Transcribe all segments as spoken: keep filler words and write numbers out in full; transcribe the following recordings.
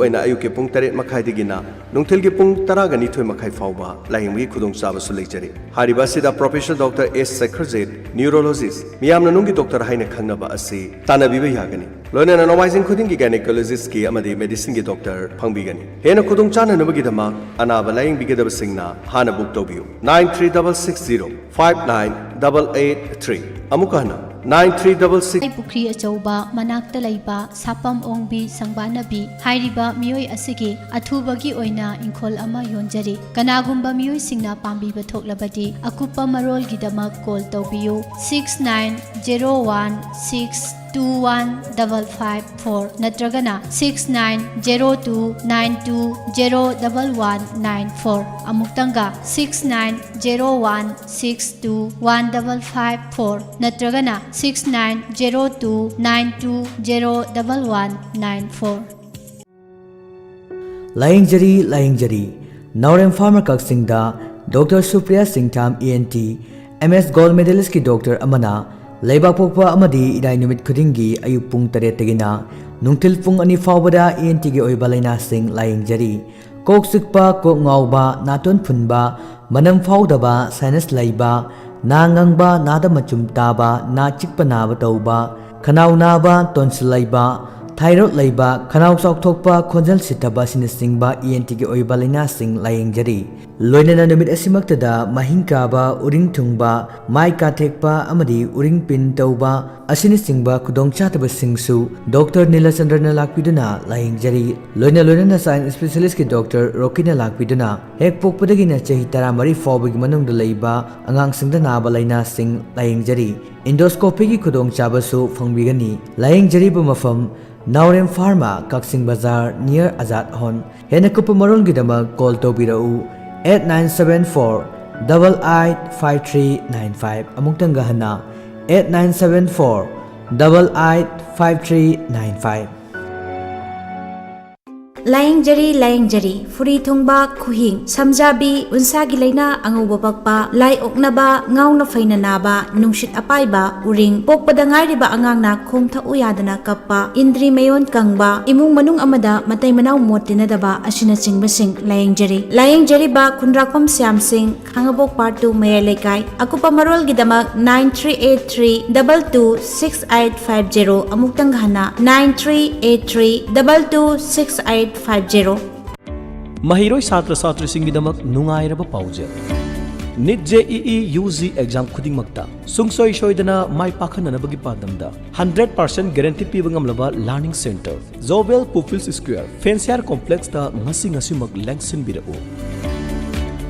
ꯑꯣꯏꯅ ꯑꯌꯨꯛꯀꯤ ꯄꯨꯡ ꯇꯔꯦꯠ ꯃꯈꯥꯏꯗꯒꯤꯅ ꯅꯨꯡꯊꯤꯜꯒꯤ ꯄꯨꯡ ꯇꯔꯥꯒ ꯅꯤꯊꯣꯏ ꯃꯈꯥꯏ ꯐꯥꯎꯕ ꯂꯥꯌꯦꯡꯕꯒꯤ ꯈꯨꯗꯣꯡꯆꯥꯕꯁꯨ ꯂꯩꯖꯔꯤ꯫ ꯍꯥꯏꯔꯤꯕ ꯑꯁꯤꯗ Professor Doctor S Sekharjit, Neurologist, ꯃꯤꯌꯥꯝꯅ ꯅꯨꯡꯒꯤ ꯗꯣꯛꯇꯔ ꯍꯥꯏꯅ ꯈꯪꯅꯕ ꯑꯁꯤ ꯇꯥꯟꯅꯕꯤꯕ ꯌꯥꯒꯅꯤ꯫ ꯂꯣꯏꯅꯅ ꯅꯣꯡꯃꯥꯏꯖꯤꯡ ꯈꯨꯗꯤꯡꯒꯤ Gynecologistꯀꯤ ꯑꯃꯗꯤ Medicineꯒꯤ ꯗꯣꯛꯇꯔ ꯐꯪꯕꯤꯒꯅꯤ꯫ ꯍꯦꯟꯅ ꯈꯨꯗꯣꯡ ꯆꯥꯅꯅꯕꯒꯤꯗꯃꯛ ꯑꯅꯥꯕ ꯂꯥꯌꯦꯡꯕꯤꯒꯗꯕꯁꯤꯡꯅ ꯍꯥꯟꯅ ꯕꯨꯛ ꯇꯧꯕꯤꯌꯨ꯫ Nine three double six zero five nine double eight three꯫ ꯑꯃꯨꯛꯀ ꯍꯟꯅ, nine three double six꯫ ꯄꯨꯈ꯭ꯔꯤ ꯑꯆꯧꯕ ꯃꯅꯥꯛꯇ ꯂꯩꯕ ꯁꯥꯄꯝ ꯑꯣꯡꯕꯤ ꯁꯪꯕꯥꯅꯕꯤ ꯍꯥꯏꯔꯤꯕ ꯃꯤꯑꯣꯏ ꯑꯁꯤꯒꯤ ꯑꯊꯨꯕꯒꯤ ꯑꯣꯏꯅ ꯏꯪꯈꯣꯜ ꯑꯃ ꯌꯣꯟꯖꯔꯤ꯫ ꯀꯅꯥꯒꯨꯝꯕ ꯃꯤꯑꯣꯏꯁꯤꯡꯅ ꯄꯥꯝꯕꯤꯕ ꯊꯣꯛꯂꯕꯗꯤ ꯑꯀꯨꯞꯄ ꯃꯔꯣꯜꯒꯤꯗꯃꯛ ꯀꯣꯜ ꯇꯧꯕꯤꯌꯨ꯫ Six nine zero one six two one double five four ꯅꯠꯇ꯭ꯔꯒꯅ six nine zero two nine two zero double one nine four꯫ ꯑꯃꯨꯛꯇꯪꯒ, six nine zero one six two one double five four ꯅꯠꯇ꯭ꯔꯒꯅ six nine zero two nine two zero double one nine four꯫ ꯂꯥꯌꯦꯡꯖꯔꯤ, ꯂꯥꯌꯦꯡꯖꯔꯤ꯫ ꯅꯥꯎꯔꯦꯝ ꯐꯥꯔꯃꯔ ꯀꯛꯆꯤꯡꯗ doctor Supriya Singtham, ENT, MS Gold Medalistꯀꯤ doctor ꯑꯃꯅ ꯂꯩꯕꯥꯛ ꯄꯣꯛꯄ ꯑꯃꯗꯤ ꯏꯔꯥꯏ ꯅꯨꯃꯤꯠ ꯈꯨꯗꯤꯡꯒꯤ ꯑꯌꯨꯛ ꯄꯨꯡ ꯇꯔꯦꯠꯇꯒꯤꯅ ꯅꯨꯡꯊꯤꯜ ꯄꯨꯡ ꯑꯅꯤ ꯐꯥꯎꯕꯗ ENTꯒꯤ ꯑꯣꯏꯕ ꯂꯥꯏꯅꯥꯁꯤꯡ ꯂꯥꯌꯦꯡꯖꯔꯤ꯫ ꯀꯣꯛ ꯆꯤꯛꯄ, ꯀꯣꯛ ꯉꯥꯎꯕ, ꯅꯥꯇꯣꯟ ꯐꯨꯟꯕ, ꯃꯅꯝ ꯐꯥꯎꯗꯕ, sinus ꯂꯩꯕ, ꯅꯥ ꯉꯪꯕ, ꯅꯥꯗ ꯃꯆꯨꯝ ꯇꯥꯕ, ꯅꯥ ꯆꯤꯛꯄ ꯅꯥꯕ ꯇꯧꯕ, ꯈꯅꯥꯎ ꯅꯥꯕ, tonsil ꯂꯩꯕ, thyroid ꯂꯩꯕ, ꯈꯅꯥꯎ ꯆꯥꯎꯊꯣꯛꯄ, ꯈꯣꯟꯖꯦꯜ ꯁꯤꯊꯕ ꯑꯁꯤꯅꯆꯤꯡꯕ ENTꯒꯤ ꯑꯣꯏꯕ ꯂꯥꯏꯅꯥꯁꯤꯡ ꯂꯥꯌꯦꯡꯖꯔꯤ꯫ ꯂꯣꯏꯅꯅ ꯅꯨꯃꯤꯠ ꯑꯁꯤꯃꯛꯇꯗ ꯃꯍꯤꯡ ꯀꯥꯕ, ꯎꯔꯤꯡ ꯊꯨꯡꯕ, ꯃꯥꯏ ꯀꯥꯊꯦꯛꯄ ꯑꯃꯗꯤ ꯎꯔꯤꯡ ꯄꯤꯟ ꯇꯧꯕ ꯑꯁꯤꯅꯆꯤꯡꯕ ꯈꯨꯗꯣꯡꯆꯥꯗꯕꯁꯤꯡꯁꯨ ꯗꯣꯛꯇꯔ ꯅꯤꯂꯆꯟꯗ꯭ꯔꯅ ꯂꯥꯛꯄꯤꯗꯨꯅ ꯂꯥꯌꯦꯡꯖꯔꯤ꯫ ꯂꯣꯏꯅ ꯂꯣꯏꯅꯅ child specialistꯀꯤ ꯗꯣꯛꯇꯔ ꯔꯣꯀꯤꯅ ꯂꯥꯛꯄꯤꯗꯨꯅ ꯍꯦꯛ ꯄꯣꯛꯄꯗꯒꯤꯅ ꯆꯍꯤ ꯇꯔꯥꯃꯔꯤ ꯐꯥꯎꯕꯒꯤ ꯃꯅꯨꯡꯗ ꯂꯩꯕ ꯑꯉꯥꯡꯁꯤꯡꯗ ꯅꯥꯕ ꯂꯥꯏꯅꯥꯁꯤꯡ ꯂꯥꯌꯦꯡꯖꯔꯤ꯫ Endoscopyꯒꯤ ꯈꯨꯗꯣꯡꯆꯥꯕꯁꯨ ꯐꯪꯕꯤꯒꯅꯤ꯫ ꯂꯥꯌꯦꯡꯖꯔꯤꯕ ꯃꯐꯝ ꯅꯥꯎꯔꯦꯝ ꯐꯥꯔꯃꯥ, ꯀꯛꯆꯤꯡ ꯕꯖꯥꯔ, near ꯑꯖꯥꯗ ꯍꯣꯟ꯫ ꯍꯦꯟꯅ ꯀꯨꯞꯄ ꯃꯔꯣꯜꯒꯤꯗꯃꯛ ꯀꯣꯜ ꯇꯧꯕꯤꯔꯛꯎ, eight nine seven four double eight five three nine five꯫ ꯑꯃꯨꯛꯇꯪꯒ ꯍꯟꯅ, eight nine seven four double eight five three nine five꯫ ꯂꯥꯌꯦꯡꯖꯔꯤ, ꯂꯥꯌꯦꯡꯖꯔꯤ꯫ ꯐꯨꯔꯤ ꯊꯨꯡꯕ, ꯈꯨꯍꯤꯡ, ꯁꯝꯖꯥꯕꯤ, ꯎꯟꯁꯥꯒꯤ ꯂꯥꯏꯅꯥ, ꯑꯉꯧꯕ ꯄꯛꯄ, ꯂꯥꯏ ꯑꯣꯛꯅꯕ, ꯉꯥꯎꯅ ꯐꯩꯅ ꯅꯥꯕ, ꯅꯨꯡꯁꯤꯠ ꯑꯄꯥꯏꯕ, ꯎꯔꯤꯡ, ꯄꯣꯛꯄꯗ ꯉꯥꯏꯔꯤꯕ ꯑꯉꯥꯡꯅ ꯈꯣꯡ ꯊꯛꯎ ꯌꯥꯗꯅ ꯀꯞꯄ, ꯏꯟꯗ꯭ꯔꯤ ꯃꯌꯣꯟ ꯀꯪꯕ, ꯏꯃꯨꯡ ꯃꯅꯨꯡ ꯑꯃꯗ ꯃꯇꯩ ꯃꯅꯥꯎ ꯃꯣꯠ ꯇꯤꯟꯅꯗꯕ ꯑꯁꯤꯅꯁꯤꯡꯕꯁꯤꯡ ꯂꯥꯌꯦꯡꯖꯔꯤ꯫ ꯂꯥꯌꯦꯡꯖꯔꯤꯕ ꯈꯨꯟꯗ꯭ꯔꯥꯛꯄꯝ ꯁ꯭ꯌꯥꯝ ꯁꯤꯡ, ꯈꯥꯡꯉꯕꯣꯛ Part two, ꯃꯌꯥꯏ ꯂꯩꯀꯥꯏ꯫ ꯑꯀꯨꯞꯄ ꯃꯔꯣꯜꯒꯤꯗꯃꯛ nine three eight three double two six eight five zero, ꯑꯃꯨꯛꯇꯪ ꯍꯟꯅ, nine three eight three double two six eight five zero꯫ ꯃꯍꯩꯔꯣꯏ ꯁꯥꯇ꯭ꯔ ꯁꯥꯇ꯭ꯔꯤꯁꯤꯡꯒꯤꯗꯃꯛ ꯅꯨꯡꯉꯥꯏꯔꯕ ꯄꯥꯎꯖꯦꯜ꯫ Neat J E E U G exam ꯈꯨꯗꯤꯡꯃꯛꯇ ꯁꯨꯡꯁꯣꯏ ꯁꯣꯏꯗꯅ ꯃꯥꯏ ꯄꯥꯛꯍꯟꯅꯅꯕꯒꯤ ꯄꯥꯟꯗꯝꯗ hundred percent guarantee ꯄꯤꯕ ꯉꯝꯂꯕ learning center, ꯖꯣꯕꯦꯜ ꯄꯨꯐꯤꯜꯁ ꯁ꯭ꯀ꯭ꯋꯦꯔ, ꯐꯦꯟꯁꯤꯌꯥꯔ ꯀꯣꯝꯄ꯭ꯂꯦꯛꯁꯇ ꯉꯁꯤ ꯉꯁꯤꯃꯛ ꯂꯦꯡꯁꯤꯟꯕꯤꯔꯛꯎ꯫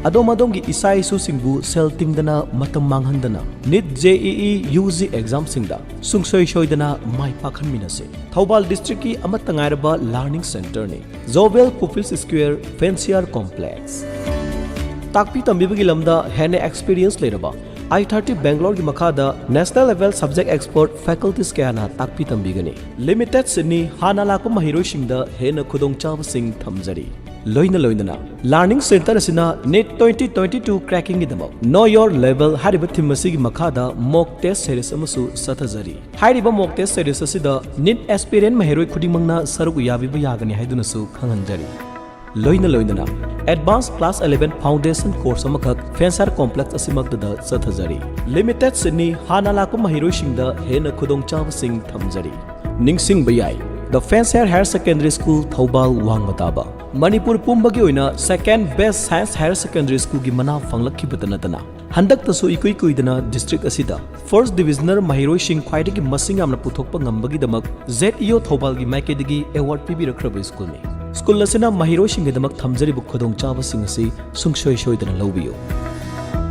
ꯑꯗꯣꯝ ꯑꯗꯣꯝꯒꯤ ꯏꯆꯥ ꯏꯁꯨꯁꯤꯡꯕꯨ ꯁꯦꯜ ꯇꯤꯡꯗꯅ, ꯃꯇꯝ ꯃꯥꯡꯍꯟꯗꯅ neat J E E U G ꯑꯦꯛꯖꯥꯝꯁꯤꯡꯗ ꯁꯨꯡꯁꯣꯏ ꯁꯣꯏꯗꯅ ꯃꯥꯏ ꯄꯥꯛꯍꯟꯃꯤꯟꯅꯁꯤ꯫ ꯊꯧꯕꯥꯜ ꯗꯤꯁꯇ꯭ꯔꯤꯛꯀꯤ ꯑꯃꯠꯇ ꯉꯥꯏꯔꯕ learning centerꯅꯤ ꯖꯣꯕꯦꯜ ꯄꯨꯐꯤꯜꯁ ꯁ꯭ꯀ꯭ꯋꯦꯔ, ꯐꯦꯟꯁꯤꯌꯥꯔ ꯀꯣꯝꯄ꯭ꯂꯦꯛꯁ꯫ ꯇꯥꯛꯄꯤ ꯇꯝꯕꯤꯕꯒꯤ ꯂꯝꯗ ꯍꯦꯟꯅ experience ꯂꯩꯔꯕ I thirty ꯕꯦꯡꯒ꯭ꯂꯣꯔꯒꯤ ꯃꯈꯥꯗ national level subject expert faculties ꯀꯌꯥꯅ ꯇꯥꯛꯄꯤ ꯇꯝꯕꯤꯒꯅꯤ꯫ Limited seatꯅꯤ, ꯍꯥꯟꯅ ꯂꯥꯛꯄ ꯃꯍꯩꯔꯣꯏꯁꯤꯡꯗ ꯍꯦꯟꯅ ꯈꯨꯗꯣꯡꯆꯥꯕꯁꯤꯡ ꯊꯝꯖꯔꯤ꯫ ꯂꯣꯏꯅ ꯂꯣꯏꯅꯅ learning center ꯑꯁꯤꯅ ꯅꯤꯠ twenty twenty two crackingꯒꯤꯗꯃꯛ Know Your Level ꯍꯥꯏꯔꯤꯕ theme ꯑꯁꯤꯒꯤ ꯃꯈꯥꯗ mock test series ꯑꯃꯁꯨ ꯆꯠꯊꯖꯔꯤ꯫ ꯍꯥꯏꯔꯤꯕ mock test series ꯑꯁꯤꯗ ꯅꯤꯠ aspirant ꯃꯍꯩꯔꯣꯏ ꯈꯨꯗꯤꯡꯃꯛꯅ ꯁꯔꯨꯛ ꯌꯥꯕꯤꯕ ꯌꯥꯒꯅꯤ ꯍꯥꯏꯗꯨꯅꯁꯨ ꯈꯪꯍꯟꯖꯔꯤ꯫ ꯂꯣꯏꯅ ꯂꯣꯏꯅꯅ advance class eleven foundation course ꯑꯃꯈꯛ ꯐꯦꯟꯁꯤꯌꯥꯔ ꯀꯣꯝꯄ꯭ꯂꯦꯛꯁ ꯑꯁꯤꯃꯛꯇꯗ ꯆꯠꯊꯖꯔꯤ꯫ Limited seatꯅꯤ, ꯍꯥꯟꯅ ꯂꯥꯛꯄ ꯃꯍꯩꯔꯣꯏꯁꯤꯡꯗ ꯍꯦꯟꯅ ꯈꯨꯗꯣꯡꯆꯥꯕꯁꯤꯡ ꯊꯝꯖꯔꯤ꯫ ꯅꯤꯡꯁꯤꯡꯕ ꯌꯥꯏ, The Fancier Higher Secondary School, Thoubal ꯋꯥꯡꯃ ꯇꯥꯕ꯫ ꯃꯅꯤꯄꯨꯔ ꯄꯨꯝꯕꯒꯤ ꯑꯣꯏꯅ second best science higher secondary schoolꯒꯤ ꯃꯅꯥ ꯐꯪꯂꯛꯈꯤꯕꯇ ꯅꯠꯇꯅ, ꯍꯟꯗꯛꯇꯁꯨ ꯏꯀꯨꯏ ꯀꯨꯏꯗꯅ district ꯑꯁꯤꯗ first divisioner ꯃꯍꯩꯔꯣꯏꯁꯤꯡ ꯈ꯭ꯋꯥꯏꯗꯒꯤ ꯃꯁꯤꯡ ꯌꯥꯝꯅ ꯄꯨꯊꯣꯛꯄ ꯉꯝꯕꯒꯤꯗꯃꯛ Z E O ꯊꯧꯕꯥꯜꯒꯤ ꯃꯥꯏꯀꯩꯗꯒꯤ award ꯄꯤꯕꯤꯔꯛꯈ꯭ꯔꯕ schoolꯅꯤ꯫ School ꯑꯁꯤꯅ ꯃꯍꯩꯔꯣꯏꯁꯤꯡꯒꯤꯗꯃꯛ ꯊꯝꯖꯔꯤꯕ ꯈꯨꯗꯣꯡꯆꯥꯕꯁꯤꯡ ꯑꯁꯤ ꯁꯨꯡꯁꯣꯏ ꯁꯣꯏꯗꯅ ꯂꯧꯕꯤꯌꯨ꯫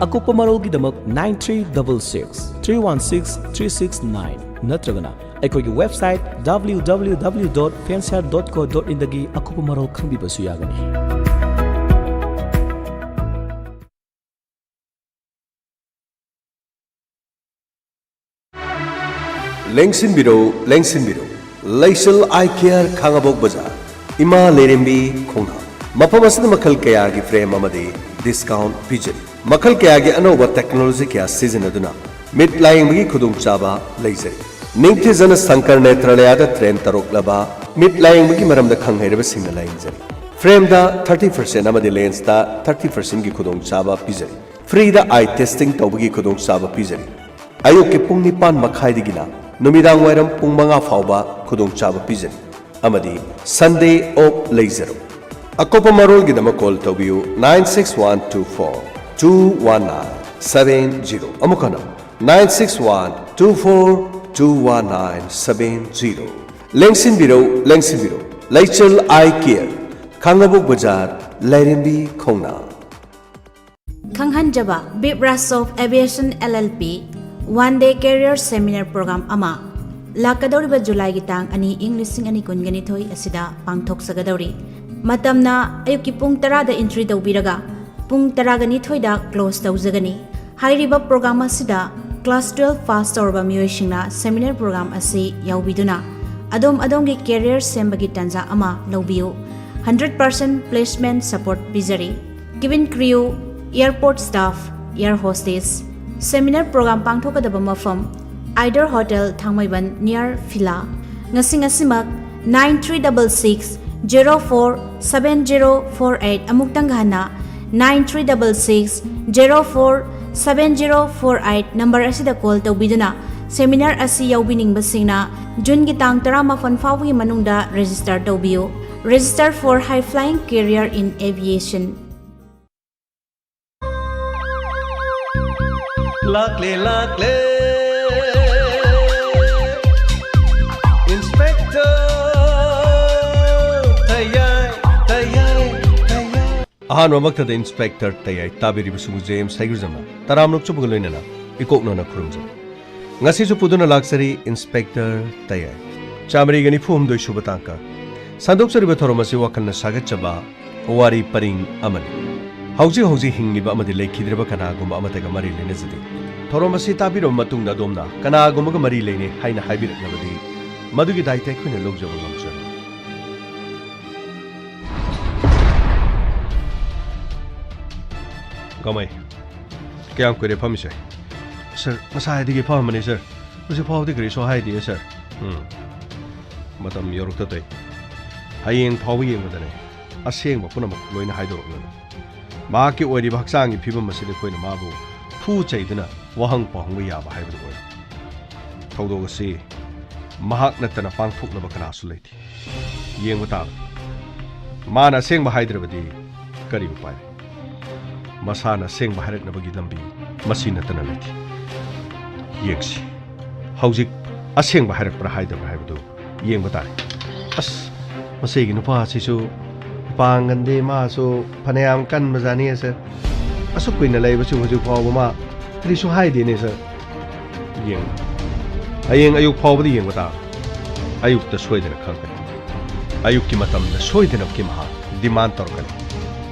ꯑꯀꯨꯞꯄ ꯃꯔꯣꯜꯒꯤꯗꯃꯛ nine three double six three one six three six nine ꯅꯠꯇ꯭ꯔꯒꯅ ꯑꯩꯈꯣꯏꯒꯤ website W W W dot fancier dot co dot inꯗꯒꯤ ꯑꯀꯨꯞꯄ ꯃꯔꯣꯜ ꯈꯪꯕꯤꯕꯁꯨ ꯌꯥꯒꯅꯤ꯫ ꯂꯦꯡꯁꯤꯟꯕꯤꯔꯧ, ꯂꯦꯡꯁꯤꯟꯕꯤꯔꯧ꯫ ꯂꯩꯁꯜ ꯑꯥꯏ ꯀꯤꯌꯔ, ꯈꯥꯡꯉꯕꯣꯛ ꯕꯖꯥꯔ꯫ ꯏꯃꯥ ꯂꯩꯔꯦꯝꯕꯤ ꯈꯣꯡꯅꯥꯡ꯫ ꯃꯐꯝ ꯑꯁꯤꯗ ꯃꯈꯜ ꯀꯌꯥꯒꯤ frame ꯑꯃꯗꯤ discount ꯄꯤꯖꯔꯤ꯫ ꯃꯈꯜ ꯀꯌꯥꯒꯤ ꯑꯅꯧꯕ technology ꯀꯌꯥ ꯁꯤꯖꯤꯟꯅꯗꯨꯅ ꯃꯤꯠ ꯂꯥꯌꯦꯡꯕꯒꯤ ꯈꯨꯗꯣꯡꯆꯥꯕ ꯂꯩꯖꯔꯤ꯫ ꯅꯤꯡꯊꯤꯖꯅ ꯁꯪꯀꯔ ꯅꯦꯇ꯭ꯔꯥꯂꯌꯥꯗ train ꯇꯧꯔꯛꯂꯕ ꯃꯤꯠ ꯂꯥꯌꯦꯡꯕꯒꯤ ꯃꯔꯝꯗ ꯈꯪ ꯍꯩꯔꯕꯁꯤꯡꯅ ꯂꯥꯌꯦꯡꯖꯔꯤ꯫ Frame ꯗ thirty percent ꯑꯃꯗꯤ lens ꯇ thirty percent ꯒꯤ ꯈꯨꯗꯣꯡꯆꯥꯕ ꯄꯤꯖꯔꯤ꯫ Free ꯗ eye testing ꯇꯧꯕꯒꯤ ꯈꯨꯗꯣꯡꯆꯥꯕ ꯄꯤꯖꯔꯤ꯫ ꯑꯌꯨꯛꯀꯤ ꯄꯨꯡ ꯅꯤꯄꯥꯟ ꯃꯈꯥꯏꯗꯒꯤꯅ ꯅꯨꯃꯤꯗꯥꯡ ꯋꯥꯏꯔꯝ ꯄꯨꯡ ꯃꯉꯥ ꯐꯥꯎꯕ ꯈꯨꯗꯣꯡꯆꯥꯕ ꯄꯤꯖꯔꯤ꯫ ꯑꯃꯗꯤ Sunday off ꯂꯩꯖꯔꯣꯏ꯫ ꯑꯀꯨꯞꯄ ꯃꯔꯣꯜꯒꯤꯗꯃꯛ call ꯇꯧꯕꯤꯌꯨ nine six one two four two one nine seven zero꯫ ꯑꯃꯨꯛ ꯍꯟꯅ, nine six one two four two one nine seven zero꯫ ꯂꯦꯡꯁꯤꯟꯕꯤꯔꯧ, ꯂꯦꯡꯁꯤꯟꯕꯤꯔꯧ꯫ ꯂꯩꯆꯜ Eye Care, ꯈꯥꯡꯉꯕꯣꯛ ꯕꯖꯥꯔ, ꯂꯥꯏꯔꯦꯝꯕꯤ ꯈꯣꯡꯅꯥꯡ꯫ ꯈꯪꯍꯟꯖꯕ, ꯕꯤꯞ ꯔꯥꯁꯣꯞ aviation L L P one day career seminar program ꯑꯃ ꯂꯥꯛꯀꯗꯧꯔꯤꯕ ꯖꯨꯂꯥꯏꯒꯤ ꯇꯥꯡ ꯑꯅꯤ, ꯏꯪ ꯂꯤꯁꯤꯡ ꯑꯅꯤ ꯀꯨꯟꯒ ꯅꯤꯊꯣꯏ ꯑꯁꯤꯗ ꯄꯥꯡꯊꯣꯛꯆꯒꯗꯧꯔꯤ꯫ ꯃꯇꯝꯅ ꯑꯌꯨꯛꯀꯤ ꯄꯨꯡ ꯇꯔꯥꯗ entry ꯇꯧꯕꯤꯔꯒ ꯄꯨꯡ ꯇꯔꯥꯒ ꯅꯤꯊꯣꯏꯗ close ꯇꯧꯖꯒꯅꯤ꯫ ꯍꯥꯏꯔꯤꯕ program ꯑꯁꯤꯗ class twelve pass ꯇꯧꯔꯕ ꯃꯤꯑꯣꯏꯁꯤꯡꯅ seminar program ꯑꯁꯤ ꯌꯥꯎꯕꯤꯗꯨꯅ ꯑꯗꯣꯝ ꯑꯗꯣꯝꯒꯤ career ꯁꯦꯝꯕꯒꯤ ꯇꯥꯟꯖꯥ ꯑꯃ ꯂꯧꯕꯤꯌꯨ꯫ Hundred percent placement support ꯄꯤꯖꯔꯤ꯫ Cabin crew, airport staff, air hostess꯫ Seminar program ꯄꯥꯡꯊꯣꯛꯀꯗꯕ ꯃꯐꯝ, Eider Hotel, ꯊꯥꯡꯃꯩꯕꯟ, near ꯐꯤꯂꯥ꯫ ꯉꯁꯤ ꯉꯁꯤꯃꯛ nine three double six zero four seven zero four eight, ꯑꯃꯨꯛꯇꯪꯒ ꯍꯟꯅ, nine three double six zero four seven zero four eight number ꯑꯁꯤꯗ call ꯇꯧꯕꯤꯗꯨꯅ seminar ꯑꯁꯤ ꯌꯥꯎꯕꯤꯅꯤꯡꯕꯁꯤꯡꯅ ꯖꯨꯟꯒꯤ ꯇꯥꯡ ꯇꯔꯥꯃꯥꯄꯟ ꯐꯥꯎꯕꯒꯤ ꯃꯅꯨꯡꯗ register ꯇꯧꯕꯤꯌꯨ꯫ Register for high flying career in aviation꯫ ꯂꯥꯛꯂꯦ, ꯂꯥꯛꯂꯦ, Inspector ꯇꯌꯥꯏ, ꯇꯌꯥꯏ, ꯇꯌꯥꯏ꯫ ꯑꯍꯥꯟꯕꯃꯛꯇꯗ Inspector ꯇꯌꯥꯏ ꯇꯥꯕꯤꯔꯤꯕꯁꯤꯡꯕꯨ J M ꯁꯥꯏꯒ꯭ꯔꯖꯝꯅ ꯇꯔꯥꯝꯅ ꯑꯣꯛꯆꯕꯒ ꯂꯣꯏꯅꯅ ꯏꯀꯣꯛꯅꯅ ꯈꯨꯔꯨꯝꯖꯔꯤ꯫ ꯉꯁꯤꯁꯨ ꯄꯨꯗꯨꯅ ꯂꯥꯛꯆꯔꯤ Inspector ꯇꯌꯥꯏ꯫ ꯆꯥꯃꯔꯤꯒ ꯅꯤꯐꯨ ꯍꯨꯝꯗꯣꯏ ꯁꯨꯕ ꯇꯥꯡꯀꯛ꯫ ꯁꯟꯗꯣꯛꯆꯔꯤꯕ ꯊꯧꯔꯝ ꯑꯁꯤ ꯋꯥꯈꯜꯅ ꯁꯥꯒꯠꯆꯕ ꯋꯥꯔꯤ ꯄꯔꯤꯡ ꯑꯃꯅꯤ꯫ ꯍꯧꯖꯤꯛ ꯍꯧꯖꯤꯛ ꯍꯤꯡꯂꯤꯕ ꯑꯃꯗꯤ ꯂꯩꯈꯤꯗ꯭ꯔꯕ ꯀꯅꯥꯒꯨꯝꯕ ꯑꯃꯠꯇꯒ ꯃꯔꯤ ꯂꯩꯅꯖꯗꯦ꯫ ꯊꯧꯔꯝ ꯑꯁꯤ ꯇꯥꯕꯤꯔꯕ ꯃꯇꯨꯡꯗ ꯑꯗꯣꯝꯅ ꯀꯅꯥꯒꯨꯝꯕꯒ ꯃꯔꯤ ꯂꯩꯅꯩ ꯍꯥꯏꯅ ꯍꯥꯏꯕꯤꯔꯛꯂꯕꯗꯤ ꯃꯗꯨꯒꯤ ꯗꯥꯏꯇ ꯑꯩꯈꯣꯏꯅ ꯂꯧꯖꯕ ꯉꯝꯖꯔꯣꯏ꯫ ꯀꯃꯥꯏ? ꯀꯌꯥꯝ ꯀꯨꯏꯔꯦ ꯐꯝꯃꯤꯁꯦ? ꯁꯥꯔ, ꯉꯁꯥꯏꯗꯒꯤ ꯐꯝꯃꯕꯅꯤ, ꯁꯥꯔ꯫ ꯍꯧꯖꯤꯛ ꯐꯥꯎꯕꯗꯤ ꯀꯔꯤꯁꯨ ꯍꯥꯏꯗꯦ, ꯁꯥꯔ꯫ ꯎꯝ꯫ ꯃꯇꯝ ꯌꯧꯔꯛꯇ ꯇꯧꯏ꯫ ꯍꯌꯦꯡ ꯐꯥꯎꯕ ꯌꯦꯡꯕꯗꯅꯦ, ꯑꯁꯦꯡꯕ ꯄꯨꯝꯅꯃꯛ ꯂꯣꯏꯅ ꯍꯥꯏꯗꯣꯔꯛꯂꯅꯤ꯫ ꯃꯍꯥꯛꯀꯤ ꯑꯣꯏꯔꯤꯕ ꯍꯛꯆꯥꯡꯒꯤ ꯐꯤꯕꯝ ꯑꯁꯤꯗ ꯑꯩꯈꯣꯏꯅ ꯃꯥꯕꯨ ꯐꯨ ꯆꯩꯗꯨꯅ ꯋꯥꯍꯪ ꯄꯥꯎꯍꯪꯕ ꯌꯥꯕ ꯍꯥꯏꯕꯗꯨ ꯑꯣꯏꯔꯣꯏ꯫ ꯊꯧꯗꯣꯛ ꯑꯁꯤ ꯃꯍꯥꯛ ꯅꯠꯇꯅ ꯄꯥꯡꯊꯣꯛꯅꯕ ꯀꯅꯥꯁꯨ ꯂꯩꯇꯦ꯫ ꯌꯦꯡꯕ ꯇꯥꯕꯅꯤ꯫ ꯃꯥꯅ ꯑꯁꯦꯡꯕ ꯍꯥꯏꯗ꯭ꯔꯕꯗꯤ ꯀꯔꯤ ꯎꯄꯥꯏ ꯂꯩ? ꯃꯁꯥꯅ ꯑꯁꯦꯡꯕ ꯍꯥꯏꯔꯛꯅꯕꯒꯤ ꯂꯝꯕꯤ ꯃꯁꯤ ꯅꯠꯇꯅ ꯂꯩꯇꯦ꯫ ꯌꯦꯡꯁꯤ, ꯍꯧꯖꯤꯛ ꯑꯁꯦꯡꯕ ꯍꯥꯏꯔꯛꯄ꯭ꯔꯥ ꯍꯥꯏꯗꯕ꯭ꯔꯥ ꯍꯥꯏꯕꯗꯨ ꯌꯦꯡꯕ ꯇꯥꯔꯦ꯫ ꯑꯁ, ꯃꯁꯤꯒꯤ ꯅꯨꯄꯥ ꯑꯁꯤꯁꯨ ꯄꯥꯡꯒꯟꯗꯦ, ꯃꯥꯁꯨ ꯐꯅꯌꯥꯝ ꯀꯟꯕꯖꯥꯠꯅꯤ, ꯁꯥꯔ꯫ ꯑꯁꯨꯛ ꯀꯨꯏꯅ ꯂꯩꯕꯁꯨ ꯍꯧꯖꯤꯛ ꯐꯥꯎꯕ ꯃꯥ ꯀꯔꯤꯁꯨ ꯍꯥꯏꯗꯦꯅꯦ, ꯁꯥꯔ꯫ ꯌꯦꯡ, ꯍꯌꯦꯡ ꯑꯌꯨꯛ ꯐꯥꯎꯕꯗ ꯌꯦꯡꯕ ꯇꯥꯕꯅꯤ꯫ ꯑꯌꯨꯛꯇ ꯁꯣꯏꯗꯅ ꯈꯪꯒꯅꯤ꯫ ꯑꯌꯨꯛꯀꯤ ꯃꯇꯝꯗ ꯁꯣꯏꯗꯅꯃꯛꯀꯤ ꯃꯍꯥꯛ ꯗꯤꯃꯥꯟ ꯇꯧꯔꯛꯀꯅꯤ꯫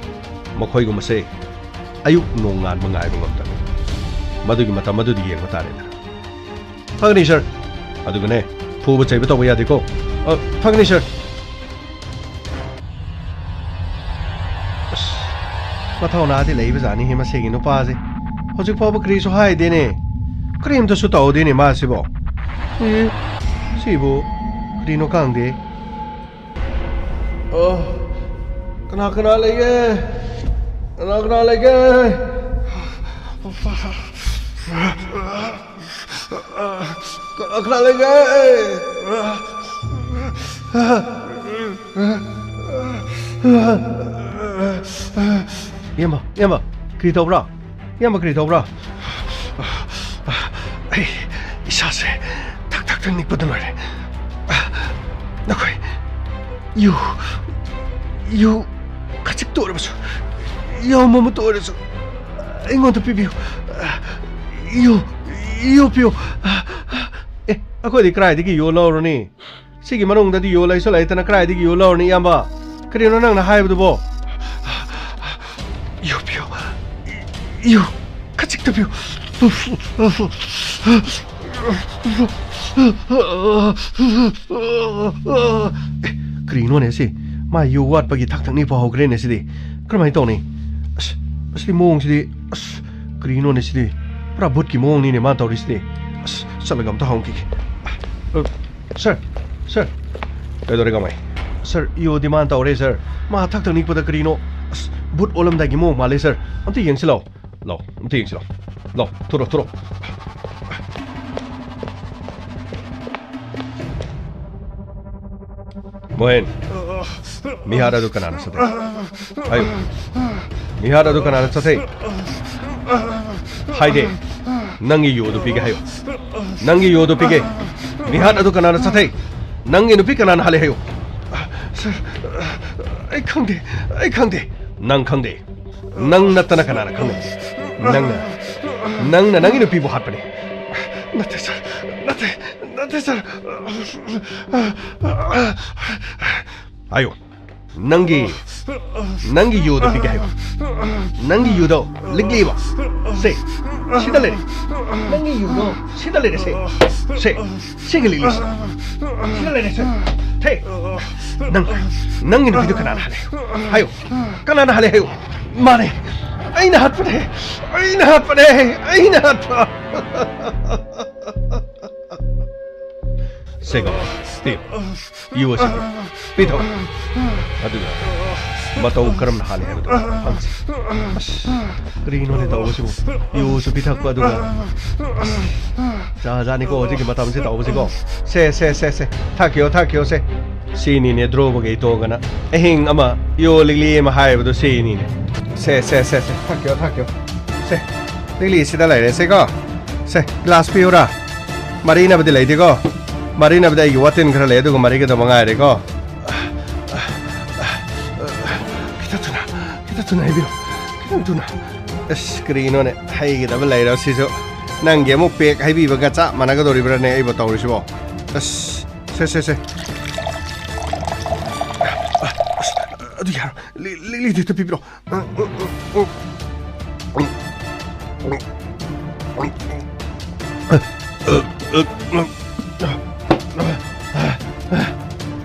ꯃꯈꯣꯏꯒꯨꯝꯕꯁꯦ ꯑꯌꯨꯛ ꯅꯣꯡꯉꯥꯟꯕ ꯉꯥꯏꯕ ꯉꯝꯗꯕ꯫ ꯃꯗꯨꯒꯤ ꯃꯇꯝ ꯑꯗꯨꯗꯤ ꯌꯦꯡꯕ ꯇꯥꯔꯦꯗꯅ꯫ ꯐꯒꯅꯤ, ꯁꯥꯔ꯫ ꯑꯗꯨꯒꯅꯦ, ꯐꯨꯕ ꯆꯩꯕ ꯇꯧꯕ ꯌꯥꯗꯦꯀꯣ꯫ ꯑ, ꯐꯒꯅꯤ, ꯁꯥꯔ꯫ ꯑꯁ, ꯃꯊꯧꯅꯥꯗꯤ ꯂꯩꯕꯖꯥꯠꯅꯤꯍꯦ ꯃꯁꯤꯒꯤ ꯅꯨꯄꯥꯁꯦ꯫ ꯍꯧꯖꯤꯛ ꯐꯥꯎꯕ ꯀꯔꯤꯁꯨ ꯍꯥꯏꯗꯦꯅꯦ꯫ ꯀꯔꯤꯝꯇꯁꯨ ꯇꯧꯗꯦꯅꯦ ꯃꯥꯁꯤꯕꯣ꯫ ꯑꯦ, ꯁꯤꯕꯨ ꯀꯔꯤꯅꯣ ꯈꯪꯗꯦ꯫ ꯑ, ꯀꯅꯥ ꯀꯅꯥ ꯂꯩꯒꯦ? ꯀꯅꯥ ꯀꯅꯥ ꯂꯩꯒꯦ? ꯀꯅꯥ ꯀꯅꯥ ꯂꯩꯒꯦ? ꯏꯌꯥꯝꯕ, ꯏꯌꯥꯝꯕ, ꯀꯔꯤ ꯇꯧꯕ꯭ꯔꯥ? ꯏꯌꯥꯝꯕ, ꯀꯔꯤ ꯇꯧꯕ꯭ꯔꯥ? ꯑꯩ ꯏꯁꯥꯁꯦ ꯊꯛ ꯊꯛ ꯊꯛ ꯅꯤꯛꯄꯗ ꯂꯣꯏꯔꯦ꯫ ꯅꯈꯣꯏ ꯌꯨ, ꯌꯨ ꯈꯖꯤꯛꯇ ꯑꯣꯏꯔꯕꯁꯨ, ꯌꯥꯎ ꯃꯃꯨꯠꯇ ꯑꯣꯏꯔꯁꯨ ꯑꯩꯉꯣꯟꯗ ꯄꯤꯕꯤꯌꯨ꯫ ꯌꯨ, ꯌꯨ ꯄꯤꯌꯨ꯫ ꯑꯦ, ꯑꯩꯈꯣꯏꯗꯤ ꯀꯗꯥꯏꯗꯒꯤ ꯌꯨ ꯂꯧꯔꯨꯅꯤ? ꯁꯤꯒꯤ ꯃꯅꯨꯡꯗꯗꯤ ꯌꯨ ꯂꯩꯁꯨ ꯂꯩꯇꯅ ꯀꯗꯥꯏꯗꯒꯤ ꯌꯨ ꯂꯧꯔꯨꯅꯤ, ꯏꯌꯥꯝꯕ? ꯀꯔꯤꯅꯣ ꯅꯪꯅ ꯍꯥꯏꯕꯗꯨꯕꯣ? ꯌꯨ ꯄꯤꯌꯨ꯫ ꯌꯨ ꯈꯖꯤꯛꯇ ꯄꯤꯌꯨ꯫ ꯑꯦ, ꯀꯔꯤꯅꯣꯅꯦ ꯁꯤ? ꯃꯥ ꯌꯨ ꯋꯥꯠꯄꯒꯤ ꯊꯛ ꯊꯛ ꯅꯤꯛꯄ ꯍꯧꯈ꯭ꯔꯦꯅꯦ ꯁꯤꯗꯤ꯫ ꯀꯔꯝꯍꯥꯏꯅ ꯇꯧꯅꯤ? ꯑꯁ, ꯁꯤ ꯃꯑꯣꯡꯁꯤꯗꯤ, ꯑꯁ, ꯀꯔꯤꯅꯣꯅꯦ ꯁꯤꯗꯤ? ꯄꯨꯔꯥ ꯚꯨꯠꯀꯤ ꯃꯑꯣꯡꯅꯤꯅꯦ ꯃꯥꯅ ꯇꯧꯔꯤꯁꯤꯗꯤ꯫ ꯑꯁ, ꯆꯠꯂꯒ ꯑꯝꯇ ꯍꯪꯈꯤꯒꯦ꯫ ꯑ, ꯁꯔ, ꯁꯔ, ꯀꯩꯗꯧꯔꯦ ꯀꯃꯥꯏ? ꯁꯔ, ꯌꯣ ꯗꯤꯃꯥꯟ ꯇꯧꯔꯦ, ꯁꯔ꯫ ꯃꯥ ꯊꯛ ꯊꯛ ꯅꯤꯛꯄꯗ ꯀꯔꯤꯅꯣ? ꯑꯁ, ꯚꯨꯠ ꯑꯣꯜꯂꯝꯗꯥꯏꯒꯤ ꯃꯑꯣꯡ ꯃꯥꯜꯂꯦ, ꯁꯔ꯫ ꯑꯝꯇ ꯌꯦꯡꯁꯤ ꯂꯥꯎ꯫ ꯂꯥꯎ, ꯑꯝꯇ ꯌꯦꯡꯁꯤ ꯂꯥꯎ꯫ ꯂꯥꯎ, ꯊꯣꯔꯛꯑꯣ, ꯊꯣꯔꯛꯑꯣ꯫ ꯃꯣꯍꯦꯟ, ꯃꯤꯍꯥꯠ ꯑꯗꯨ ꯀꯅꯥꯅ ꯆꯠꯊꯩ? ꯍꯥꯏꯌꯨ꯫ ꯃꯤꯍꯥꯠ ꯑꯗꯨ ꯀꯅꯥꯅ ꯆꯠꯊꯩ? ꯍꯥꯏꯗꯦ꯫ ꯅꯪꯒꯤ ꯌꯨ ꯑꯗꯨ ꯄꯤꯒꯦ ꯍꯥꯏꯌꯨ꯫ ꯅꯪꯒꯤ ꯌꯨ ꯑꯗꯨ ꯄꯤꯒꯦ꯫ ꯃꯤꯍꯥꯠ ꯑꯗꯨ ꯀꯅꯥꯅ ꯆꯠꯊꯩ? ꯅꯪꯒꯤ ꯅꯨꯄꯤ ꯀꯅꯥꯅ ꯍꯥꯠꯂꯦ ꯍꯥꯏꯌꯨ꯫ ꯁꯔ, ꯑꯩ ꯈꯪꯗꯦ꯫ ꯑꯩ ꯈꯪꯗꯦ꯫ ꯅꯪ ꯈꯪꯗꯦ꯫ ꯅꯪ ꯅꯠꯇꯅ ꯀꯅꯥꯅ ꯈꯪꯒꯅꯤ? ꯅꯪꯅ, ꯅꯪꯅ ꯅꯪꯒꯤ ꯅꯨꯄꯤꯕꯨ ꯍꯥꯠꯄꯅꯤ꯫ ꯅꯠꯇꯦ, ꯁꯔ꯫ ꯅꯠꯇꯦ, ꯅꯠꯇꯦ, ꯁꯔ꯫ ꯍꯥꯏꯌꯨ꯫ ꯅꯪꯒꯤ, ꯅꯪꯒꯤ ꯌꯨꯗꯣ ꯄꯤꯒꯦ ꯍꯥꯏꯌꯨ꯫ ꯅꯪꯒꯤ ꯌꯨꯗꯣ ꯂꯤꯛꯂꯤꯕ꯫ ꯁꯦ, ꯁꯤꯗ ꯂꯩꯔꯦ꯫ ꯅꯪꯒꯤ ꯌꯨꯗꯣ ꯁꯤꯗ ꯂꯩꯔꯦ, ꯁꯦ꯫ ꯁꯦ, ꯁꯤꯒꯤ ꯂꯤꯛꯂꯤꯁꯦ꯫ ꯁꯤꯗ ꯂꯩꯔꯦ, ꯁꯦ꯫ ꯁꯦ, ꯅꯪ, ꯅꯪꯒꯤ ꯅꯨꯄꯤꯗꯣ ꯀꯅꯥꯅ ꯍꯥꯠꯂꯦ? ꯍꯥꯏꯌꯨ꯫ ꯀꯅꯥꯅ ꯍꯥꯠꯂꯦ ꯍꯥꯏꯌꯨ꯫ ꯃꯥꯅꯦ꯫ ꯑꯩꯅ ꯍꯥꯠꯄꯅꯦ꯫ ꯑꯩꯅ ꯍꯥꯠꯄꯅꯦ꯫ ꯑꯩꯅ ꯍꯥꯠꯄ꯫ ꯁꯦꯒꯣ, ꯄꯤꯌꯨ꯫ ꯌꯨ ꯑꯁꯤ ꯄꯤꯊꯛꯎ꯫ ꯑꯗꯨꯒ ꯃꯇꯧ ꯀꯔꯝꯅ ꯍꯥꯠꯂꯤ ꯍꯥꯏꯕꯗꯨ ꯍꯪꯁꯤ꯫ ꯑꯁ, ꯀꯔꯤꯅꯣꯅꯦ ꯇꯧꯕꯁꯤꯕꯨ? ꯌꯨꯁꯨ ꯄꯤꯊꯛꯄ ꯑꯗꯨꯒ꯫ ꯑꯁ, ꯖꯥꯠ ꯖꯥꯠꯅꯤꯀꯣ ꯍꯧꯖꯤꯛꯀꯤ ꯃꯇꯝꯁꯤ ꯇꯧꯕꯁꯤꯀꯣ꯫ ꯁꯦ, ꯁꯦ, ꯁꯦ, ꯁꯦ꯫ ꯊꯛꯈꯤꯌꯣ, ꯊꯛꯈꯤꯌꯣ, ꯁꯦ꯫ ꯁꯤꯅꯤꯅꯦ ꯗ꯭ꯔꯣꯕꯒ ꯏꯇꯣꯒꯅ ꯑꯍꯤꯡ ꯑꯃ ꯌꯣ ꯂꯤꯛꯂꯤ ꯑꯃ ꯍꯥꯏꯕꯗꯣ ꯁꯤꯅꯤꯅꯦ꯫ ꯁꯦ, ꯁꯦ, ꯁꯦ, ꯁꯦ꯫ ꯊꯛꯈꯤꯌꯣ, ꯊꯛꯈꯤꯌꯣ꯫ ꯁꯦ, ꯂꯤꯛꯂꯤ ꯁꯤꯗ ꯂꯩꯔꯦ, ꯁꯦꯀꯣ꯫ ꯁꯦ, ꯒ꯭ꯂꯥꯁ ꯄꯤꯌꯨꯔꯥ? ꯃꯔꯤꯅꯕꯗꯤ ꯂꯩꯇꯦꯀꯣ꯫ ꯃꯔꯤꯅꯕꯗꯤ ꯑꯩꯒꯤ ꯋꯥꯇꯤꯟ ꯈꯔ ꯂꯩ, ꯑꯗꯨꯒ ꯃꯔꯤꯒꯗꯕ ꯉꯥꯏꯔꯦꯀꯣ꯫ ꯈꯤꯇ ꯊꯨꯅ, ꯈꯤꯇ ꯊꯨꯅ ꯍꯥꯏꯕꯤꯌꯨ꯫ ꯈꯤꯇꯪ ꯊꯨꯅ꯫ ꯑꯁ, ꯀꯔꯤꯅꯣꯅꯦ? ꯍꯩꯒꯗꯕ ꯂꯩꯔ ꯁꯤꯁꯨ꯫ ꯅꯪꯒꯤ ꯑꯃꯨꯛ ꯄꯦꯛ ꯍꯩꯕꯤꯕꯒ ꯆꯞ ꯃꯥꯟꯅꯒꯗꯧꯔꯤꯕ꯭ꯔꯥꯅꯦ ꯑꯩꯕꯨ ꯇꯧꯔꯤꯁꯤꯕꯣ? ꯑꯁ, ꯁꯦ, ꯁꯦ, ꯁꯦ꯫ ꯑꯁ, ꯑꯗꯨ ꯌꯥꯔꯣꯏ꯫ ꯂꯤ-, ꯂꯤ-, ꯂꯤꯛꯂꯤꯗꯨ ꯍꯦꯛꯇ ꯄꯤꯕꯤꯔꯣ꯫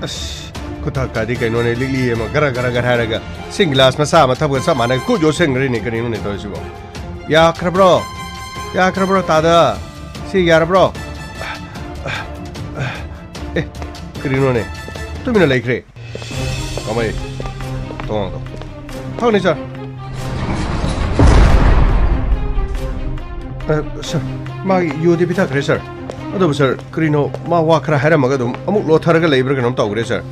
ꯑꯁ, ꯈꯨꯊꯛ ꯀꯥꯗꯤ ꯀꯩꯅꯣꯅꯦ, ꯂꯤꯛꯂꯤ ꯑꯃ ꯒꯔ ꯒꯔ ꯒꯔ ꯍꯥꯏꯔꯒ ꯏꯁꯤꯡ ꯒꯤꯂꯥꯁ ꯃꯆꯥ ꯑꯃ ꯊꯛꯄꯒ ꯆꯞ ꯃꯥꯟꯅꯩ꯫ ꯈꯨꯠ ꯌꯣꯠꯁꯤꯟꯈ꯭ꯔꯦꯅꯦ, ꯀꯔꯤꯅꯣꯅꯦ ꯇꯧꯔꯤꯁꯤꯕꯣ? ꯌꯥꯈ꯭ꯔꯕ꯭ꯔꯣ? ꯌꯥꯈ꯭ꯔꯕ꯭ꯔꯣ, ꯇꯥꯗ? ꯁꯤ ꯌꯥꯔꯕ꯭ꯔꯣ? ꯑꯦ, ꯀꯔꯤꯅꯣꯅꯦ? ꯇꯨꯃꯤꯟꯅ ꯂꯩꯈ꯭ꯔꯦ꯫ ꯀꯃꯥꯏ? ꯊꯣꯡ ꯍꯥꯡꯗꯣ꯫ ꯐꯒꯅꯤ, ꯁꯥꯔ꯫ ꯑ, ꯁꯥꯔ, ꯃꯥꯒꯤ ꯌꯨꯗꯤ ꯄꯤꯊꯛꯈ꯭ꯔꯦ, ꯁꯥꯔ꯫ ꯑꯗꯨꯕꯨ, ꯁꯥꯔ, ꯀꯔꯤꯅꯣ, ꯃꯥ ꯋꯥ ꯈꯔ ꯍꯥꯏꯔꯝꯃꯒ ꯑꯗꯨꯝ ꯑꯃꯨꯛ ꯂꯣꯊꯔꯒ ꯂꯩꯕ꯭ꯔꯥ ꯀꯩꯅꯣꯝ ꯇꯧꯈ꯭ꯔꯦ, ꯁꯥꯔ꯫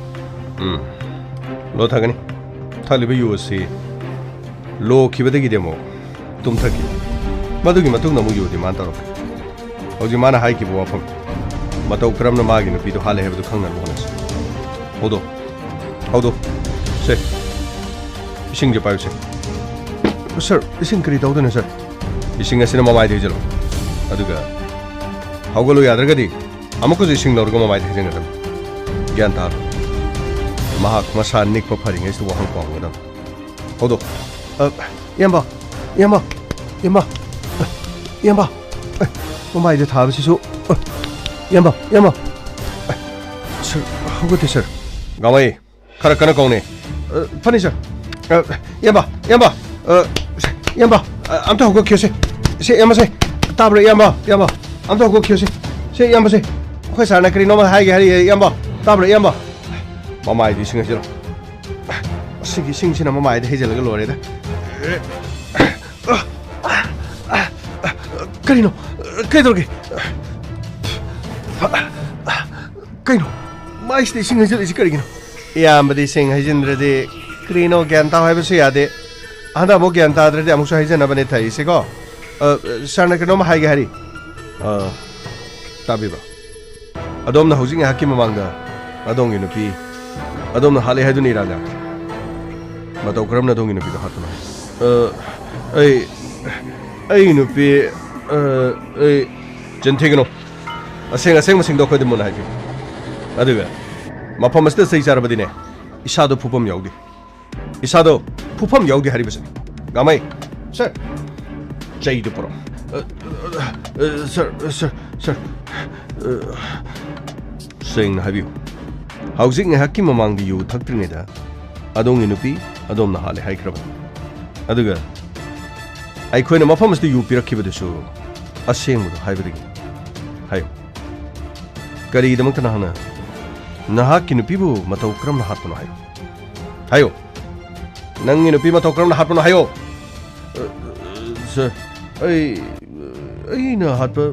ꯎꯝ, ꯂꯣꯊꯒꯅꯤ꯫ ꯊꯛꯂꯤꯕ ꯌꯨ ꯑꯁꯤ ꯂꯣꯈꯤꯕꯗꯒꯤꯗꯤ ꯑꯃꯨꯛ ꯇꯨꯝꯊꯈꯤ꯫ ꯃꯗꯨꯒꯤ ꯃꯇꯨꯡꯗ ꯑꯃꯨꯛ ꯌꯨ ꯗꯤꯃꯥꯟ ꯇꯧꯔꯛꯈꯤ꯫ ꯍꯧꯖꯤꯛ ꯃꯥꯅ ꯍꯥꯏꯈꯤꯕ ꯋꯥꯐꯝ, ꯃꯇꯧ ꯀꯔꯝꯅ ꯃꯥꯒꯤ ꯅꯨꯄꯤꯗꯨ ꯍꯥꯠꯂꯦ ꯍꯥꯏꯕꯗꯨ ꯈꯪꯅꯅꯕ ꯍꯣꯠꯅꯁꯤ꯫ ꯍꯧꯗꯣꯛ, ꯍꯧꯗꯣꯛ꯫ ꯁꯦ, ꯏꯁꯤꯡꯁꯦ ꯄꯥꯏꯌꯨꯁꯦ꯫ ꯁꯥꯔ, ꯏꯁꯤꯡ ꯀꯔꯤ ꯇꯧꯗꯣꯏꯅꯣ, ꯁꯥꯔ? ꯏꯁꯤꯡ ꯑꯁꯤꯅ ꯃꯃꯥꯏꯗ ꯍꯩꯖꯤꯜꯂꯣ꯫ ꯑꯗꯨꯒ ꯍꯧꯒꯠꯂꯨ ꯌꯥꯗ꯭ꯔꯒꯗꯤ ꯑꯃꯨꯛꯀꯁꯨ ꯏꯁꯤꯡ ꯂꯧꯔꯒ ꯃꯃꯥꯏꯗ ꯍꯩꯖꯤꯟꯒꯗꯕꯅꯤ꯫ ꯒ꯭ꯌꯥꯟ ꯇꯥꯔꯣ? ꯃꯍꯥꯛ ꯃꯁꯥ ꯅꯤꯛꯄ ꯐꯔꯤꯉꯩꯁꯤꯗ ꯋꯥꯍꯪ ꯄꯥꯎꯍꯪꯒꯗꯕꯅꯤ꯫ ꯍꯧꯗꯣꯛ꯫ ꯑ, ꯏꯌꯥꯝꯕ, ꯏꯌꯥꯝꯕ, ꯏꯌꯥꯝꯕ, ꯑ, ꯏꯌꯥꯝꯕ, ꯑ, ꯃꯃꯥꯏꯗ ꯊꯥꯕꯁꯤꯁꯨ, ꯑ, ꯏꯌꯥꯝꯕ, ꯏꯌꯥꯝꯕ, ꯑ, ꯁꯥꯔ, ꯍꯧꯒꯠꯇꯦ, ꯁꯥꯔ꯫ ꯒꯥꯃꯩ, ꯈꯔ ꯀꯟꯅ ꯀꯧꯅꯦ꯫ ꯑ, ꯐꯅꯤ, ꯁꯥꯔ꯫ ꯑ, ꯏꯌꯥꯝꯕ, ꯏꯌꯥꯝꯕ, ꯑ, ꯏꯌꯥꯝꯕ, ꯑ, ꯑꯝꯇ ꯍꯧꯒꯠꯈꯤꯁꯦ꯫ ꯁꯦ, ꯏꯌꯥꯝꯕꯁꯦ, ꯇꯥꯕ꯭ꯔꯥ, ꯏꯌꯥꯝꯕ, ꯏꯌꯥꯝꯕ, ꯑꯝꯇ ꯍꯧꯒꯠꯈꯤꯁꯦ꯫ ꯁꯦ, ꯏꯌꯥꯝꯕꯁꯦ, ꯑꯩꯈꯣꯏ ꯁꯥꯔꯅ ꯀꯔꯤꯅꯣꯃ ꯍꯥꯏꯒꯦ ꯍꯥꯏꯔꯤ, ꯏꯌꯥꯝꯕ, ꯇꯥꯕ꯭ꯔꯥ, ꯏꯌꯥꯝꯕ? ꯃꯃꯥꯏꯗꯨ ꯏꯁꯤꯡ ꯍꯩꯖꯤꯜꯂꯣ꯫ ꯑꯁꯤꯒꯤ ꯏꯁꯤꯡꯁꯤꯅ ꯃꯃꯥꯏꯗ ꯍꯩꯖꯤꯜꯂꯒ ꯂꯣꯏꯔꯦꯗ꯫ ꯀꯔꯤꯅꯣ? ꯀꯩꯗꯧꯔꯒꯦ? ꯀꯩꯅꯣ? ꯃꯥꯏꯁꯤꯗ ꯏꯁꯤꯡ ꯍꯩꯖꯤꯜꯂꯤꯁꯤ ꯀꯔꯤꯒꯤꯅꯣ? ꯏꯌꯥꯝꯕꯗꯤ ꯏꯁꯤꯡ ꯍꯩꯖꯤꯟꯗ꯭ꯔꯗꯤ ꯀꯔꯤꯅꯣ ꯒ꯭ꯌꯥꯟ ꯇꯥꯎ ꯍꯥꯏꯕꯁꯨ ꯌꯥꯗꯦ꯫ ꯍꯟꯗꯛ ꯑꯃꯨꯛ ꯒ꯭ꯌꯥꯟ ꯇꯥꯗ꯭ꯔꯗꯤ ꯑꯃꯨꯛꯁꯨ ꯍꯩꯖꯅꯕꯅꯦ ꯊꯛꯏꯁꯤꯀꯣ꯫ ꯑ, ꯁꯥꯔꯅ ꯀꯩꯅꯣꯝ ꯍꯥꯏꯒꯦ ꯍꯥꯏꯔꯤ꯫ ꯑ, ꯇꯥꯕꯤꯕ꯭ꯔꯣ? ꯑꯗꯣꯝꯅ ꯍꯧꯖꯤꯛ ꯉꯥꯏꯍꯥꯛꯀꯤ ꯃꯃꯥꯡꯗ ꯑꯗꯣꯝꯒꯤ ꯅꯨꯄꯤ, ꯑꯗꯣꯝꯅ ꯍꯥꯠꯂꯦ ꯍꯥꯏꯗꯨꯅ ꯏꯔꯥꯒ? ꯃꯇꯧ ꯀꯔꯝꯅ ꯑꯗꯣꯝꯒꯤ ꯅꯨꯄꯤꯗꯣ ꯍꯥꯠꯄꯅꯣ? ꯑ, ꯑꯩ, ꯑꯩ ꯅꯨꯄꯤ, ꯑ, ꯑꯩ ꯆꯤꯟ ꯊꯤꯒꯅꯨ꯫ ꯑꯁꯦꯡ ꯑꯁꯦꯡꯕꯁꯤꯡꯗꯣ ꯑꯩꯈꯣꯏꯗ ꯃꯨꯟꯅ ꯍꯥꯏꯕꯤꯌꯨ꯫ ꯑꯗꯨꯒ ꯃꯐꯝ ꯑꯁꯤꯗ ꯆꯩ ꯆꯥꯔꯕꯗꯤꯅꯦ, ꯏꯁꯥꯗꯣ ꯐꯨꯐꯝ ꯌꯥꯎꯗꯦ꯫ ꯏꯁꯥꯗꯣ ꯐꯨꯐꯝ ꯌꯥꯎꯗꯦ ꯍꯥꯏꯔꯤꯕꯁꯦ꯫ ꯒꯥꯃꯩ, ꯁꯥꯔ, ꯆꯩꯗꯨ ꯄꯨꯔꯛꯑꯣ꯫ ꯑ, ꯑ, ꯑ, ꯁꯥꯔ, ꯁꯥꯔ, ꯁꯥꯔ, ꯑ, ꯁꯦꯡꯅ ꯍꯥꯏꯕꯤꯌꯨ꯫ ꯍꯧꯖꯤꯛ ꯉꯥꯏꯍꯥꯛꯀꯤ ꯃꯃꯥꯡꯗ ꯌꯨ ꯊꯛꯇ꯭ꯔꯤꯉꯩꯗ ꯑꯗꯣꯝꯒꯤ ꯅꯨꯄꯤ ꯑꯗꯣꯝꯅ ꯍꯥꯠꯂꯦ ꯍꯥꯏꯈ꯭ꯔꯕꯅꯤ꯫ ꯑꯗꯨꯒ ꯑꯩꯈꯣꯏꯅ ꯃꯐꯝ ꯑꯁꯤꯗ ꯌꯨ ꯄꯤꯔꯛꯈꯤꯕꯗꯨꯁꯨ ꯑꯁꯦꯡꯕꯗꯨ ꯍꯥꯏꯕꯗꯒꯤ꯫ ꯍꯥꯏꯌꯨ, ꯀꯔꯤꯒꯤꯗꯃꯛꯇ ꯅꯍꯥꯛꯅ ꯅꯍꯥꯛꯀꯤ ꯅꯨꯄꯤꯕꯨ ꯃꯇꯧ ꯀꯔꯝꯅ ꯍꯥꯠꯄꯅꯣ? ꯍꯥꯏꯌꯨ, ꯍꯥꯏꯌꯨ, ꯅꯪꯒꯤ ꯅꯨꯄꯤ ꯃꯇꯧ ꯀꯔꯝꯅ ꯍꯥꯠꯄꯅꯣ? ꯍꯥꯏꯌꯨ꯫ ꯑ, ꯁꯥꯔ, ꯑꯩ, ꯑꯩꯅ ꯍꯥꯠꯄ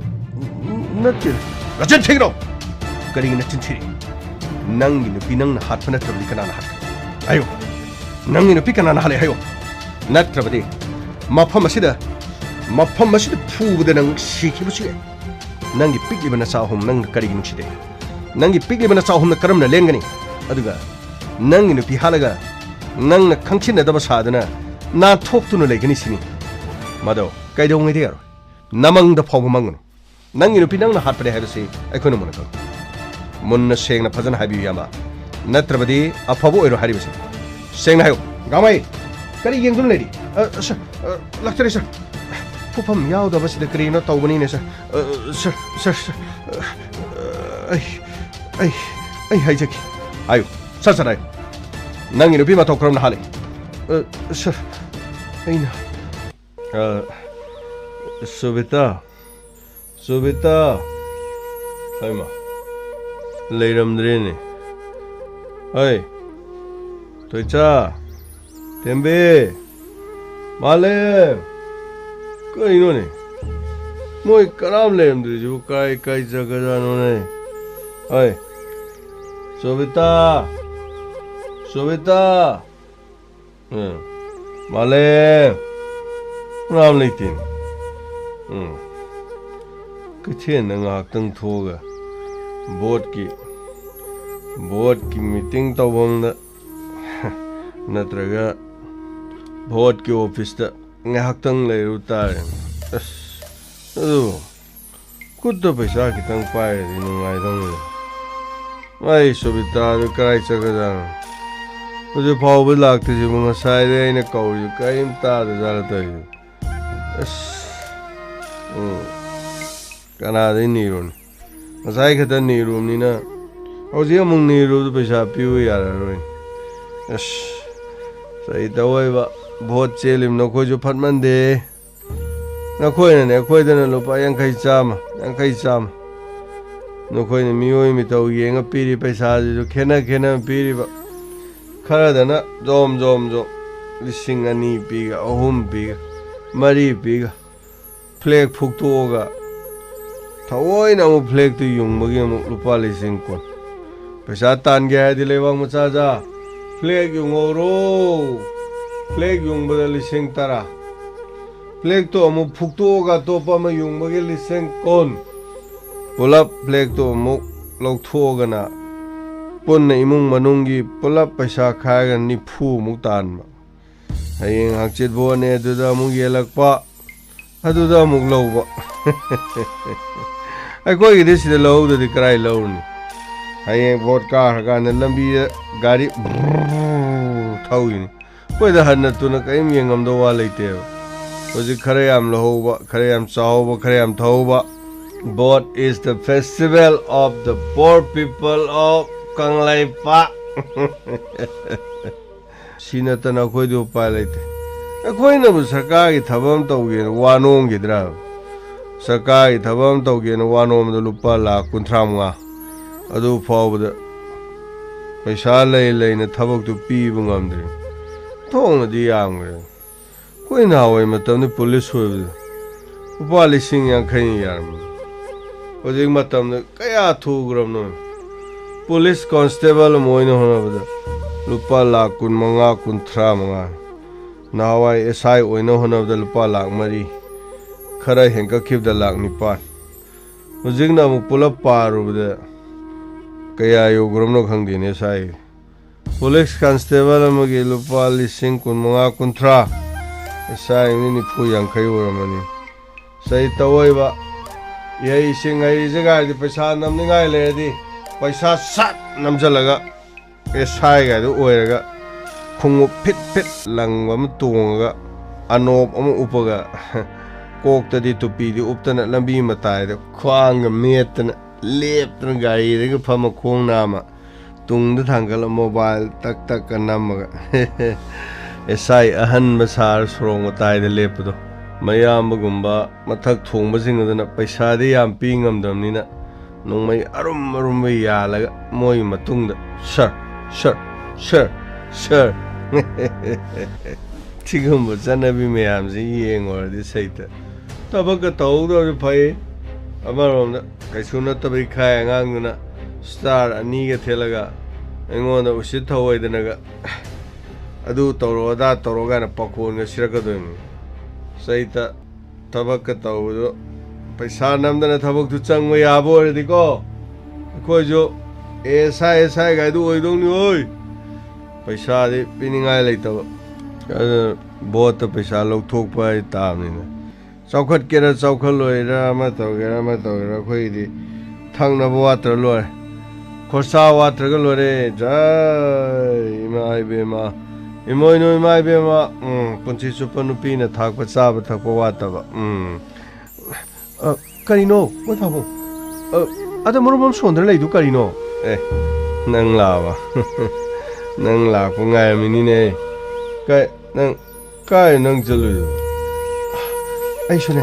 ꯅꯠꯇꯦ꯫ ꯅꯆꯤꯟ ꯊꯤꯒꯅꯨ! ꯀꯔꯤꯒꯤ ꯅꯆꯤꯟ ꯊꯤꯔꯤ? ꯅꯪꯒꯤ ꯅꯨꯄꯤ ꯅꯪꯅ ꯍꯥꯠꯄ ꯅꯠꯇ꯭ꯔꯕꯗꯤ ꯀꯅꯥꯅ ꯍꯥꯠꯈ꯭ꯔꯦ? ꯍꯥꯏꯌꯨ꯫ ꯅꯪꯒꯤ ꯅꯨꯄꯤ ꯀꯅꯥꯅ ꯍꯥꯠꯂꯦ? ꯍꯥꯏꯌꯨ꯫ ꯅꯠꯇ꯭ꯔꯕꯗꯤ ꯃꯐꯝ ꯑꯁꯤꯗ, ꯃꯐꯝ ꯑꯁꯤꯗ ꯐꯨꯕꯗ ꯅꯪ ꯁꯤꯈꯤꯕꯁꯨ ꯌꯥꯏ꯫ ꯅꯪꯒꯤ ꯄꯤꯛꯂꯤꯕ ꯅꯆꯥ ꯑꯍꯨꯝ ꯅꯪꯅ ꯀꯔꯤꯒꯤ ꯅꯨꯡꯁꯤꯗꯦ? ꯅꯪꯒꯤ ꯄꯤꯛꯂꯤꯕ ꯅꯆꯥ ꯑꯍꯨꯝꯅ ꯀꯔꯝꯅ ꯂꯦꯟꯒꯅꯤ? ꯑꯗꯨꯒ ꯅꯪꯒꯤ ꯅꯨꯄꯤ ꯍꯥꯠꯂꯒ ꯅꯪꯅ ꯈꯪꯁꯤꯟꯅꯗꯕ ꯁꯥꯗꯨꯅ ꯅꯥꯟꯊꯣꯛꯇꯨꯅ ꯂꯩꯒꯅꯤ ꯁꯤꯅꯤ꯫ ꯃꯗꯣ ꯀꯩꯗꯧꯉꯩꯗ ꯌꯥꯔꯣꯏ꯫ ꯅꯃꯪꯗ ꯐꯥꯎꯕ ꯃꯪꯒꯅꯨ꯫ ꯅꯪꯒꯤ ꯅꯨꯄꯤ ꯅꯪꯅ ꯍꯥꯠꯄꯅꯦ ꯍꯥꯏꯕꯁꯤ ꯑꯩꯈꯣꯏꯅ ꯃꯨꯟꯅ ꯈꯪꯏ꯫ ꯃꯨꯟꯅ ꯁꯦꯡꯅ ꯐꯖꯅ ꯍꯥꯏꯕꯤꯌꯨ, ꯏꯌꯥꯝꯕ꯫ ꯅꯠꯇ꯭ꯔꯕꯗꯤ ꯑꯐꯕ ꯑꯣꯏꯔꯣꯏ ꯍꯥꯏꯔꯤꯕꯁꯤ꯫ ꯁꯦꯡꯅ ꯍꯥꯏꯌꯨ꯫ ꯒꯥꯡꯃꯩ! ꯀꯔꯤ ꯌꯦꯡꯗꯨꯅ ꯂꯩꯔꯤ? ꯑ, ꯁꯥꯔ, ꯑ, ꯂꯥꯛꯆꯔꯦ, ꯁꯥꯔ꯫ ꯐꯨꯐꯝ ꯌꯥꯎꯗꯕꯁꯤꯗ ꯀꯔꯤꯅꯣ ꯇꯧꯕꯅꯤꯅꯦ, ꯁꯥꯔ꯫ ꯑ, ꯁꯥꯔ, ꯁꯥꯔ, ꯁꯥꯔ꯫ ꯑ, ꯑꯩ, ꯑꯩ, ꯑꯩ ꯍꯥꯏꯖꯒꯦ꯫ ꯍꯥꯏꯌꯨ꯫ ꯁꯠ ꯁꯠ ꯍꯥꯏꯌꯨ꯫ ꯅꯪꯒꯤ ꯅꯨꯄꯤ ꯃꯇꯧ ꯀꯔꯝꯅ ꯍꯥꯠꯂꯤ? ꯑ, ꯁꯥꯔ, ꯑꯩꯅ ꯑ, ꯁꯣꯕꯤꯇꯥ, ꯁꯣꯕꯤꯇꯥ꯫ ꯍꯩꯃꯥ, ꯂꯩꯔꯝꯗ꯭ꯔꯦꯅꯦ꯫ ꯍꯩ, ꯊꯣꯏꯆꯥ, ꯊꯦꯝꯕꯤ, ꯃꯥꯂꯦꯝ꯫ ꯀꯩꯅꯣꯅꯦ? ꯃꯣꯏ ꯀꯅꯥꯝ ꯂꯩꯔꯝꯗ꯭ꯔꯤꯁꯤꯕꯨ ꯀꯥꯏ ꯀꯥꯏ ꯆꯠꯈ꯭ꯔꯖꯥꯠꯅꯣꯅꯦ? ꯍꯩ, ꯁꯣꯕꯤꯇꯥ, ꯁꯣꯕꯤꯇꯥ꯫ ꯎꯝ꯫ ꯃꯥꯂꯦꯝ꯫ ꯀꯅꯥꯝ ꯂꯩꯇꯦꯅꯦ꯫ ꯎꯝ꯫ ꯀꯩꯊꯦꯜꯗ ꯉꯥꯏꯍꯥꯛꯇꯪ ꯊꯣꯛꯑꯒ ꯚꯣꯠꯀꯤ, ꯚꯣꯠꯀꯤ ꯃꯤꯇꯤꯡ ꯇꯧꯐꯝꯗ ꯅꯠꯇ꯭ꯔꯒ ꯚꯣꯠꯀꯤ ꯑꯣꯐꯤꯁꯇ ꯉꯥꯏꯍꯥꯛꯇꯪ ꯂꯩꯔꯨ ꯇꯥꯔꯦꯅꯦ꯫ ꯑꯁ, ꯑꯗꯨ ꯈꯨꯠꯇ ꯄꯩꯁꯥ ꯈꯤꯇꯪ ꯄꯥꯏꯔꯗꯤ ꯅꯨꯡꯉꯥꯏꯗꯧꯅꯤ꯫ ꯑꯩ ꯁꯨꯕꯤꯇꯥꯗꯨ ꯀꯔꯥꯏ ꯆꯠꯈ꯭ꯔꯖꯥꯠꯅꯣ? ꯍꯧꯖꯤꯛ ꯐꯥꯎꯕ ꯂꯥꯛꯇ꯭ꯔꯤꯁꯤꯕꯨ ꯉꯁꯥꯏꯗꯩ ꯑꯩꯅ ꯀꯧꯔꯤꯁꯤ ꯀꯔꯤꯝ ꯇꯥꯗꯖꯥꯠꯂ ꯇꯧꯔꯤꯁꯤ? ꯑꯁ, ꯎꯝ, ꯀꯅꯥꯗꯩ ꯅꯤꯔꯨꯅꯤ? ꯉꯁꯥꯏ ꯈꯛꯇ ꯅꯤꯔꯨꯕꯅꯤꯅ ꯍꯧꯖꯤꯛ ꯑꯃꯨꯛ ꯅꯤꯔꯨꯕꯗ ꯄꯩꯁꯥ ꯄꯤꯌꯨ ꯌꯥꯔꯔꯣꯏ꯫ ꯑꯁ, ꯀꯔꯤ ꯇꯧꯋꯦꯕ? ꯚꯣꯠ ꯆꯦꯜꯂꯤꯕ ꯅꯈꯣꯏꯁꯨ ꯐꯠꯃꯟꯗꯦ꯫ ꯅꯈꯣꯏꯅꯅꯦ ꯑꯩꯈꯣꯏꯗꯅ ꯂꯨꯄꯥ ꯌꯥꯡꯈꯩ, ꯆꯥꯝꯃ, ꯌꯥꯡꯈꯩ, ꯆꯥꯝꯃ꯫ ꯅꯈꯣꯏꯅ ꯃꯤꯑꯣꯏ ꯃꯤꯇꯧ ꯌꯦꯡꯉ ꯄꯤꯔꯤ ꯄꯩꯁꯥꯁꯤꯁꯨ ꯈꯦꯠꯅ ꯈꯦꯠꯅ ꯄꯤꯔꯤꯕ꯫ ꯈꯔꯗꯅ ꯖꯣꯝ ꯖꯣꯝ ꯖꯣꯝ ꯂꯤꯁꯤꯡ ꯑꯅꯤ ꯄꯤꯒ, ꯑꯍꯨꯝ ꯄꯤꯒ, ꯃꯔꯤ ꯄꯤꯒ꯫ ꯐ꯭ꯂꯦꯛ ꯐꯨꯛꯇꯣꯛꯑꯒ ꯊꯑꯣꯏꯅ ꯑꯃꯨꯛ ꯐ꯭ꯂꯦꯛꯇꯨ ꯌꯨꯡꯕꯒꯤ ꯑꯃꯨꯛ ꯂꯨꯄꯥ ꯂꯤꯁꯤꯡ ꯀꯨꯟ꯫ ꯄꯩꯁꯥ ꯇꯥꯟꯒꯦ ꯍꯥꯏꯔꯗꯤ ꯂꯩꯕꯥꯛ ꯃꯆꯥꯖꯥ, ꯐ꯭ꯂꯦꯛ ꯌꯨꯡꯍꯧꯔꯣ꯫ ꯐ꯭ꯂꯦꯛ ꯌꯨꯡꯕꯗ ꯂꯤꯁꯤꯡ ꯇꯔꯥ꯫ ꯐ꯭ꯂꯦꯛꯇꯣ ꯑꯃꯨꯛ ꯐꯨꯛꯇꯣꯛꯑꯒ ꯑꯇꯣꯞꯄ ꯑꯃ ꯌꯨꯡꯕꯒꯤ ꯂꯤꯁꯤꯡ ꯀꯨꯟ꯫ ꯄꯨꯂꯞ ꯐ꯭ꯂꯦꯛꯇꯣ ꯑꯃꯨꯛ ꯂꯧꯊꯣꯛꯑꯒꯅ ꯄꯨꯟꯅ ꯏꯃꯨꯡ ꯃꯅꯨꯡꯒꯤ ꯄꯨꯂꯞ ꯄꯩꯁꯥ ꯈꯥꯏꯔꯒ ꯅꯤꯐꯨꯃꯨꯛ ꯇꯥꯟꯕ꯫ ꯍꯌꯦꯡ ꯍꯪꯆꯤꯠ ꯚꯣꯠꯅꯦ, ꯑꯗꯨꯗ ꯑꯃꯨꯛ ꯌꯦꯜꯂꯛꯄ, ꯑꯗꯨꯗ ꯑꯃꯨꯛ ꯂꯧꯕ꯫ ꯑꯩꯈꯣꯏꯒꯤꯗꯤ ꯁꯤꯗ ꯂꯧꯍꯧꯗ꯭ꯔꯗꯤ ꯀꯔꯥꯏ ꯂꯧꯔꯨꯅꯤ? ꯍꯌꯦꯡ ꯚꯣꯠ ꯀꯥꯈ꯭ꯔꯀꯥꯟꯗ ꯂꯝꯕꯤꯗ ꯒꯥꯔꯤ ꯊꯧꯔꯤꯅꯤ꯫ ꯑꯩꯈꯣꯏꯗ ꯍꯟꯅ ꯇꯨꯅ ꯀꯔꯤꯝ ꯌꯦꯡꯉꯝꯗꯧ ꯋꯥ ꯂꯩꯇꯦꯕ꯫ ꯍꯧꯖꯤꯛ ꯈꯔ ꯌꯥꯝ ꯂꯧꯍꯧꯕ, ꯈꯔ ꯌꯥꯝ ꯆꯥꯍꯧꯕ, ꯈꯔ ꯌꯥꯝ ꯊꯧꯍꯧꯕ꯫ Vote is the festival of the poor people of Kangleipak. ꯁꯤ ꯅꯠꯇꯅ ꯑꯩꯈꯣꯏꯗꯤ ꯎꯄꯥꯏ ꯂꯩꯇꯦ꯫ ꯑꯩꯈꯣꯏꯅꯕꯨ ꯁꯔꯀꯥꯔꯒꯤ ꯊꯕꯛ ꯑꯃ ꯇꯧꯒꯦꯅ ꯋꯥ ꯅꯣꯝꯈꯤꯗ꯭ꯔꯥ? ꯁꯔꯀꯥꯔꯒꯤ ꯊꯕꯛ ꯑꯃ ꯇꯧꯒꯦꯅ ꯋꯥ ꯅꯣꯝꯕꯗ ꯂꯨꯄꯥ ꯂꯥꯈ ꯀꯨꯟꯊ꯭ꯔꯥ ꯃꯉꯥ, ꯑꯗꯨ ꯐꯥꯎꯕꯗ ꯄꯩꯁꯥ ꯂꯩ ꯂꯩꯅ ꯊꯕꯛꯇꯨ ꯄꯤꯕ ꯉꯝꯗ꯭ꯔꯦ꯫ ꯊꯣꯡꯅꯗꯤ ꯌꯥꯝꯈ꯭ꯔꯦ꯫ ꯑꯩꯈꯣꯏ ꯅꯍꯥꯟꯋꯥꯏ ꯃꯇꯝꯗ ꯄꯨꯂꯤꯁ ꯑꯣꯏꯕꯗ ꯂꯨꯄꯥ ꯂꯤꯁꯤꯡ ꯌꯥꯡꯈꯩꯅ ꯌꯥꯔꯝꯃꯤ꯫ ꯍꯧꯖꯤꯛ ꯃꯇꯝꯗ ꯀꯌꯥ ꯊꯨꯈ꯭ꯔꯕꯅꯣ? ꯄꯨꯂꯤꯁ ꯀꯣꯟꯁꯇꯦꯕꯜ ꯑꯃ ꯑꯣꯏꯅ ꯍꯣꯠꯅꯕꯗ ꯂꯨꯄꯥ ꯂꯥꯈ ꯀꯨꯟ ꯃꯉꯥ, ꯀꯨꯟꯊ꯭ꯔꯥ ꯃꯉꯥ꯫ ꯅꯍꯥꯟꯋꯥꯏ ꯑꯦꯁ ꯑꯥꯏ ꯑꯣꯏꯅ ꯍꯣꯠꯅꯕꯗ ꯂꯨꯄꯥ ꯂꯥꯈ ꯃꯔꯤ, ꯈꯔ ꯍꯦꯟꯒꯠꯈꯤꯕꯗ ꯂꯥꯈ ꯅꯤꯄꯥꯟ꯫ ꯍꯧꯖꯤꯛꯅ ꯑꯃꯨꯛ ꯄꯨꯂꯞ ꯄꯥꯔꯨꯕꯗ ꯀꯌꯥ ꯌꯧꯈ꯭ꯔꯕꯅꯣ ꯈꯪꯗꯦꯅꯦ ꯑꯦꯁ ꯑꯥꯏ꯫ ꯄꯨꯂꯤꯁ ꯀꯟꯁꯇꯦꯕꯜ ꯑꯃꯒꯤ ꯂꯨꯄꯥ ꯂꯤꯁꯤꯡ ꯀꯨꯟ ꯃꯉꯥ, ꯀꯨꯟꯊ꯭ꯔꯥ, ꯑꯦꯁ ꯑꯥꯏ ꯑꯃꯅ ꯅꯤꯐꯨ ꯌꯥꯡꯈꯩ ꯑꯣꯏꯔꯝꯃꯅꯤ꯫ ꯆꯩ ꯇꯧꯑꯣꯏꯕ꯫ ꯏꯍꯩ ꯏꯁꯤꯡ ꯍꯩꯔꯤꯁꯦ ꯀꯥꯏꯗꯤ ꯄꯩꯁꯥ ꯅꯝꯅꯤꯡꯉꯥꯏ ꯂꯩꯔꯗꯤ ꯄꯩꯁꯥ ꯁꯠ ꯅꯝꯁꯤꯜꯂꯒ ꯑꯦꯁ ꯑꯥꯏ ꯒꯥꯏꯗꯨ ꯑꯣꯏꯔꯒ ꯈꯣꯡꯎꯞ ꯐꯤꯠ ꯐꯤꯠ ꯂꯪꯕ ꯑꯃ ꯇꯣꯡꯉꯒ ꯑꯅꯣꯞ ꯑꯃ ꯎꯞꯄꯒ ꯀꯣꯛꯇꯗꯤ ꯇꯨꯄꯤꯗꯤ ꯎꯞꯇꯅ ꯂꯝꯕꯤ ꯃꯇꯥꯏꯗ ꯈ꯭ꯋꯥꯡꯒ ꯃꯦꯠꯇꯅ ꯂꯦꯞꯇꯅ ꯒꯥꯔꯤꯗꯒ ꯐꯝꯃ ꯈꯣꯡ ꯅꯥꯝꯃ ꯇꯨꯡꯗ ꯊꯥꯡꯒꯠꯂ ꯃꯣꯕꯥꯏꯜ ꯇꯛ ꯇꯛꯀ ꯅꯝꯃꯒ ꯑꯦꯁ ꯑꯥꯏ ꯑꯍꯟꯕ ꯁꯥꯔ ꯁꯣꯔꯣꯛ ꯃꯇꯥꯏꯗ ꯂꯦꯞꯄꯗꯣ꯫ ꯃꯌꯥꯝꯕꯒꯨꯝꯕ ꯃꯊꯛ ꯊꯣꯡꯕꯁꯤꯡ ꯑꯗꯨꯅ ꯄꯩꯁꯥꯗꯤ ꯌꯥꯝ ꯄꯤ ꯉꯝꯗꯕꯅꯤꯅ ꯅꯣꯡꯃꯩ ꯑꯔꯨꯝ ꯑꯔꯨꯝꯕ ꯌꯥꯜꯂꯒ ꯃꯣꯏꯒꯤ ꯃꯇꯨꯡꯗ "ꯁꯔ, ꯁꯔ, ꯁꯔ, ꯁꯔ"꯫ ꯁꯤꯒꯨꯝꯕ ꯆꯠꯅꯕꯤ ꯃꯌꯥꯝꯁꯤ ꯌꯦꯡꯉꯨꯔꯗꯤ ꯁꯩꯇ ꯊꯕꯛꯀ ꯇꯧꯍꯧꯗꯕꯁꯨ ꯐꯩ꯫ ꯑꯃꯔꯣꯝꯗ ꯀꯩꯁꯨ ꯅꯠꯇꯕ ꯏꯈꯥꯏ ꯑꯉꯥꯡꯗꯨꯅ ꯁ꯭ꯇꯥꯔ ꯑꯅꯤꯒ ꯊꯦꯠꯂꯒ ꯑꯩꯉꯣꯟꯗ ꯎꯁꯤꯠ ꯊꯧꯑꯣꯏꯗꯅꯒ "ꯑꯗꯨ ꯇꯧꯔꯣ, ꯑꯗꯥ ꯇꯧꯔꯣ" ꯀꯥꯏꯅ ꯄꯥꯈꯣꯟꯒ ꯁꯤꯔꯛꯀꯗꯣꯏꯅꯤ꯫ ꯁꯩꯇ ꯊꯕꯛꯀ ꯇꯧꯕꯗꯣ ꯄꯩꯁꯥ ꯅꯝꯗꯅ ꯊꯕꯛꯇꯨ ꯆꯪꯕ ꯌꯥꯕ ꯑꯣꯏꯔꯗꯤꯀꯣ, ꯑꯩꯈꯣꯏꯁꯨ ꯑꯦ ꯑꯦꯁ ꯑꯥꯏ, ꯑꯦꯁ ꯑꯥꯏ ꯒꯥꯏꯗꯨ ꯑꯣꯏꯗꯧꯅꯤ ꯍꯣꯏ꯫ ꯄꯩꯁꯥꯗꯤ ꯄꯤꯅꯤꯡꯉꯥꯏ ꯂꯩꯇꯕ꯫ ꯑꯗꯨꯅ ꯚꯣꯠꯇ ꯄꯩꯁꯥ ꯂꯧꯊꯣꯛꯄ ꯍꯥꯏ ꯇꯥꯕꯅꯤꯅ꯫ ꯆꯥꯎꯈꯠꯀꯦꯔꯥ ꯆꯥꯎꯈꯠꯂꯣꯏꯔꯥ, ꯑꯃ ꯇꯧꯒꯦꯔꯥ ꯑꯃ ꯇꯧꯒꯦꯔꯥ, ꯑꯩꯈꯣꯏꯒꯤꯗꯤ ꯊꯛꯅꯕ ꯋꯥꯠꯇ꯭ꯔ ꯂꯣꯏꯔꯦ, ꯈꯣꯔꯁꯥ ꯋꯥꯠꯇ꯭ꯔꯒ ꯂꯣꯏꯔꯦ꯫ ꯖꯥꯏ ꯏꯃꯥ ꯏꯕꯦꯝꯃ, ꯏꯃꯣꯏꯅꯨ ꯏꯃꯥ ꯏꯕꯦꯝꯃ, ꯎꯝ, ꯄꯨꯟꯁꯤ ꯆꯨꯞꯄ ꯅꯨꯄꯤꯅ ꯊꯥꯛꯄ ꯆꯥꯕ ꯊꯛꯄ ꯋꯥꯠꯇꯕ꯫ ꯎꯝ꯫ ꯑ, ꯀꯔꯤꯅꯣ, ꯃꯣꯏ ꯄꯥꯕꯨꯡ? ꯑ, ꯑꯗ ꯃꯔꯨꯝ ꯑꯃ ꯁꯣꯟꯗꯅ ꯂꯩꯗꯨ ꯀꯔꯤꯅꯣ? ꯑꯦ, ꯅꯪ ꯂꯥꯛꯑꯕ? ꯅꯪ ꯂꯥꯛꯄ ꯉꯥꯏꯔꯝꯃꯤꯅꯤꯅꯦ꯫ ꯀꯥꯏ, ꯅꯪ, ꯀꯥꯏ ꯅꯪ ꯆꯠꯂꯨꯏꯗꯣ? ꯑꯩꯁꯨꯅꯦ,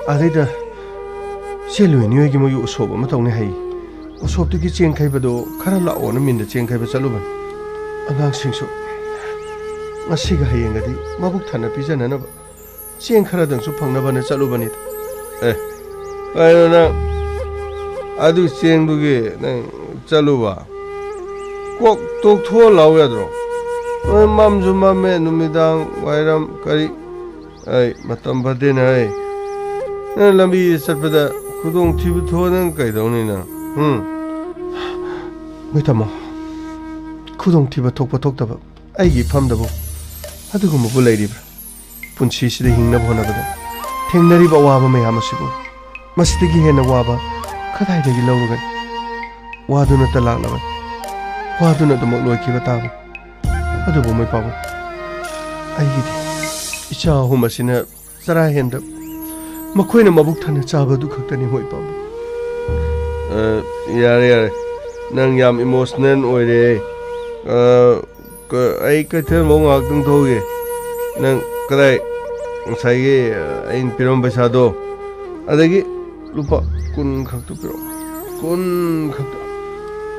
ꯑꯗꯩꯗ ꯆꯦ ꯂꯣꯏꯅꯤ ꯍꯣꯏꯒꯤ ꯃꯣꯏꯒꯤ ꯎꯁꯣꯞ ꯑꯃ ꯇꯧꯅꯤ ꯍꯥꯏ꯫ ꯎꯁꯣꯞꯇꯨꯒꯤ ꯆꯦꯡ ꯈꯩꯕꯗꯣ ꯈꯔ ꯂꯥꯛꯑꯣꯅ ꯃꯤꯟꯗ ꯆꯦꯡ ꯈꯩꯕ ꯆꯠꯂꯨꯕꯅꯤ꯫ ꯑꯉꯥꯡꯁꯤꯡꯁꯨ ꯉꯁꯤꯒ ꯍꯌꯦꯡꯒꯗꯤ ꯃꯕꯨꯛ ꯊꯟꯅ ꯄꯤꯖꯅꯅꯕ ꯆꯦꯡ ꯈꯔꯗꯪꯁꯨ ꯐꯪꯅꯕꯅ ꯆꯠꯂꯨꯕꯅꯤꯗ꯫ ꯑꯦ, ꯀꯩꯅꯣ ꯅꯪ ꯑꯗꯨ ꯆꯦꯡꯗꯨꯒꯤ ꯅꯪ ꯆꯠꯂꯨꯕ? ꯀꯣꯛ ꯇꯣꯛꯊꯣꯛꯑ ꯂꯥꯛꯎ ꯌꯥꯗ꯭ꯔꯣ? ꯅꯣꯏ ꯃꯝꯁꯨ ꯃꯝꯃꯦ, ꯅꯨꯃꯤꯗꯥꯡ ꯋꯥꯏꯔꯝ ꯀꯔꯤ? ꯑꯩ ꯃꯇꯝ ꯐꯠꯇꯦꯅꯦ, ꯑꯩ꯫ ꯅꯪ ꯂꯝꯕꯤ ꯆꯠꯄꯗ ꯈꯨꯗꯣꯡꯊꯤꯕ ꯊꯣꯛꯑ ꯅꯪ ꯀꯩꯗꯧꯅꯤ ꯅꯪ? ꯍꯨꯝ? ꯅꯣꯏ ꯇꯥꯃꯣ, ꯈꯨꯗꯣꯡꯊꯤꯕ ꯊꯣꯛꯄ ꯊꯣꯛꯇꯕ ꯑꯩꯒꯤ ꯏꯐꯝꯗꯕꯨ ꯑꯗꯨꯒꯨꯝꯕꯕꯨ ꯂꯩꯔꯤꯕ꯭ꯔꯥ? ꯄꯨꯟꯁꯤꯁꯤꯗ ꯍꯤꯡꯅꯕ ꯍꯣꯠꯅꯕꯗ ꯊꯦꯡꯅꯔꯤꯕ ꯑꯋꯥꯕ ꯃꯌꯥꯝ ꯑꯁꯤꯕꯨ ꯃꯁꯤꯗꯒꯤ ꯍꯦꯟꯅ ꯋꯥꯕ ꯀꯗꯥꯏꯗꯒꯤ ꯂꯧꯔꯨꯒꯅꯤ? ꯋꯥꯗꯨꯅꯇ ꯂꯥꯛꯂꯕꯅꯤ, ꯋꯥꯗꯨꯅ ꯑꯗꯨꯃꯛ ꯂꯣꯏꯈꯤꯕ ꯇꯥꯕꯅꯤ꯫ ꯑꯗꯨꯕꯨ ꯃꯣꯏ ꯄꯥꯕꯨꯡ, ꯑꯩꯒꯤꯗꯤ ꯏꯆꯥ ꯑꯍꯨꯝ ꯑꯁꯤꯅ ꯆꯔꯥ ꯍꯦꯟꯗꯕ, ꯃꯈꯣꯏꯅ ꯃꯕꯨꯛ ꯊꯟꯅ ꯆꯥꯕ ꯑꯗꯨ ꯈꯛꯇꯅꯤ ꯃꯣꯏ ꯄꯥꯕꯨꯡ꯫ ꯑ, ꯌꯥꯔꯦ, ꯌꯥꯔꯦ, ꯅꯪ ꯌꯥꯝ ꯏꯃꯣꯁꯅꯦꯜ ꯑꯣꯏꯔꯦ꯫ ꯑ, ꯀ-, ꯑꯩ ꯀꯩꯊꯦꯜꯐꯥꯎ ꯉꯥꯏꯍꯥꯛꯇꯪ ꯊꯣꯛꯎꯒꯦ꯫ ꯅꯪ ꯀꯗꯥꯏ ꯉꯁꯥꯏꯒꯤ, ꯑ, ꯑꯩꯅ ꯄꯤꯔꯝꯕ ꯄꯩꯁꯥꯗꯣ, ꯑꯗꯒꯤ ꯂꯨꯄꯥ ꯀꯨꯟ ꯈꯛꯇ ꯄꯤꯔꯛꯑꯣ꯫ ꯀꯨꯟ ꯈꯛꯇ?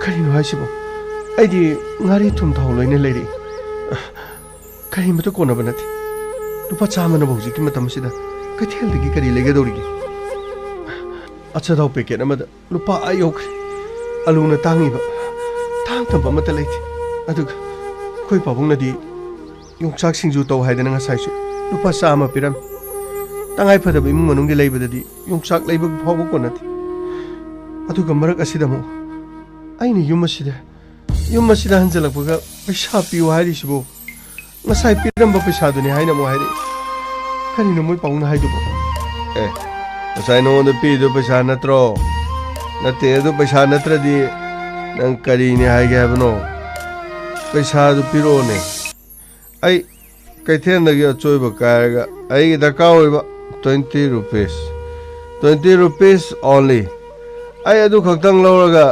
ꯀꯔꯤꯅꯣ ꯍꯥꯏꯁꯤꯕꯣ? ꯑꯩꯗꯤ ꯉꯥꯔꯤ ꯊꯨꯝ ꯊꯥꯎ ꯂꯣꯏꯅ ꯂꯩꯔꯛꯏ꯫ ꯀꯔꯤꯃꯠꯇ ꯀꯣꯟꯅꯕ ꯅꯠꯇꯦ꯫ ꯂꯨꯄꯥ ꯆꯥꯝꯃꯅꯕꯨ ꯍꯧꯖꯤꯛꯀꯤ ꯃꯇꯝꯁꯤꯗ ꯀꯩꯊꯦꯜꯗꯒꯤ ꯀꯔꯤ ꯂꯩꯒꯗꯧꯔꯤꯒꯦ? ꯑꯆꯥꯊꯥꯎ ꯄꯦꯀꯦꯠ ꯑꯃꯗ ꯂꯨꯄꯥ ꯑꯥ ꯌꯧꯈ꯭ꯔꯦ꯫ ꯑꯂꯨꯅ ꯇꯥꯡꯉꯤꯕ, ꯇꯥꯡꯗꯕ ꯑꯃꯠꯇ ꯂꯩꯇꯦ꯫ ꯑꯗꯨꯒ ꯑꯩꯈꯣꯏ ꯄꯥꯕꯨꯡꯅꯗꯤ ꯌꯣꯡꯆꯥꯛ ꯁꯤꯡꯖꯨ ꯇꯧ ꯍꯥꯏꯗꯅ ꯉꯁꯥꯏꯁꯨ ꯂꯨꯄꯥ ꯆꯥꯝꯃ ꯄꯤꯔꯝꯃꯤ꯫ ꯇꯉꯥꯏ ꯐꯗꯕ ꯏꯃꯨꯡ ꯃꯅꯨꯡꯒꯤ ꯂꯩꯕꯗꯗꯤ ꯌꯣꯡꯆꯥꯛ ꯂꯩꯕ ꯐꯥꯎꯕ ꯀꯣꯟꯅꯗꯦ꯫ ꯑꯗꯨꯒ ꯃꯔꯛ ꯑꯁꯤꯗ ꯑꯃꯨꯛ ꯑꯩꯅ ꯌꯨꯝ ꯑꯁꯤꯗ, ꯌꯨꯝ ꯑꯁꯤꯗ ꯍꯟꯖꯤꯜꯂꯛꯄꯒ ꯄꯩꯁꯥ ꯄꯤꯌꯨ ꯍꯥꯏꯔꯤꯁꯤꯕꯨ ꯉꯁꯥꯏ ꯄꯤꯔꯝꯕ ꯄꯩꯁꯥꯗꯨꯅꯤ ꯍꯥꯏꯅ ꯑꯃꯨꯛ ꯍꯥꯏꯔꯛꯏ꯫ ꯀꯔꯤꯅꯣ ꯃꯣꯏ ꯄꯥꯕꯨꯡꯅ ꯍꯥꯏꯗꯨꯕꯣ? ꯑꯦ, ꯉꯁꯥꯏ ꯅꯉꯣꯟꯗ ꯄꯤꯔꯤꯗꯣ ꯄꯩꯁꯥ ꯅꯠꯇ꯭ꯔꯣ? ꯅꯠꯇꯦ, ꯑꯗꯨ ꯄꯩꯁꯥ ꯅꯠꯇ꯭ꯔꯗꯤ ꯅꯪ ꯀꯔꯤꯅꯤ ꯍꯥꯏꯒꯦ ꯍꯥꯏꯕꯅꯣ? ꯄꯩꯁꯥꯗꯨ ꯄꯤꯔꯛꯑꯣꯅꯦ꯫ ꯑꯩ ꯀꯩꯊꯦꯜꯗꯒꯤ ꯑꯆꯣꯏꯕ ꯀꯥꯏꯔꯒ ꯑꯩꯒꯤ ꯗꯔꯀꯥꯔ ꯑꯣꯏꯕ twenty rupees, twenty rupees only꯫ ꯑꯩ ꯑꯗꯨ ꯈꯛꯇꯪ ꯂꯧꯔꯒ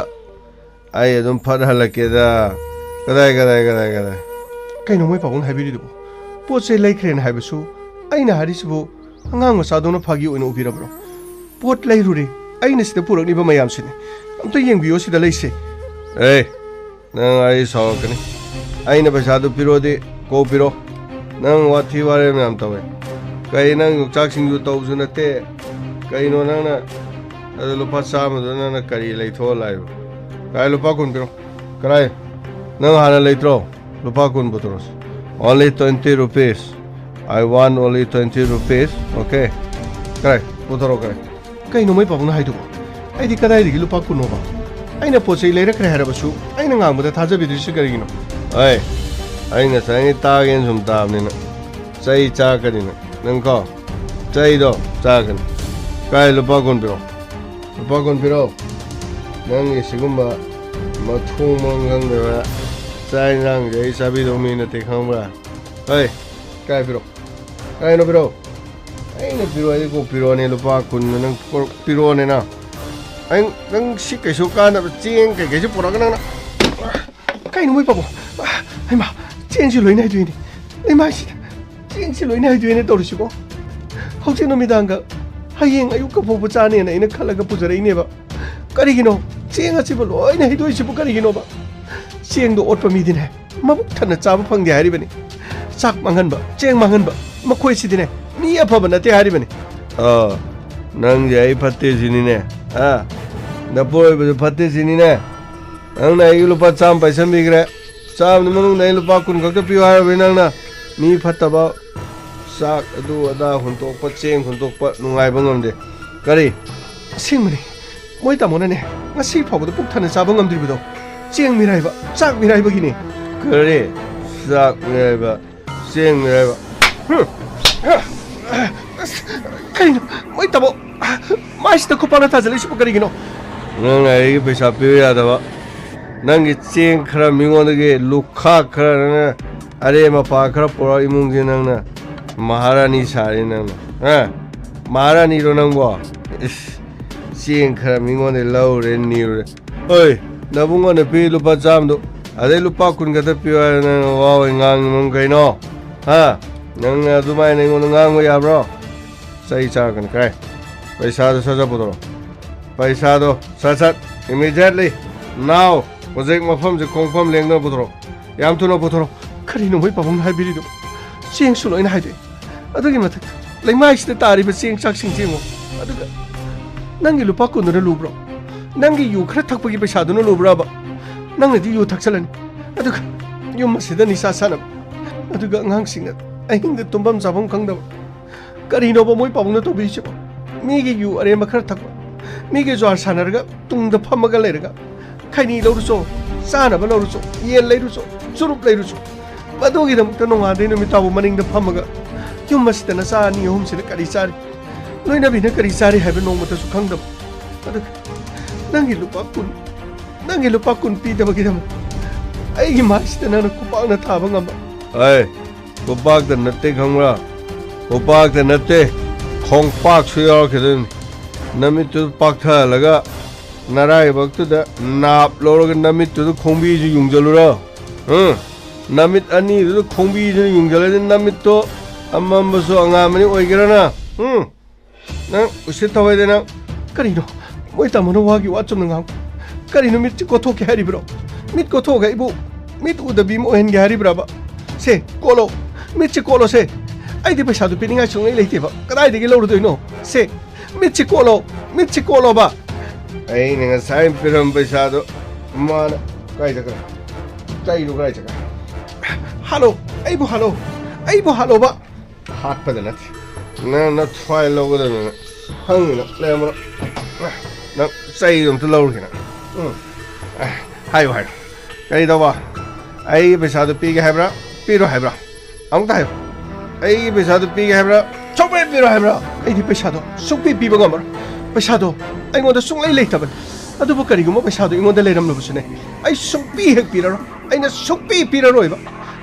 ꯑꯩ ꯑꯗꯨꯝ ꯐꯠ ꯍꯜꯂꯛꯀꯦꯗ꯫ ꯀꯗꯥꯏ, ꯀꯗꯥꯏ, ꯀꯗꯥꯏ, ꯀꯗꯥꯏ? ꯀꯩꯅꯣ ꯃꯣꯏ ꯄꯥꯕꯨꯡꯅ ꯍꯥꯏꯕꯤꯔꯤꯗꯨꯕꯨ? ꯄꯣꯠ ꯆꯩ ꯂꯩꯈ꯭ꯔꯦꯅ ꯍꯥꯏꯕꯁꯨ ꯑꯩꯅ ꯍꯥꯏꯔꯤꯁꯤꯕꯨ ꯑꯉꯥꯡ ꯃꯆꯥꯗꯧꯅ ꯐꯥꯒꯤ ꯑꯣꯏꯅ ꯎꯕꯤꯔꯕ꯭ꯔꯣ? ꯄꯣꯠ ꯂꯩꯔꯨꯔꯦ, ꯑꯩꯅ ꯁꯤꯗ ꯄꯨꯔꯛꯂꯤꯕ ꯃꯌꯥꯝꯁꯤꯅꯤ꯫ ꯑꯝꯇ ꯌꯦꯡꯕꯤꯌꯣ ꯁꯤꯗ ꯂꯩꯁꯦ꯫ ꯑꯦ, ꯅꯪ ꯑꯩ ꯁꯥꯎꯔꯛꯀꯅꯤ꯫ ꯑꯩꯅ ꯄꯩꯁꯥꯗꯨ ꯄꯤꯔꯣꯗꯤ ꯀꯣꯛ ꯄꯤꯔꯣ꯫ ꯅꯪ ꯋꯥꯊꯤ ꯋꯥꯔꯦꯝ ꯌꯥꯝ ꯇꯧꯋꯦ꯫ ꯀꯩ, ꯅꯪ ꯌꯣꯡꯆꯥꯛ ꯁꯤꯡꯖꯨ ꯇꯧꯕꯁꯨ ꯅꯠꯇꯦ꯫ ꯀꯩꯅꯣ ꯅꯪꯅ ꯑꯗꯨ ꯂꯨꯄꯥ ꯆꯥꯝꯃꯗꯣ ꯅꯪꯅ ꯀꯔꯤ ꯂꯩꯊꯣꯛꯑ ꯂꯥꯛꯏꯕ? ꯀꯥꯏ, ꯂꯨꯄꯥ ꯀꯨꯟ ꯄꯤꯔꯣ꯫ ꯀꯔꯥꯏ? ꯅꯪ ꯍꯥꯟꯅ ꯂꯩꯇ꯭ꯔꯣ? ꯂꯨꯄꯥ ꯀꯨꯟ ꯄꯨꯊꯣꯔꯛꯑꯣ꯫ Only twenty rupees. I want only twenty rupees. Okay? ꯀꯔꯥꯏ? ꯄꯨꯊꯣꯔꯛꯑꯣ, ꯀꯔꯥꯏ? ꯀꯩꯅꯣ ꯃꯣꯏ ꯄꯥꯕꯨꯡꯅ ꯍꯥꯏꯗꯨꯕꯣ? ꯑꯩꯗꯤ ꯀꯗꯥꯏꯗꯒꯤ ꯂꯨꯄꯥ ꯀꯨꯟꯅꯣꯕ? ꯑꯩꯅ ꯄꯣꯠ ꯆꯩ ꯂꯩꯔꯛꯈ꯭ꯔꯦ ꯍꯥꯏꯔꯕꯁꯨ ꯑꯩꯅ ꯉꯥꯡꯕꯗ ꯊꯥꯖꯕꯤꯗ꯭ꯔꯤꯁꯤ ꯀꯔꯤꯒꯤꯅꯣ? ꯑꯩ, ꯑꯩ ꯉꯁꯥꯏꯉꯩ ꯇꯥꯒꯦꯅ ꯁꯨꯝ ꯇꯥꯕꯅꯤꯅ ꯆꯩ ꯆꯥꯔꯛꯀꯅꯤ ꯅꯪ꯫ ꯅꯪ ꯀꯣ, ꯆꯩꯗꯣ ꯆꯥꯔꯛꯀꯅꯤ꯫ ꯀꯥꯏ, ꯂꯨꯄꯥ ꯀꯨꯟ ꯄꯤꯔꯛꯑꯣ꯫ ꯂꯨꯄꯥ ꯀꯨꯟ ꯄꯤꯔꯛꯑꯣ꯫ ꯅꯪꯒꯤ ꯁꯤꯒꯨꯝꯕ ꯃꯊꯣꯡ ꯃꯔꯝ ꯈꯪꯗꯕ ꯆꯥꯛ ꯌꯦꯟꯁꯥꯡꯁꯦ ꯑꯩ ꯆꯥꯕꯤꯗꯧ ꯃꯤ ꯅꯠꯇꯦ, ꯈꯪꯕ꯭ꯔꯥ? ꯍꯩ, ꯀꯥꯏ ꯄꯤꯔꯛꯑꯣ? ꯀꯥꯏꯅꯣ ꯄꯤꯔꯛꯑꯣ? ꯑꯩꯅ ꯄꯤꯔꯛꯑꯣ ꯍꯥꯏꯗꯤ ꯀꯣꯛ ꯄꯤꯔꯛꯑꯣꯅꯦ, ꯂꯨꯄꯥ ꯀꯨꯟꯗꯣ ꯅꯪ ꯀꯣꯛ ꯄꯤꯔꯛꯑꯣꯅꯦ ꯅꯪ꯫ ꯅꯪ, ꯅꯪ ꯁꯤ ꯀꯩꯁꯨ ꯀꯥꯟꯅꯕ ꯆꯦꯡ ꯀꯩꯀꯩꯁꯨ ꯄꯨꯔꯛꯑꯒ ꯅꯪꯅ꯫ ꯀꯩꯅꯣ ꯃꯣꯏ ꯄꯥꯕꯨꯡ? ꯍꯩꯃꯥ, ꯆꯦꯡꯁꯤ ꯂꯣꯏꯅ ꯍꯩꯗꯣꯛꯏꯅꯦ꯫ ꯂꯩꯃꯥꯏꯁꯤꯗ ꯆꯦꯡꯁꯤ ꯂꯣꯏꯅ ꯍꯩꯗꯣꯛꯏꯅꯦ ꯇꯧꯔꯤꯁꯤꯕꯣ꯫ ꯍꯧꯖꯤꯛ ꯅꯨꯃꯤꯗꯥꯡꯒ ꯍꯌꯦꯡ ꯑꯌꯨꯛꯀ ꯐꯥꯎꯕ ꯆꯥꯅꯦꯅ ꯑꯩꯅ ꯈꯜꯂꯒ ꯄꯨꯖꯔꯛꯏꯅꯦꯕ꯫ ꯀꯔꯤꯒꯤꯅꯣ ꯆꯦꯡ ꯑꯁꯤꯕꯨ ꯂꯣꯏꯅ ꯍꯩꯗꯣꯛꯏꯁꯤꯕꯨ ꯀꯔꯤꯒꯤꯅꯣꯕ? ꯆꯦꯡꯗꯣ ꯑꯣꯠꯄ ꯃꯤꯗꯤꯅꯦ, ꯃꯕꯨꯛ ꯊꯟꯅ ꯆꯥꯕ ꯐꯪꯗꯦ ꯍꯥꯏꯔꯤꯕꯅꯤ꯫ ꯆꯥꯛ ꯃꯥꯡꯍꯟꯕ, ꯆꯦꯡ ꯃꯥꯡꯍꯟꯕ, ꯃꯈꯣꯏꯁꯤꯗꯤꯅꯦ, ꯃꯤ ꯑꯐꯕ ꯅꯠꯇꯦ ꯍꯥꯏꯔꯤꯕꯅꯤ꯫ ꯑ, ꯅꯪꯁꯦ ꯑꯩ ꯐꯠꯇꯦ ꯁꯤꯅꯤꯅꯦ꯫ ꯑ, ꯅꯄꯨꯔꯣꯏꯕꯁꯨ ꯐꯠꯇꯦ ꯁꯤꯅꯤꯅꯦ꯫ ꯅꯪꯅ ꯑꯩꯒꯤ ꯂꯨꯄꯥ ꯆꯥꯝꯃ ꯄꯥꯏꯁꯟꯕꯤꯈ꯭ꯔꯦ꯫ ꯆꯥꯝꯃꯗꯨ ꯃꯅꯨꯡꯗ ꯑꯩ ꯂꯨꯄꯥ ꯀꯨꯟ ꯈꯛꯇ ꯄꯤꯌꯨ ꯍꯥꯏꯔꯕꯅꯤ ꯅꯪꯅ꯫ ꯃꯤ ꯐꯠꯇꯕ, ꯆꯥꯛ ꯑꯗꯨ ꯑꯗꯥ ꯍꯨꯟꯇꯣꯛꯄ, ꯆꯦꯡ ꯍꯨꯟꯇꯣꯛꯄ, ꯅꯨꯡꯉꯥꯏꯕ ꯉꯝꯗꯦ꯫ ꯀꯔꯤ? ꯑꯁꯦꯡꯕꯅꯤ, ꯃꯣꯏ ꯇꯥꯃꯣꯅꯅꯦ, ꯉꯁꯤ ꯐꯥꯎꯕꯗ ꯄꯨꯛ ꯊꯟꯅ ꯆꯥꯕ ꯉꯝꯗ꯭ꯔꯤꯕꯗꯣ ꯆꯦꯡ ꯃꯤꯔꯥꯏꯕ, ꯆꯥꯛ ꯃꯤꯔꯥꯏꯕꯒꯤꯅꯦ꯫ ꯀꯔꯤ? ꯆꯥꯛ ꯃꯤꯔꯥꯏꯕ, ꯆꯦꯡ ꯃꯤꯔꯥꯏꯕ? ꯍꯨꯝ! ꯑꯁ, ꯀꯩꯅꯣ? ꯃꯣꯏ ꯇꯥꯃꯣ, ꯃꯥꯏꯁꯤꯗ ꯈꯨꯄꯥꯛꯅ ꯊꯥꯖꯤꯜꯂꯛꯏꯁꯤꯕꯨ ꯀꯔꯤꯒꯤꯅꯣ? ꯅꯪꯅ ꯑꯩꯒꯤ ꯄꯩꯁꯥ ꯄꯤꯕ ꯌꯥꯗꯕ, ꯅꯪꯒꯤ ꯆꯦꯡ ꯈꯔ ꯃꯤꯉꯣꯟꯗꯒꯤ ꯂꯨꯈꯥꯛ ꯈꯔ, ꯅꯪꯅ ꯑꯔꯦꯝ ꯑꯄꯥ ꯈꯔ ꯄꯨꯔꯛ ꯏꯃꯨꯡꯁꯦ ꯅꯪꯅ ꯃꯍꯥꯔꯥꯅꯤ ꯁꯥꯔꯤ ꯅꯪꯅ꯫ ꯍꯥ? ꯃꯍꯥꯔꯥꯅꯤꯔꯣ ꯅꯪꯕꯣ? ꯏꯁ, ꯆꯦꯡ ꯈꯔ ꯃꯤꯉꯣꯟꯗ ꯂꯧꯔꯦ, ꯅꯤꯔꯨꯔꯦ꯫ ꯍꯣꯏ, ꯅꯕꯨꯡꯉꯣꯅ ꯄꯤ ꯂꯨꯄꯥ ꯆꯥꯝꯃꯗꯣ, ꯑꯗꯩ ꯂꯨꯄꯥ ꯀꯨꯟ ꯈꯛꯇ ꯄꯤꯌꯨ ꯍꯥꯏꯔ ꯅꯪ ꯋꯥ ꯑꯣꯏ ꯉꯥꯡꯉꯤ ꯃꯔꯝ ꯀꯩꯅꯣ? ꯍꯥ? ꯅꯪꯅ ꯑꯗꯨꯃꯥꯏꯅ ꯑꯩꯉꯣꯟꯗ ꯉꯥꯡꯕ ꯌꯥꯕ꯭ꯔꯣ? ꯆꯩ ꯆꯥꯔꯛꯀꯅꯤ ꯀꯥꯏ꯫ ꯄꯩꯁꯥꯗꯣ ꯁꯠ ꯁꯠ ꯄꯨꯊꯣꯔꯛꯑꯣ꯫ ꯄꯩꯁꯥꯗꯣ ꯁꯠ ꯁꯠ, immediately, now, ꯍꯧꯖꯤꯛ ꯃꯐꯝꯁꯦ ꯈꯣꯡꯐꯝ ꯂꯦꯡꯗꯅ ꯄꯨꯊꯣꯔꯛꯑꯣ꯫ ꯌꯥꯝ ꯊꯨꯅ ꯄꯨꯊꯣꯔꯛꯑꯣ꯫ ꯀꯔꯤꯅꯣ ꯃꯣꯏ ꯄꯥꯕꯨꯡꯅ ꯍꯥꯏꯕꯤꯔꯤꯗꯣ? ꯆꯦꯡꯁꯨ ꯂꯣꯏꯅ ꯍꯥꯏꯗꯣꯛꯑꯦ꯫ ꯑꯗꯨꯒꯤ ꯃꯊꯛꯇ ꯂꯩꯃꯥꯏꯁꯤꯗ ꯇꯥꯔꯤꯕ ꯆꯦꯡ ꯆꯥꯛꯁꯤꯡꯁꯦ ꯌꯦꯡꯉꯣ꯫ ꯑꯗꯨꯒ ꯅꯪꯒꯤ ꯂꯨꯄꯥ ꯀꯨꯟꯗꯨꯅ ꯂꯨꯕ꯭ꯔꯣ? ꯅꯪꯒꯤ ꯌꯨ ꯈꯔ ꯊꯛꯄꯒꯤ ꯄꯩꯁꯥꯗꯨꯅ ꯂꯨꯕ꯭ꯔꯕ? ꯅꯪꯅꯗꯤ ꯌꯨ ꯊꯛꯆꯜꯂꯅꯤ, ꯑꯗꯨꯒ ꯌꯨꯝ ꯑꯁꯤꯗ ꯅꯤꯁꯥ ꯁꯥꯟꯅꯕ, ꯑꯗꯨꯒ ꯑꯉꯥꯡꯁꯤꯡꯅ ꯑꯍꯤꯡꯗ ꯇꯨꯝꯐꯝ ꯆꯥꯐꯝ ꯈꯪꯗꯕ꯫ ꯀꯔꯤꯅꯣꯕ ꯃꯣꯏ ꯄꯥꯕꯨꯡꯅ ꯇꯧꯕꯤꯔꯤꯁꯤꯕꯣ? ꯃꯤꯒꯤ ꯌꯨ ꯑꯔꯦꯝꯕ ꯈꯔ ꯊꯛꯄ, ꯃꯤꯒꯤ ꯖ꯭ꯋꯥꯔ ꯁꯥꯟꯅꯔꯒ ꯇꯨꯡꯗ ꯐꯝꯃꯒ ꯂꯩꯔꯒ, ꯈꯩꯅꯤ ꯂꯧꯔꯨꯆꯣ, ꯆꯥꯅꯕ ꯂꯧꯔꯨꯆꯣ, ꯌꯦꯟ ꯂꯩꯔꯨꯆꯣ, ꯆꯨꯔꯨꯞ ꯂꯩꯔꯨꯆꯣ, ꯃꯗꯨꯒꯤꯗꯃꯛꯇ ꯅꯣꯡꯉꯥꯟꯗꯩ ꯅꯨꯃꯤꯠ ꯇꯥꯕꯨ ꯃꯅꯤꯡꯗ ꯐꯝꯃꯒ, ꯌꯨꯝ ꯑꯁꯤꯗ ꯅꯆꯥ ꯑꯅꯤ ꯑꯍꯨꯝꯁꯤꯅ ꯀꯔꯤ ꯆꯥꯔꯤ, ꯂꯣꯏꯅꯕꯤꯅ ꯀꯔꯤ ꯆꯥꯔꯤ ꯍꯥꯏꯕ ꯅꯣꯡꯃꯇꯁꯨ ꯈꯪꯗꯕ꯫ ꯑꯗꯨꯒ ꯅꯪꯒꯤ ꯂꯨꯄꯥ ꯀꯨꯟ, ꯅꯪꯒꯤ ꯂꯨꯄꯥ ꯀꯨꯟ ꯄꯤꯗꯕꯒꯤꯗꯃꯛ ꯑꯩꯒꯤ ꯃꯥꯏꯁꯤꯗ ꯅꯪꯅ ꯈꯨꯄꯥꯛꯅ ꯊꯥꯕ ꯉꯝꯕ꯫ ꯑꯩ ꯈꯨꯄꯥꯛꯇ ꯅꯠꯇꯦ ꯈꯪꯕ꯭ꯔꯥ? ꯈꯨꯄꯥꯛꯇ ꯅꯠꯇꯦ, ꯈꯣꯡꯄꯥꯛꯁꯨ ꯌꯥꯎꯔꯛꯈꯤꯗꯣꯏꯅꯤ꯫ ꯅꯃꯤꯠꯇꯨ ꯄꯥꯛꯊꯍꯜꯂꯒ ꯅꯔꯥꯏꯕꯛꯇꯨꯗ ꯅꯥꯞ ꯂꯧꯔꯒ ꯅꯃꯤꯠꯇꯨꯗ ꯈꯣꯡꯕꯤꯁꯨ ꯌꯨꯡꯖꯜꯂꯨꯔꯣ꯫ ꯎꯝ, ꯅꯃꯤꯠ ꯑꯅꯤꯗꯨꯗ ꯈꯣꯡꯕꯤꯁꯨ ꯌꯨꯡꯖꯜꯂꯗꯤ ꯅꯃꯤꯠꯇꯣ ꯑꯃꯝꯕꯁꯨ ꯑꯉꯥꯟꯕꯅꯤ ꯑꯣꯏꯒꯦꯔꯅ꯫ ꯎꯝ, ꯅꯪ ꯎꯁꯤꯠ ꯊꯧꯑꯣꯏꯗꯦ ꯅꯪ꯫ ꯀꯔꯤꯅꯣ? ꯃꯣꯏ ꯇꯥꯃꯣꯅ ꯋꯥꯒꯤ ꯋꯥ ꯆꯨꯝꯅ ꯉꯥꯡ꯫ ꯀꯔꯤꯅꯣ, ꯃꯤꯠꯁꯤ ꯀꯣꯠꯊꯣꯛꯀꯦ ꯍꯥꯏꯔꯤꯕ꯭ꯔꯣ? ꯃꯤꯠ ꯀꯣꯠꯊꯣꯛꯑꯒ ꯑꯩꯕꯨ ꯃꯤꯠ ꯎꯗꯕꯤ ꯑꯃ ꯑꯣꯏꯍꯟꯒꯦ ꯍꯥꯏꯔꯤꯕ꯭ꯔꯕ? ꯁꯦ, ꯀꯣꯠꯂꯣ꯫ ꯃꯤꯠꯁꯤ ꯀꯣꯠꯂꯣ ꯁꯦ꯫ ꯑꯩꯗꯤ ꯄꯩꯁꯥꯗꯨ ꯄꯤꯅꯤꯡꯉꯥꯏ ꯁꯨꯡꯂꯩ ꯂꯩꯇꯦꯕ꯫ ꯀꯗꯥꯏꯗꯒꯤ ꯂꯧꯔꯨꯗꯣꯏꯅꯣ? ꯁꯦ, ꯃꯤꯠꯁꯤ ꯀꯣꯠꯂꯣ꯫ ꯃꯤꯠꯁꯤ ꯀꯣꯠꯂꯣꯕ꯫ ꯑꯩꯅ ꯉꯁꯥꯏ ꯄꯤꯔꯝꯕ ꯄꯩꯁꯥꯗꯣ ꯃꯥꯅ ꯀꯥꯏ ꯆꯠꯈ꯭ꯔꯦ? ꯆꯩꯗꯣ ꯀꯥꯏ ꯆꯠꯈ꯭ꯔꯦ? ꯍꯜꯂꯣ, ꯑꯩꯕꯨ ꯍꯜꯂꯣ, ꯑꯩꯕꯨ ꯍꯜꯂꯣꯕ꯫ ꯍꯥꯠꯄꯗ ꯅꯠꯇꯦ, ꯅꯪ ꯅꯊ꯭ꯋꯥꯏ ꯂꯧꯒꯗꯕꯅꯤꯅ ꯈꯪꯉꯤꯅ ꯂꯩꯔꯝꯃꯣ꯫ ꯅꯪ ꯆꯩꯗꯣ ꯑꯝꯇ ꯂꯧꯔꯨꯒꯦꯅ꯫ ꯎꯝ꯫ ꯑꯦ, ꯍꯥꯏꯌꯨ, ꯍꯥꯏꯌꯨ꯫ ꯀꯔꯤ ꯇꯧꯕ? ꯑꯩꯒꯤ ꯄꯩꯁꯥꯗꯣ ꯄꯤꯒꯦ ꯍꯥꯏꯕ꯭ꯔꯥ, ꯄꯤꯔꯣ ꯍꯥꯏꯕ꯭ꯔꯥ? ꯑꯃꯨꯛꯇ ꯍꯥꯏꯌꯨ꯫ ꯑꯩꯒꯤ ꯄꯩꯁꯥꯗꯣ ꯄꯤꯒꯦ ꯍꯥꯏꯕ꯭ꯔꯥ, ꯁꯨꯡꯄꯤ ꯄꯤꯔꯣ ꯍꯥꯏꯕ꯭ꯔꯥ? ꯑꯩꯗꯤ ꯄꯩꯁꯥꯗꯣ ꯁꯨꯡꯄꯤ ꯄꯤꯕ ꯉꯝꯃꯔꯣꯏ꯫ ꯄꯩꯁꯥꯗꯣ ꯑꯩꯉꯣꯟꯗ ꯁꯨꯡꯂꯩ ꯂꯩꯇꯕꯅꯤ꯫ ꯑꯗꯨꯕꯨ ꯀꯔꯤꯒꯨꯝꯕ ꯄꯩꯁꯥꯗꯣ ꯑꯩꯉꯣꯟꯗ ꯂꯩꯔꯝꯂꯕꯁꯨꯅꯦ, ꯑꯩ ꯁꯨꯡꯄꯤ ꯍꯦꯛ ꯄꯤꯔꯔꯣꯏ꯫ ꯑꯩꯅ ꯁꯨꯡꯄꯤ ꯄꯤꯔꯔꯣꯏꯕ꯫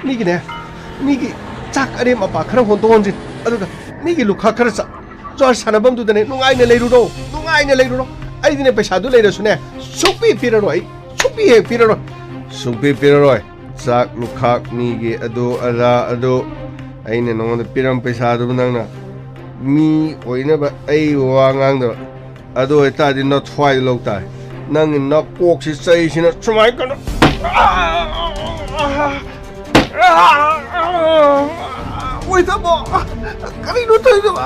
ꯃꯤꯒꯤꯅꯦ, ꯃꯤꯒꯤ ꯆꯥꯛ ꯑꯔꯦꯝ ꯑꯄꯥ ꯈꯔ ꯍꯣꯟꯗꯣꯛ ꯍꯣꯟꯖꯤꯟ, ꯑꯗꯨꯒ ꯃꯤꯒꯤ ꯂꯨꯈꯥ ꯈꯔ ꯆꯥ, ꯖ꯭ꯋꯥꯔ ꯁꯥꯟꯅꯐꯝꯗꯨꯗꯅꯦ ꯅꯨꯡꯉꯥꯏꯅ ꯂꯩꯔꯨꯔꯣ, ꯅꯨꯡꯉꯥꯏꯅ ꯂꯩꯔꯨꯔꯣ꯫ ꯑꯩꯗꯤꯅꯦ ꯄꯩꯁꯥꯗꯨ ꯂꯩꯔꯁꯨꯅꯦ, ꯁꯨꯡꯄꯤ ꯄꯤꯔꯔꯣꯏ ꯑꯩ, ꯁꯨꯡꯄꯤ ꯍꯦꯛ ꯄꯤꯔꯔꯣꯏ꯫ ꯁꯨꯡꯄꯤ ꯄꯤꯔꯔꯣꯏ꯫ ꯆꯥꯛ ꯂꯨꯈꯥꯛ ꯃꯤꯒꯤ ꯑꯗꯨ ꯑꯗꯥ ꯑꯗꯨ ꯑꯩꯅ ꯅꯉꯣꯟꯗ ꯄꯤꯔꯝꯕ ꯄꯩꯁꯥꯗꯨꯕꯨ ꯅꯪꯅ ꯃꯤ ꯑꯣꯏꯅꯕ ꯑꯩ ꯋꯥ ꯉꯥꯡꯗꯕ꯫ ꯑꯗꯨ ꯑꯣꯏꯇꯥꯔꯗꯤ ꯅꯊ꯭ꯋꯥꯏꯗ ꯂꯧ ꯇꯥꯔꯦ꯫ ꯅꯪꯒꯤ ꯅꯀꯣꯛꯁꯤ ꯆꯩꯁꯤꯅ ꯁꯨꯃꯥꯏꯅ ꯀꯩꯅꯣ꯫ ꯑꯣꯏ ꯊꯕꯣ꯫ ꯀꯔꯤꯅꯣ ꯇꯧꯔꯤꯗꯨꯕꯣ?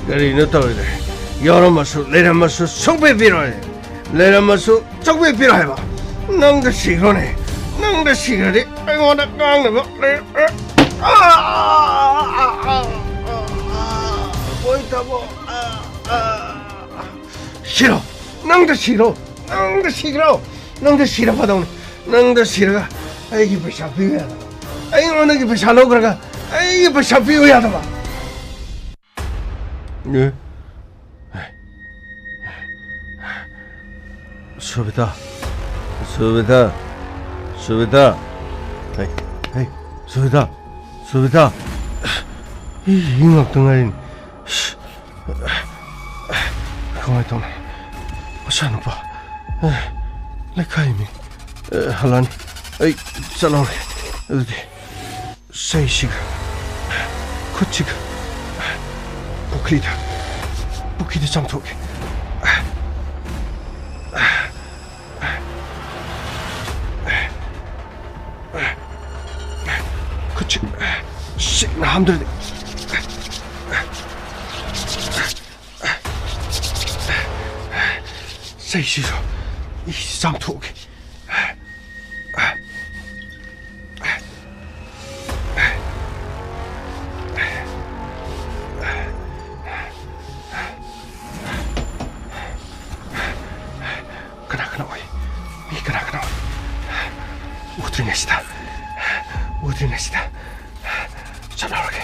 ꯀꯔꯤꯅꯣ ꯇꯧꯔꯤꯗꯣ? ꯌꯥꯎꯔꯝꯃꯁꯨ ꯂꯩꯔꯝꯃꯁꯨ ꯁꯨꯡꯄꯤ ꯄꯤꯔꯣꯏ꯫ ꯂꯩꯔꯝꯃꯁꯨ ꯁꯨꯡꯄꯤ ꯄꯤꯔꯣꯏ ꯍꯥꯏꯕ꯫ ꯅꯪꯗ ꯁꯤꯈ꯭ꯔꯣꯅꯦ꯫ ꯅꯪꯗ ꯁꯤꯈ꯭ꯔꯗꯤ ꯑꯩꯉꯣꯟꯗ ꯉꯥꯡꯅꯕ ꯂꯩ-, ꯑꯣꯏ ꯊꯕꯣ꯫ ꯁꯤꯔꯣ! ꯅꯪꯗ ꯁꯤꯔꯣ! ꯅꯪꯗ ꯁꯤꯈ꯭ꯔꯣ! ꯅꯪꯗ ꯁꯤꯔ ꯐꯗꯧꯅꯤ꯫ ꯅꯪꯗ ꯁꯤꯔꯒ ꯑꯩꯒꯤ ꯄꯩꯁꯥ ꯄꯤꯌꯨ ꯌꯥꯗꯕ? ꯑꯩꯉꯣꯟꯗꯒꯤ ꯄꯩꯁꯥ ꯂꯧꯈ꯭ꯔꯒ ꯑꯩꯒꯤ ꯄꯩꯁꯥ ꯄꯤꯌꯨ ꯌꯥꯗꯕ? ꯑꯦ? ꯁꯨꯕꯤꯇꯥ, ꯁꯨꯕꯤꯇꯥ, ꯁꯨꯕꯤꯇꯥ, ꯍꯩ, ꯍꯩ, ꯁꯨꯕꯤꯇꯥ, ꯁꯨꯕꯤꯇꯥ, ꯑꯩ ꯍꯤꯡ ꯉꯥꯛꯇ ꯉꯥꯏꯔꯤꯅꯦ꯫ ꯀꯃꯥꯏꯅ ꯇꯧꯅꯤ? ꯃꯆꯥꯅꯨꯄꯥ, ꯑꯦ, ꯂꯩꯈꯥꯏ ꯃꯤ, ꯑꯦ, ꯍꯜꯂꯛꯑꯅꯤ꯫ ꯑꯩ ꯆꯠꯍꯧꯔꯒꯦ꯫ ꯑꯗꯨꯗꯤ ꯆꯩꯁꯤꯒ ꯈꯨꯠꯁꯤꯒ ꯄꯨꯈ꯭ꯔꯤꯗ, ꯄꯨꯈ꯭ꯔꯤꯗ ꯆꯥꯝꯊꯣꯛꯀꯦ꯫ ꯈꯨꯠꯁꯤ ꯁꯦꯡꯅ ꯍꯥꯝꯗ꯭ꯔꯗꯤ꯫ ꯆꯩꯁꯤꯁꯨ ꯏꯁꯤ ꯆꯥꯝꯊꯣꯛꯀꯦ꯫ ꯀꯅꯥ ꯀꯅꯥ ꯑꯣꯏ? ꯃꯤ ꯀꯅꯥ ꯀꯅꯥ ꯑꯣꯏ? ꯎꯗ꯭ꯔꯤꯉꯩꯁꯤꯗ, ꯎꯗ꯭ꯔꯤꯉꯩꯁꯤꯗ ꯆꯠꯍꯧꯔꯒꯦ꯫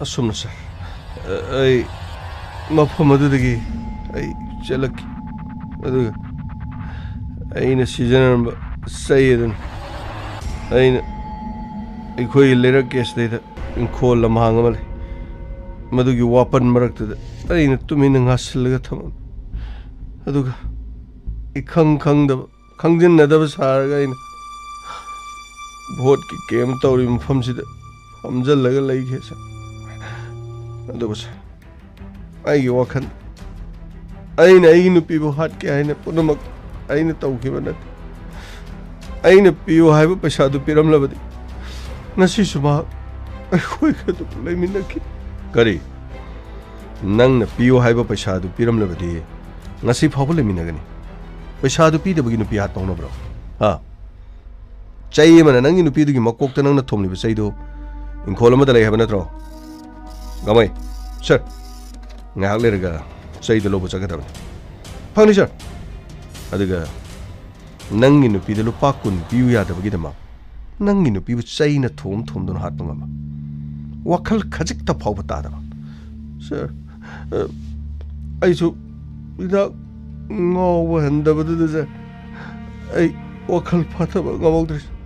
ꯑꯁꯨꯝꯅ, ꯁꯥꯔ, ꯑꯩ ꯃꯐꯝ ꯑꯗꯨꯗꯒꯤ ꯑꯩ ꯆꯦꯜꯂꯛꯈꯤ꯫ ꯑꯗꯨꯒ ꯑꯩꯅ ꯁꯤꯖꯤꯟꯅꯔꯝꯕ ꯆꯩ ꯑꯗꯨꯅ ꯑꯩꯅ ꯑꯩꯈꯣꯏꯒꯤ ꯂꯩꯔꯛꯀꯤ ꯑꯁꯤꯗꯩꯗ ꯏꯪꯈꯣꯜ ꯂꯝꯍꯥꯡ ꯑꯃ ꯂꯩ꯫ ꯃꯗꯨꯒꯤ ꯋꯥꯄꯟ ꯃꯔꯛꯇꯨꯗ ꯑꯩꯅ ꯇꯨꯃꯤꯟꯅ ꯉꯥꯁꯤꯜꯂꯒ ꯊꯝꯃꯝꯃꯤ꯫ ꯑꯗꯨꯒ ꯏꯈꯪ ꯈꯪꯗꯕ, ꯈꯪꯖꯤꯟꯅꯗꯕ ꯁꯥꯔꯒ ꯑꯩꯅ ꯚꯣꯠꯀꯤ ꯀꯦꯝ ꯇꯧꯔꯤꯕ ꯃꯐꯝꯁꯤꯗ ꯐꯝꯖꯜꯂꯒ ꯂꯩꯈꯤ, ꯁꯥꯔ꯫ ꯑꯗꯨꯕꯨ, ꯁꯥꯔ, ꯑꯩꯒꯤ ꯋꯥꯈꯜ, ꯑꯩꯅ ꯑꯩꯒꯤ ꯅꯨꯄꯤꯕꯨ ꯍꯥꯠꯀꯦ ꯍꯥꯏꯅ ꯄꯨꯝꯅꯃꯛ ꯑꯩꯅ ꯇꯧꯈꯤꯕ ꯅꯠꯇꯦ꯫ ꯑꯩꯅ ꯄꯤꯌꯨ ꯍꯥꯏꯕ ꯄꯩꯁꯥꯗꯨ ꯄꯤꯔꯝꯂꯕꯗꯤ ꯉꯁꯤꯁꯨ ꯃꯍꯥꯛ ꯑꯩꯈꯣꯏꯒ ꯑꯗꯨꯝ ꯂꯩꯃꯤꯟꯅꯈꯤ꯫ ꯀꯔꯤ? ꯅꯪꯅ ꯄꯤꯌꯨ ꯍꯥꯏꯕ ꯄꯩꯁꯥꯗꯨ ꯄꯤꯔꯝꯂꯕꯗꯤ ꯉꯁꯤ ꯐꯥꯎꯕ ꯂꯩꯃꯤꯟꯅꯒꯅꯤ꯫ ꯄꯩꯁꯥꯗꯨ ꯄꯤꯗꯕꯒꯤ ꯅꯨꯄꯤ ꯍꯥꯠꯄ ꯍꯧꯅꯕ꯭ꯔꯣ? ꯍꯥ? ꯆꯩ ꯑꯃꯅ ꯅꯪꯒꯤ ꯅꯨꯄꯤꯗꯨꯒꯤ ꯃꯀꯣꯛꯇ ꯅꯪꯅ ꯊꯣꯝꯂꯤꯕ ꯆꯩꯗꯨ ꯏꯪꯈꯣꯜ ꯑꯃꯗ ꯂꯩ ꯍꯥꯏꯕ ꯅꯠꯇ꯭ꯔꯣ? ꯒꯥꯃꯩ, ꯁꯥꯔ, ꯉꯥꯏꯍꯥꯛ ꯂꯩꯔꯒ ꯆꯩꯗꯨ ꯂꯧꯕ ꯆꯠꯀꯗꯕꯅꯤ꯫ ꯐꯪꯅꯤ, ꯁꯥꯔ꯫ ꯑꯗꯨꯒ ꯅꯪꯒꯤ ꯅꯨꯄꯤꯗ ꯂꯨꯄꯥ ꯀꯨꯟ ꯄꯤꯌꯨ ꯌꯥꯗꯕꯒꯤꯗꯃꯛ ꯅꯪꯒꯤ ꯅꯨꯄꯤꯕꯨ ꯆꯩꯅ ꯊꯣꯝ ꯊꯣꯝꯗꯨꯅ ꯍꯥꯠꯄ ꯉꯝꯕ? ꯋꯥꯈꯜ ꯈꯖꯤꯛꯇ ꯐꯥꯎꯕ ꯇꯥꯗꯕ? ꯁꯥꯔ, ꯑ, ꯑꯩꯁꯨ ꯍꯤꯗꯥꯛ ꯉꯥꯎꯕ ꯍꯟꯗꯕꯗꯨꯗ, ꯁꯥꯔ, ꯑꯩ ꯋꯥꯈꯜ ꯐꯥꯊꯕ ꯉꯝꯍꯧꯗ꯭ꯔꯦ, ꯁꯥꯔ꯫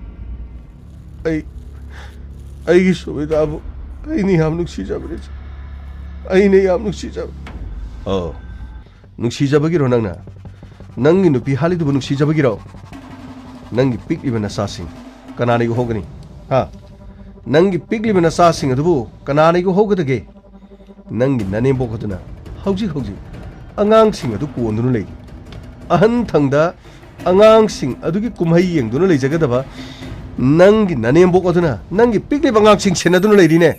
ꯑꯩ, ꯑꯩꯒꯤ ꯁꯨꯕꯤꯗꯥꯕꯨ ꯑꯩꯅ ꯌꯥꯝ ꯅꯨꯡꯁꯤꯖꯕꯅꯤ, ꯁꯥꯔ꯫ ꯑꯩꯅ ꯌꯥꯝ ꯅꯨꯡꯁꯤꯖꯕ꯫ ꯑꯣ, ꯅꯨꯡꯁꯤꯖꯕꯒꯤꯔꯣ ꯅꯪꯅ? ꯅꯪꯒꯤ ꯅꯨꯄꯤ ꯍꯥꯠꯂꯤꯗꯨꯕꯨ ꯅꯨꯡꯁꯤꯖꯕꯒꯤꯔꯣ? ꯅꯪꯒꯤ ꯄꯤꯛꯂꯤꯕ ꯅꯆꯥꯁꯤꯡ ꯀꯅꯥꯅ ꯌꯣꯛꯍꯧꯒꯅꯤ? ꯍꯥ? ꯅꯪꯒꯤ ꯄꯤꯛꯂꯤꯕ ꯅꯆꯥꯁꯤꯡ ꯑꯗꯨꯕꯨ ꯀꯅꯥꯅ ꯌꯣꯛꯍꯧꯒꯗꯒꯦ? ꯅꯪꯒꯤ ꯅꯅꯦꯝꯕꯣꯛ ꯑꯗꯨꯅ ꯍꯧꯖꯤꯛ ꯍꯧꯖꯤꯛ ꯑꯉꯥꯡꯁꯤꯡ ꯑꯗꯨ ꯀꯣꯟꯗꯨꯅ ꯂꯩꯔꯤ꯫ ꯑꯍꯟ ꯊꯪꯗ ꯑꯉꯥꯡꯁꯤꯡ ꯑꯗꯨꯒꯤ ꯀꯨꯝꯍꯩ ꯌꯦꯡꯗꯨꯅ ꯂꯩꯖꯒꯗꯕ ꯅꯪꯒꯤ ꯅꯅꯦꯝꯕꯣꯛ ꯑꯗꯨꯅ ꯅꯪꯒꯤ ꯄꯤꯛꯂꯤꯕ ꯑꯉꯥꯡꯁꯤꯡ ꯁꯦꯟꯅꯗꯨꯅ ꯂꯩꯔꯤꯅꯦ꯫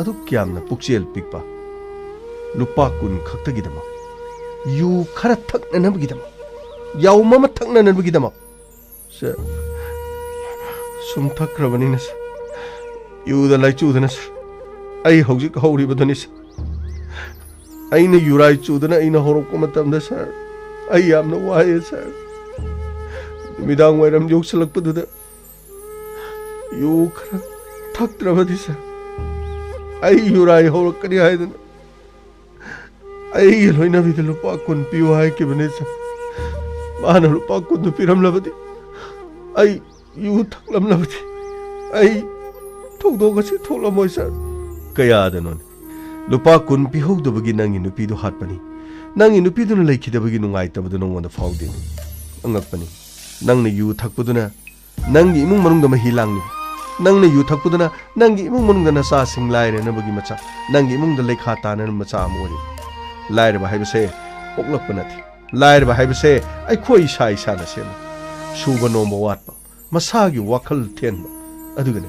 ꯑꯗꯨꯛ ꯌꯥꯝꯅ ꯄꯨꯛꯆꯦꯜ ꯄꯤꯛꯄ, ꯂꯨꯄꯥ ꯀꯨꯟ ꯈꯛꯇꯒꯤꯗꯃꯛ, ꯌꯨ ꯈꯔ ꯊꯛꯅꯅꯕꯒꯤꯗꯃꯛ, ꯌꯥꯎꯝ ꯑꯃ ꯊꯛꯅꯅꯕꯒꯤꯗꯃꯛ, ꯁꯥꯔ, ꯁꯨꯝ ꯊꯛꯈ꯭ꯔꯕꯅꯤꯅ, ꯁꯥꯔ, ꯌꯨꯗ ꯂꯥꯏꯆꯨꯗꯅ, ꯁꯥꯔ, ꯑꯩ ꯍꯧꯖꯤꯛ ꯍꯧꯔꯤꯕꯗꯨꯅꯤ, ꯁꯥꯔ꯫ ꯑꯩꯅ ꯌꯨꯔꯥꯏ ꯆꯨꯗꯅ ꯑꯩꯅ ꯍꯧꯔꯛꯄ ꯃꯇꯝꯗ, ꯁꯥꯔ, ꯑꯩ ꯌꯥꯝꯅ ꯋꯥꯏꯑꯦ, ꯁꯥꯔ꯫ ꯅꯨꯃꯤꯗꯥꯡ ꯋꯥꯏꯔꯝ ꯌꯧꯁꯤꯜꯂꯛꯄꯗꯨꯗ ꯌꯨ ꯈꯔ ꯊꯛꯇ꯭ꯔꯕꯗꯤ, ꯁꯥꯔ, ꯑꯩ ꯌꯨꯔꯥꯏ ꯍꯧꯔꯛꯀꯅꯤ ꯍꯥꯏꯗꯅ ꯑꯩꯒꯤ ꯂꯣꯏꯅꯕꯤꯗ ꯂꯨꯄꯥ ꯀꯨꯟ ꯄꯤꯌꯨ ꯍꯥꯏꯈꯤꯕꯅꯤ, ꯁꯥꯔ꯫ ꯃꯥꯅ ꯂꯨꯄꯥ ꯀꯨꯟꯗꯨ ꯄꯤꯔꯝꯂꯕꯗꯤ ꯑꯩ ꯌꯨ ꯊꯛꯂꯝꯂꯕꯗꯤ ꯑꯩ ꯊꯧꯗꯣꯛ ꯑꯁꯤ ꯊꯣꯛꯂꯝꯃꯣꯏ, ꯁꯥꯔ꯫ ꯀꯌꯥꯗꯅꯣꯅꯦ? ꯂꯨꯄꯥ ꯀꯨꯟ ꯄꯤꯍꯧꯗꯕꯒꯤ ꯅꯪꯒꯤ ꯅꯨꯄꯤꯗꯨ ꯍꯥꯠꯄꯅꯤ꯫ ꯅꯪꯒꯤ ꯅꯨꯄꯤꯗꯨꯅ ꯂꯩꯈꯤꯗꯕꯒꯤ ꯅꯨꯡꯉꯥꯏꯇꯕꯗꯨ ꯅꯉꯣꯟꯗ ꯐꯥꯎꯗꯦꯅꯦ꯫ ꯑꯉꯛꯄꯅꯤ꯫ ꯅꯪꯅ ꯌꯨ ꯊꯛꯄꯗꯨꯅ ꯅꯪꯒꯤ ꯏꯃꯨꯡ ꯃꯅꯨꯡꯗ ꯃꯍꯤ ꯂꯥꯡꯂꯤꯕ, ꯅꯪꯅ ꯌꯨ ꯊꯛꯄꯗꯨꯅ ꯅꯪꯒꯤ ꯏꯃꯨꯡ ꯃꯅꯨꯡꯗ ꯅꯆꯥꯁꯤꯡ ꯂꯥꯏꯔꯅꯕꯒꯤ ꯃꯆꯥꯛ, ꯅꯪꯒꯤ ꯏꯃꯨꯡꯗ ꯂꯩꯈꯥ ꯇꯥꯅꯅꯕ ꯃꯆꯥꯛ ꯑꯃ ꯑꯣꯏꯔꯤꯕ꯫ ꯂꯥꯏꯔꯕ ꯍꯥꯏꯕꯁꯦ ꯄꯣꯛꯂꯛꯄ ꯅꯠꯇꯦ꯫ ꯂꯥꯏꯔꯕ ꯍꯥꯏꯕꯁꯦ ꯑꯩꯈꯣꯏ ꯏꯁꯥ ꯏꯁꯥꯅ ꯁꯦꯝꯃꯤ꯫ ꯁꯨꯕ ꯅꯣꯝꯕ ꯋꯥꯠꯄ, ꯃꯁꯥꯒꯤ ꯋꯥꯈꯜ ꯊꯦꯟꯕ ꯑꯗꯨꯒꯅꯤ꯫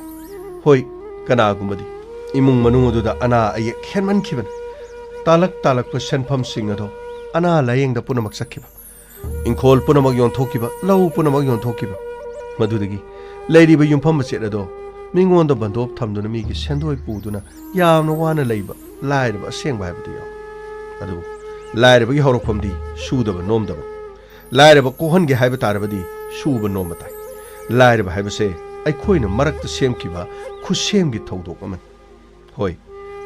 ꯍꯣꯏ, ꯀꯅꯥꯒꯨꯝꯕꯗꯤ ꯏꯃꯨꯡ ꯃꯅꯨꯡ ꯑꯗꯨꯗ ꯑꯅꯥ ꯑꯌꯦꯛ ꯍꯦꯟꯃꯟꯈꯤꯕꯅ ꯇꯥꯂꯛ ꯇꯥꯂꯛꯄ ꯁꯦꯟꯐꯝꯁꯤꯡ ꯑꯗꯣ ꯑꯅꯥ ꯂꯥꯌꯦꯡꯗ ꯄꯨꯝꯅꯃꯛ ꯆꯠꯈꯤꯕ, ꯏꯪꯈꯣꯜ ꯄꯨꯝꯅꯃꯛ ꯌꯣꯟꯊꯣꯛꯈꯤꯕ, ꯂꯧ ꯄꯨꯝꯅꯃꯛ ꯌꯣꯟꯊꯣꯛꯈꯤꯕ, ꯃꯗꯨꯗꯒꯤ ꯂꯩꯔꯤꯕ ꯌꯨꯝꯐꯝ ꯃꯆꯦꯠ ꯑꯗꯣ ꯃꯤꯉꯣꯟꯗ ꯕꯟꯗꯣꯞ ꯊꯝꯗꯨꯅ ꯃꯤꯒꯤ ꯁꯦꯟꯗꯣꯏ ꯄꯨꯗꯨꯅ ꯌꯥꯝꯅ ꯋꯥꯅ ꯂꯩꯕ ꯂꯥꯏꯔꯕ ꯑꯁꯦꯡꯕ ꯍꯥꯏꯕꯗꯨ ꯌꯥꯎꯏ꯫ ꯑꯗꯨꯕꯨ ꯂꯥꯏꯔꯕꯒꯤ ꯍꯧꯔꯛꯐꯝꯗꯤ ꯁꯨꯗꯕ ꯅꯣꯝꯗꯕ꯫ ꯂꯥꯏꯔꯕ ꯀꯣꯛꯍꯟꯒꯦ ꯍꯥꯏꯕ ꯇꯥꯔꯕꯗꯤ ꯁꯨꯕ ꯅꯣꯝꯕ ꯇꯥꯏ꯫ ꯂꯥꯏꯔꯕ ꯍꯥꯏꯕꯁꯦ ꯑꯩꯈꯣꯏꯅ ꯃꯔꯛꯇ ꯁꯦꯝꯈꯤꯕ ꯈꯨꯠꯁꯦꯝꯒꯤ ꯊꯧꯗꯣꯛ ꯑꯃꯅꯤ꯫ ꯍꯣꯏ,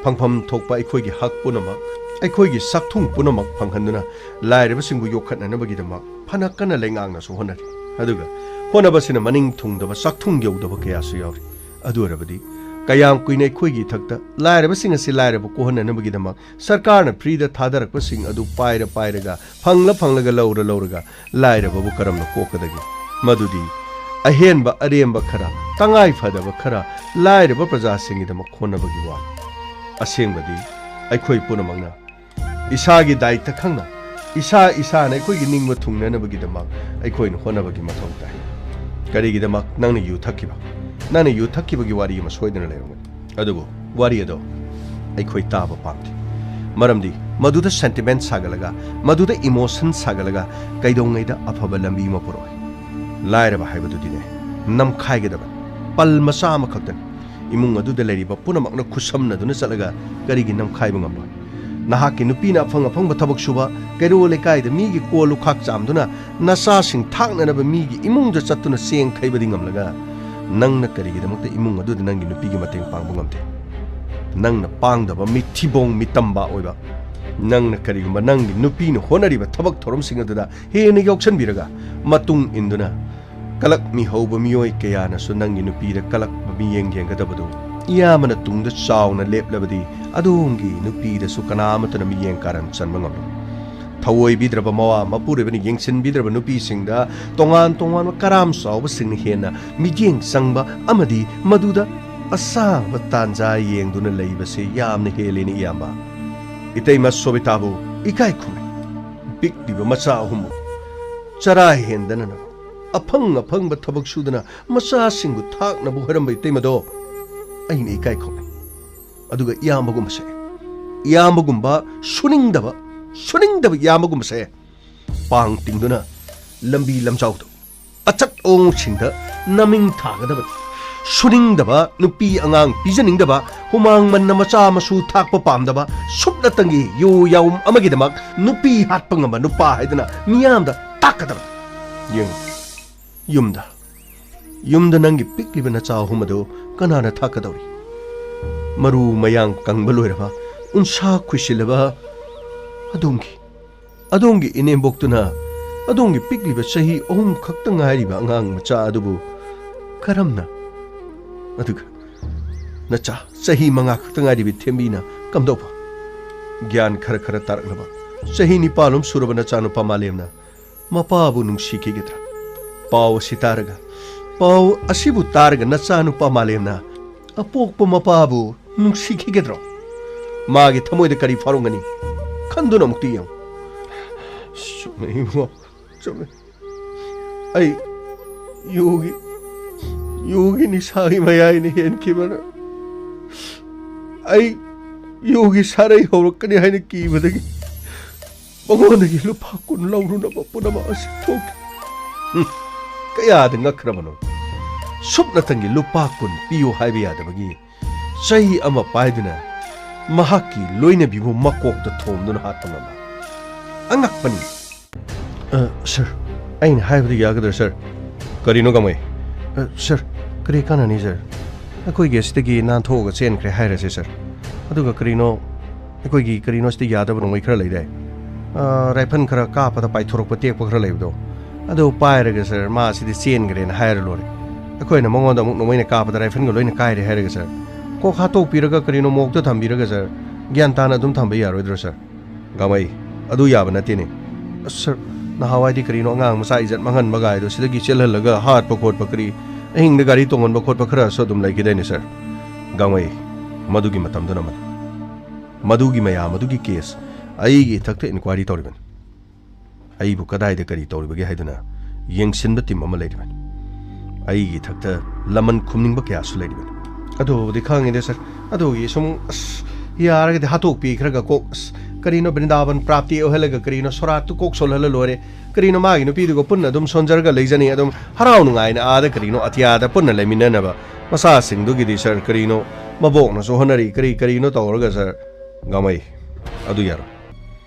ꯐꯪꯐꯝ ꯊꯣꯛꯄ ꯑꯩꯈꯣꯏꯒꯤ ꯍꯛ ꯄꯨꯝꯅꯃꯛ, ꯑꯩꯈꯣꯏꯒꯤ ꯆꯥꯛꯊꯨꯡ ꯄꯨꯝꯅꯃꯛ ꯐꯪꯍꯟꯗꯨꯅ ꯂꯥꯏꯔꯕꯁꯤꯡꯕꯨ ꯌꯣꯛꯈꯠꯅꯅꯕꯒꯤꯗꯃꯛ ꯐꯅ ꯀꯟꯅ ꯂꯩꯉꯥꯛꯅꯁꯨ ꯍꯣꯠꯅꯔꯤ꯫ ꯑꯗꯨꯒ ꯍꯣꯠꯅꯕꯁꯤꯅ ꯃꯅꯤꯡ ꯊꯨꯡꯗꯕ, ꯆꯥꯛꯊꯨꯡ ꯌꯧꯗꯕ ꯀꯌꯥꯁꯨ ꯌꯥꯎꯔꯤ꯫ ꯑꯗꯨ ꯑꯣꯏꯔꯕꯗꯤ ꯀꯌꯥꯝ ꯀꯨꯏꯅ ꯑꯩꯈꯣꯏꯒꯤ ꯏꯊꯛꯇ ꯂꯥꯏꯔꯕꯁꯤꯡ ꯑꯁꯤ ꯂꯥꯏꯔꯕ ꯀꯣꯛꯍꯟꯅꯅꯕꯒꯤꯗꯃꯛ ꯁꯔꯀꯥꯔꯅ ꯐ꯭ꯔꯤꯗ ꯊꯥꯗꯔꯛꯄꯁꯤꯡ ꯑꯗꯨ ꯄꯥꯏꯔ ꯄꯥꯏꯔꯒ, ꯐꯪꯂ ꯐꯪꯂꯒ, ꯂꯧꯔ ꯂꯧꯔꯒ ꯂꯥꯏꯔꯕꯕꯨ ꯀꯔꯝꯅ ꯀꯣꯛꯀꯗꯒꯦ? ꯃꯗꯨꯗꯤ ꯑꯍꯦꯟꯕ ꯑꯔꯦꯝꯕ ꯈꯔ, ꯇꯉꯥꯏ ꯐꯗꯕ ꯈꯔ ꯂꯥꯏꯔꯕ ꯄ꯭ꯔꯖꯥꯁꯤꯡꯒꯤꯗꯃꯛ ꯍꯣꯠꯅꯕꯒꯤ ꯋꯥ꯫ ꯑꯁꯦꯡꯕꯗꯤ ꯑꯩꯈꯣꯏ ꯄꯨꯝꯅꯃꯛꯅ ꯏꯁꯥꯒꯤ ꯗꯥꯏꯇ ꯈꯪꯅ, ꯏꯁꯥ ꯏꯁꯥꯅ ꯑꯩꯈꯣꯏꯒꯤ ꯅꯤꯡꯕ ꯊꯨꯡꯅꯅꯕꯒꯤꯗꯃꯛ ꯑꯩꯈꯣꯏꯅ ꯍꯣꯠꯅꯕꯒꯤ ꯃꯊꯧ ꯇꯥꯏ꯫ ꯀꯔꯤꯒꯤꯗꯃꯛ? ꯅꯪꯅ ꯌꯨ ꯊꯛꯈꯤꯕ, ꯅꯪꯅ ꯌꯨ ꯊꯛꯈꯤꯕꯒꯤ ꯋꯥꯔꯤ ꯑꯃ ꯁꯣꯏꯗꯅ ꯂꯩꯔꯝꯒꯅꯤ꯫ ꯑꯗꯨꯕꯨ ꯋꯥꯔꯤ ꯑꯗꯣ ꯑꯩꯈꯣꯏ ꯇꯥꯕ ꯄꯥꯝꯗꯦ꯫ ꯃꯔꯝꯗꯤ ꯃꯗꯨꯗ ꯁꯦꯟꯇꯤꯃꯦꯟ ꯁꯥꯒꯠꯂꯒ, ꯃꯗꯨꯗ ꯏꯃꯣꯁꯟ ꯁꯥꯒꯠꯂꯒ ꯀꯩꯗꯧꯉꯩꯗ ꯑꯐꯕ ꯂꯝꯕꯤ ꯑꯃ ꯄꯨꯔꯛꯑꯣꯏ꯫ ꯂꯥꯏꯔꯕ ꯍꯥꯏꯕꯗꯨꯗꯤꯅꯦ, ꯅꯝꯈꯥꯏꯒꯗꯕꯅꯤ꯫ ꯄꯜ ꯃꯆꯥ ꯑꯃꯈꯛꯇꯅꯤ꯫ ꯏꯃꯨꯡ ꯑꯗꯨꯗ ꯂꯩꯔꯤꯕ ꯄꯨꯝꯅꯃꯛꯅ ꯈꯨꯠꯁꯝꯅꯗꯨꯅ ꯆꯠꯂꯒ ꯀꯔꯤꯒꯤ ꯅꯝꯈꯥꯏꯕ ꯉꯝꯂꯣꯏ? ꯅꯍꯥꯛꯀꯤ ꯅꯨꯄꯤꯅ ꯑꯐꯪ ꯑꯐꯪꯕ ꯊꯕꯛ ꯁꯨꯕ, ꯀꯩꯔꯣꯜ ꯂꯩꯀꯥꯏꯗ ꯃꯤꯒꯤ ꯀꯣꯜ ꯂꯨꯈꯥꯛ ꯆꯥꯝꯗꯨꯅ, ꯅꯆꯥꯁꯤꯡ ꯊꯥꯛꯅꯅꯕ ꯃꯤꯒꯤ ꯏꯃꯨꯡꯗ ꯆꯠꯇꯨꯅ ꯆꯦꯡ ꯈꯩꯕꯗꯤ ꯉꯝꯂꯒ, ꯅꯪꯅ ꯀꯔꯤꯒꯤꯗꯃꯛꯇ ꯏꯃꯨꯡ ꯑꯗꯨꯗ ꯅꯪꯒꯤ ꯅꯨꯄꯤꯒꯤ ꯃꯇꯦꯡ ꯄꯥꯡꯕ ꯉꯝꯗꯦ? ꯅꯪꯅ ꯄꯥꯡꯗꯕ, ꯃꯤꯊꯤꯕꯣꯡ ꯃꯤꯇꯝꯕ ꯑꯣꯏꯕ, ꯅꯪꯅ ꯀꯔꯤꯒꯨꯝꯕ ꯅꯪꯒꯤ ꯅꯨꯄꯤꯅ ꯍꯣꯠꯅꯔꯤꯕ ꯊꯕꯛ ꯊꯧꯔꯝꯁꯤꯡ ꯑꯗꯨꯗ ꯍꯦꯟꯅ ꯌꯥꯎꯁꯟꯕꯤꯔꯒ, ꯃꯇꯨꯡ ꯏꯟꯗꯨꯅ ꯀꯂꯛ ꯃꯤꯍꯧꯕ ꯃꯤꯑꯣꯏ ꯀꯌꯥꯅꯁꯨ ꯅꯪꯒꯤ ꯅꯨꯄꯤꯗ ꯀꯂꯛꯄ ꯃꯤꯠꯌꯦꯡ ꯌꯦꯡꯒꯗꯕꯗꯨ, ꯏꯌꯥꯝꯕꯅ ꯇꯨꯡꯗ ꯆꯥꯎꯅ ꯂꯦꯞꯂꯕꯗꯤ, ꯑꯗꯣꯝꯒꯤ ꯅꯨꯄꯤꯗꯁꯨ ꯀꯅꯥ ꯑꯃꯠꯇꯅ ꯃꯤꯠꯌꯦꯡ ꯀꯥꯔꯟ ꯆꯟꯕ ꯉꯝꯂꯣꯏ꯫ ꯊꯑꯣꯏꯕꯤꯗ꯭ꯔꯕ ꯃꯋꯥ ꯃꯄꯨꯔꯣꯏꯕꯅ ꯌꯦꯡꯁꯤꯟꯕꯤꯗ꯭ꯔꯕ ꯅꯨꯄꯤꯁꯤꯡꯗ ꯇꯣꯉꯥꯟ ꯇꯣꯉꯥꯟꯕ ꯀꯔꯥꯝ ꯆꯥꯎꯕꯁꯤꯡꯅ ꯍꯦꯟꯅ ꯃꯤꯠꯌꯦꯡ ꯆꯪꯕ ꯑꯃꯗꯤ ꯃꯗꯨꯗ ꯑꯁꯥꯡꯕ ꯇꯥꯟꯖꯥ ꯌꯦꯡꯗꯨꯅ ꯂꯩꯕꯁꯦ ꯌꯥꯝꯅ ꯍꯦꯜꯂꯦꯅꯦ, ꯏꯌꯥꯝꯕ꯫ ꯏꯇꯩꯃ ꯁꯣꯕꯤꯇꯥꯕꯨ ꯏꯀꯥꯏ ꯈꯨꯝꯅꯩ꯫ ꯄꯤꯛꯂꯤꯕ ꯃꯆꯥ ꯑꯍꯨꯝꯕꯨ ꯆꯔꯥ ꯍꯦꯟꯗꯅꯅꯕ, ꯑꯐꯪ ꯑꯐꯪꯕ ꯊꯕꯛ ꯁꯨꯗꯅ ꯃꯆꯥꯁꯤꯡꯕꯨ ꯊꯥꯛꯅꯕ ꯍꯣꯠꯅꯔꯝꯕ ꯏꯇꯩꯃꯗꯣ ꯑꯩꯅ ꯏꯀꯥꯏ ꯈꯨꯝꯅꯩ꯫ ꯑꯗꯨꯒ ꯏꯌꯥꯝꯕꯒꯨꯝꯕꯁꯦ, ꯏꯌꯥꯝꯕꯒꯨꯝꯕ ꯁꯨꯅꯤꯡꯗꯕ, ꯁꯨꯅꯤꯡꯗꯕ ꯏꯌꯥꯝꯕꯒꯨꯝꯕꯁꯦ ꯄꯥꯡ ꯇꯤꯡꯗꯨꯅ ꯂꯝꯕꯤ ꯂꯝꯖꯥꯎꯗ, ꯑꯆꯠ ꯑꯋꯣꯡꯁꯤꯡꯗ ꯅꯃꯤꯡ ꯊꯥꯒꯗꯕꯅꯤ꯫ ꯁꯨꯅꯤꯡꯗꯕ ꯅꯨꯄꯤ ꯑꯉꯥꯡ ꯄꯤꯖꯅꯤꯡꯗꯕ, ꯍꯨꯃꯥꯡ ꯃꯟꯅ ꯃꯆꯥ ꯃꯁꯨ ꯊꯥꯛꯄ ꯄꯥꯝꯗꯕ, ꯁꯨꯞꯅꯇꯪꯒꯤ ꯌꯨ ꯌꯥꯎꯝ ꯑꯃꯒꯤꯗꯃꯛ ꯅꯨꯄꯤ ꯍꯥꯠꯄ ꯉꯝꯕ ꯅꯨꯄꯥ ꯍꯥꯏꯗꯨꯅ ꯃꯤꯌꯥꯝꯗ ꯇꯥꯛꯀꯗꯕꯅꯤ꯫ ꯌꯦꯡꯉꯨ, ꯌꯨꯝꯗ, ꯌꯨꯝꯗ ꯅꯪꯒꯤ ꯄꯤꯛꯂꯤꯕ ꯅꯆꯥ ꯑꯍꯨꯝ ꯑꯗꯨ ꯀꯅꯥꯅ ꯊꯥꯛꯀꯗꯧꯔꯤ? ꯃꯔꯨ ꯃꯌꯥꯡ ꯀꯪꯕ ꯂꯣꯏꯔꯕ, ꯎꯟꯁꯥ ꯈꯨꯏꯁꯤꯜꯂꯕ ꯑꯗꯣꯝꯒꯤ, ꯑꯗꯣꯝꯒꯤ ꯏꯅꯦꯝꯕꯣꯛꯇꯨꯅ ꯑꯗꯣꯝꯒꯤ ꯄꯤꯛꯂꯤꯕ ꯆꯍꯤ ꯑꯍꯨꯝ ꯈꯛꯇ ꯉꯥꯏꯔꯤꯕ ꯑꯉꯥꯡ ꯃꯆꯥ ꯑꯗꯨꯕꯨ ꯀꯔꯝꯅ, ꯑꯗꯨꯒ ꯅꯆꯥ ꯆꯍꯤ ꯃꯉꯥ ꯈꯛꯇ ꯉꯥꯏꯔꯤꯕꯤ ꯊꯦꯝꯕꯤꯅ ꯀꯝꯗꯧꯕ? ꯒ꯭ꯌꯥꯟ ꯈꯔ ꯈꯔ ꯇꯥꯔꯛꯂꯕ, ꯆꯍꯤ ꯅꯤꯄꯥꯜꯂꯣꯝ ꯁꯨꯔꯕ ꯅꯆꯥꯅꯨꯄꯥ ꯃꯥꯂꯦꯝꯅ ꯃꯄꯥꯕꯨ ꯅꯨꯡꯁꯤꯈꯤꯒꯗ꯭ꯔꯥ? ꯄꯥꯎ ꯑꯁꯤ ꯇꯥꯔꯒ, ꯄꯥꯎ ꯑꯁꯤꯕꯨ ꯇꯥꯔꯒ ꯅꯆꯥꯅꯨꯄꯥ ꯃꯥꯂꯦꯝꯅ ꯑꯄꯣꯛꯄ ꯃꯄꯥꯕꯨ ꯅꯨꯡꯁꯤꯈꯤꯒꯗ꯭ꯔꯣ? ꯃꯥꯒꯤ ꯊꯃꯣꯏꯗ ꯀꯔꯤ ꯐꯥꯎꯔꯝꯒꯅꯤ? ꯈꯟꯗꯨꯅ ꯑꯃꯨꯛꯇ ꯌꯦꯡꯉꯨ꯫ ꯆꯨꯝꯃꯦ ꯏꯕꯨꯡꯉꯣ, ꯆꯨꯝꯃꯦ꯫ ꯑꯩ ꯌꯨꯒꯤ, ꯌꯨꯒꯤ ꯅꯤꯁꯥꯒꯤ ꯃꯌꯥꯏꯅ ꯍꯦꯟꯈꯤꯕꯅ ꯑꯩ ꯌꯨꯒꯤ ꯁꯥꯔꯩ ꯍꯧꯔꯛꯀꯅꯤ ꯍꯥꯏꯅ ꯀꯤꯕꯗꯒꯤ ꯃꯉꯣꯟꯗꯒꯤ ꯂꯨꯄꯥ ꯀꯨꯟ ꯂꯧꯔꯨꯅꯕ ꯄꯨꯝꯅꯃꯛ ꯑꯁꯤ ꯊꯣꯛꯈꯤ꯫ ꯎꯝ, ꯀꯌꯥꯗ ꯉꯛꯈ꯭ꯔꯕꯅꯣ? ꯁꯨꯞꯅꯇꯪꯒꯤ ꯂꯨꯄꯥ ꯀꯨꯟ ꯄꯤꯌꯨ ꯍꯥꯏꯕ ꯌꯥꯗꯕꯒꯤ ꯆꯩ ꯑꯃ ꯄꯥꯏꯗꯨꯅ ꯃꯍꯥꯛꯀꯤ ꯂꯣꯏꯅꯕꯤꯕꯨ ꯃꯀꯣꯛꯇ ꯊꯣꯝꯗꯨꯅ ꯍꯥꯠꯄ ꯉꯝꯕ꯫ ꯑꯉꯛꯄꯅꯤ꯫ ꯑ, ꯁꯔ, ꯑꯩꯅ ꯍꯥꯏꯕꯗꯨ ꯌꯥꯒꯗ꯭ꯔꯥ, ꯁꯔ? ꯀꯔꯤꯅꯣ, ꯒꯥꯡꯃꯩ? ꯑ, ꯁꯔ, ꯀꯔꯤ ꯀꯥꯟꯅꯅꯤ, ꯁꯔ? ꯑꯩꯈꯣꯏꯒꯤ ꯑꯁꯤꯗꯒꯤ ꯅꯥꯟꯊꯣꯛꯑꯒ ꯆꯦꯟꯈ꯭ꯔꯦ ꯍꯥꯏꯔꯁꯦ, ꯁꯔ꯫ ꯑꯗꯨꯒ ꯀꯔꯤꯅꯣ, ꯑꯩꯈꯣꯏꯒꯤ ꯀꯔꯤꯅꯣ ꯁꯤꯗ ꯌꯥꯗꯕ ꯅꯣꯡꯃꯩ ꯈꯔ ꯂꯩꯗꯥꯏ? ꯑ, ꯔꯥꯏꯐꯜ ꯈꯔ ꯀꯥꯞꯄꯗ ꯄꯥꯏꯊꯣꯔꯛꯄ ꯇꯦꯛꯄ ꯈꯔ ꯂꯩꯕꯗꯣ, ꯑꯗꯨ ꯄꯥꯏꯔꯒ, ꯁꯔ, ꯃꯥ ꯁꯤꯗ ꯆꯦꯟꯈ꯭ꯔꯦꯅ ꯍꯥꯏꯔ ꯂꯣꯏꯔꯦ꯫ ꯑꯩꯈꯣꯏꯅ ꯃꯉꯣꯟꯗ ꯑꯃꯨꯛ ꯅꯣꯡꯃꯩꯅ ꯀꯥꯞꯄꯗ ꯔꯥꯏꯐꯜꯒ ꯂꯣꯏꯅ ꯀꯥꯏꯔꯦ ꯍꯥꯏꯔꯒ, ꯁꯔ, ꯀꯣꯛ ꯍꯥꯠꯇꯣꯛꯄꯤꯔꯒ ꯀꯔꯤꯅꯣ ꯃꯣꯛꯇ ꯊꯝꯕꯤꯔꯒ, ꯁꯔ, ꯒ꯭ꯌꯥꯟ ꯇꯥꯅ ꯑꯗꯨꯝ ꯊꯝꯕ ꯌꯥꯔꯣꯏꯗ꯭ꯔꯣ, ꯁꯔ? ꯒꯥꯡꯃꯩ, ꯑꯗꯨ ꯌꯥꯕ ꯅꯠꯇꯦꯅꯦ꯫ ꯑꯁ, ꯁꯔ, ꯅꯍꯥꯟꯋꯥꯏꯗꯤ ꯀꯔꯤꯅꯣ ꯑꯉꯥꯡ ꯃꯆꯥ ꯏꯖꯠ ꯃꯥꯡꯍꯟꯕ ꯒꯥꯏꯗꯣ ꯁꯤꯗꯒꯤ ꯆꯦꯜꯍꯜꯂꯒ ꯍꯥꯠꯄ ꯈꯣꯠꯄ ꯀꯔꯤ, ꯑꯍꯤꯡꯗ ꯒꯥꯔꯤ ꯇꯣꯡꯍꯟꯕ ꯈꯣꯠꯄ ꯈꯔꯁꯨ ꯑꯗꯨꯝ ꯂꯩꯈꯤꯗꯥꯏꯅꯦ, ꯁꯔ? ꯒꯥꯡꯃꯩ, ꯃꯗꯨꯒꯤ ꯃꯇꯝꯗꯨꯅ ꯑꯃꯅꯤ꯫ ꯃꯗꯨꯒꯤ ꯃꯌꯥꯝ ꯑꯗꯨꯒꯤ ꯀꯦꯁ ꯑꯩꯒꯤ ꯏꯊꯛꯇ ꯏꯟꯀ꯭ꯋꯥꯏꯔꯤ ꯇꯧꯔꯤꯕꯅꯤ꯫ ꯑꯩꯕꯨ ꯀꯗꯥꯏꯗ ꯀꯔꯤ ꯇꯧꯔꯤꯕꯒꯦ ꯍꯥꯏꯗꯨꯅ ꯌꯦꯡꯁꯤꯟꯕ ꯇꯤꯝ ꯑꯃ ꯂꯩꯔꯤꯕꯅꯤ꯫ ꯑꯩꯒꯤ ꯏꯊꯛꯇ ꯂꯃꯟ ꯈꯨꯝꯅꯤꯡꯕ ꯀꯌꯥꯁꯨ ꯂꯩꯔꯤꯕꯅꯤ꯫ ꯑꯗꯨꯕꯨꯗꯤ ꯈꯪꯉꯤꯗ, ꯁꯔ꯫ ꯑꯗꯨꯒꯤ ꯁꯨꯝ, ꯑꯁ, ꯌꯥꯔꯒꯗꯤ ꯍꯥꯠꯇꯣꯛꯄꯤꯈ꯭ꯔꯒ ꯀꯣꯛ, ꯑꯁ, ꯀꯔꯤꯅꯣ, ꯕ꯭ꯔꯤꯟꯗꯥꯕꯟ ꯄ꯭ꯔꯥꯞꯇꯤ ꯑꯣꯏꯍꯜꯂꯒ, ꯀꯔꯤꯅꯣ, ꯁꯣꯔꯥꯠꯇꯨ ꯀꯣꯛ ꯁꯣꯜꯍꯜꯂ ꯂꯣꯏꯔꯦ꯫ ꯀꯔꯤꯅꯣ, ꯃꯥꯒꯤ ꯅꯨꯄꯤꯗꯨꯒ ꯄꯨꯟꯅ ꯑꯗꯨꯝ ꯁꯣꯟꯖꯔꯒ ꯂꯩꯖꯅꯤ꯫ ꯑꯗꯨꯝ ꯍꯔꯥꯎ ꯅꯨꯡꯉꯥꯏꯅ ꯑꯥꯗ, ꯀꯔꯤꯅꯣ, ꯑꯇꯤꯌꯥꯗ ꯄꯨꯟꯅ ꯂꯩꯃꯤꯟꯅꯅꯕ꯫ ꯃꯆꯥꯁꯤꯡꯗꯨꯒꯤꯗꯤ, ꯁꯔ, ꯀꯔꯤꯅꯣ, ꯃꯕꯣꯛꯅꯁꯨ ꯍꯣꯠꯅꯔꯤ, ꯀꯔꯤ ꯀꯔꯤꯅꯣ ꯇꯧꯔꯒ, ꯁꯔ꯫ ꯒꯥꯡꯃꯩ, ꯑꯗꯨ ꯌꯥꯔꯣꯏ꯫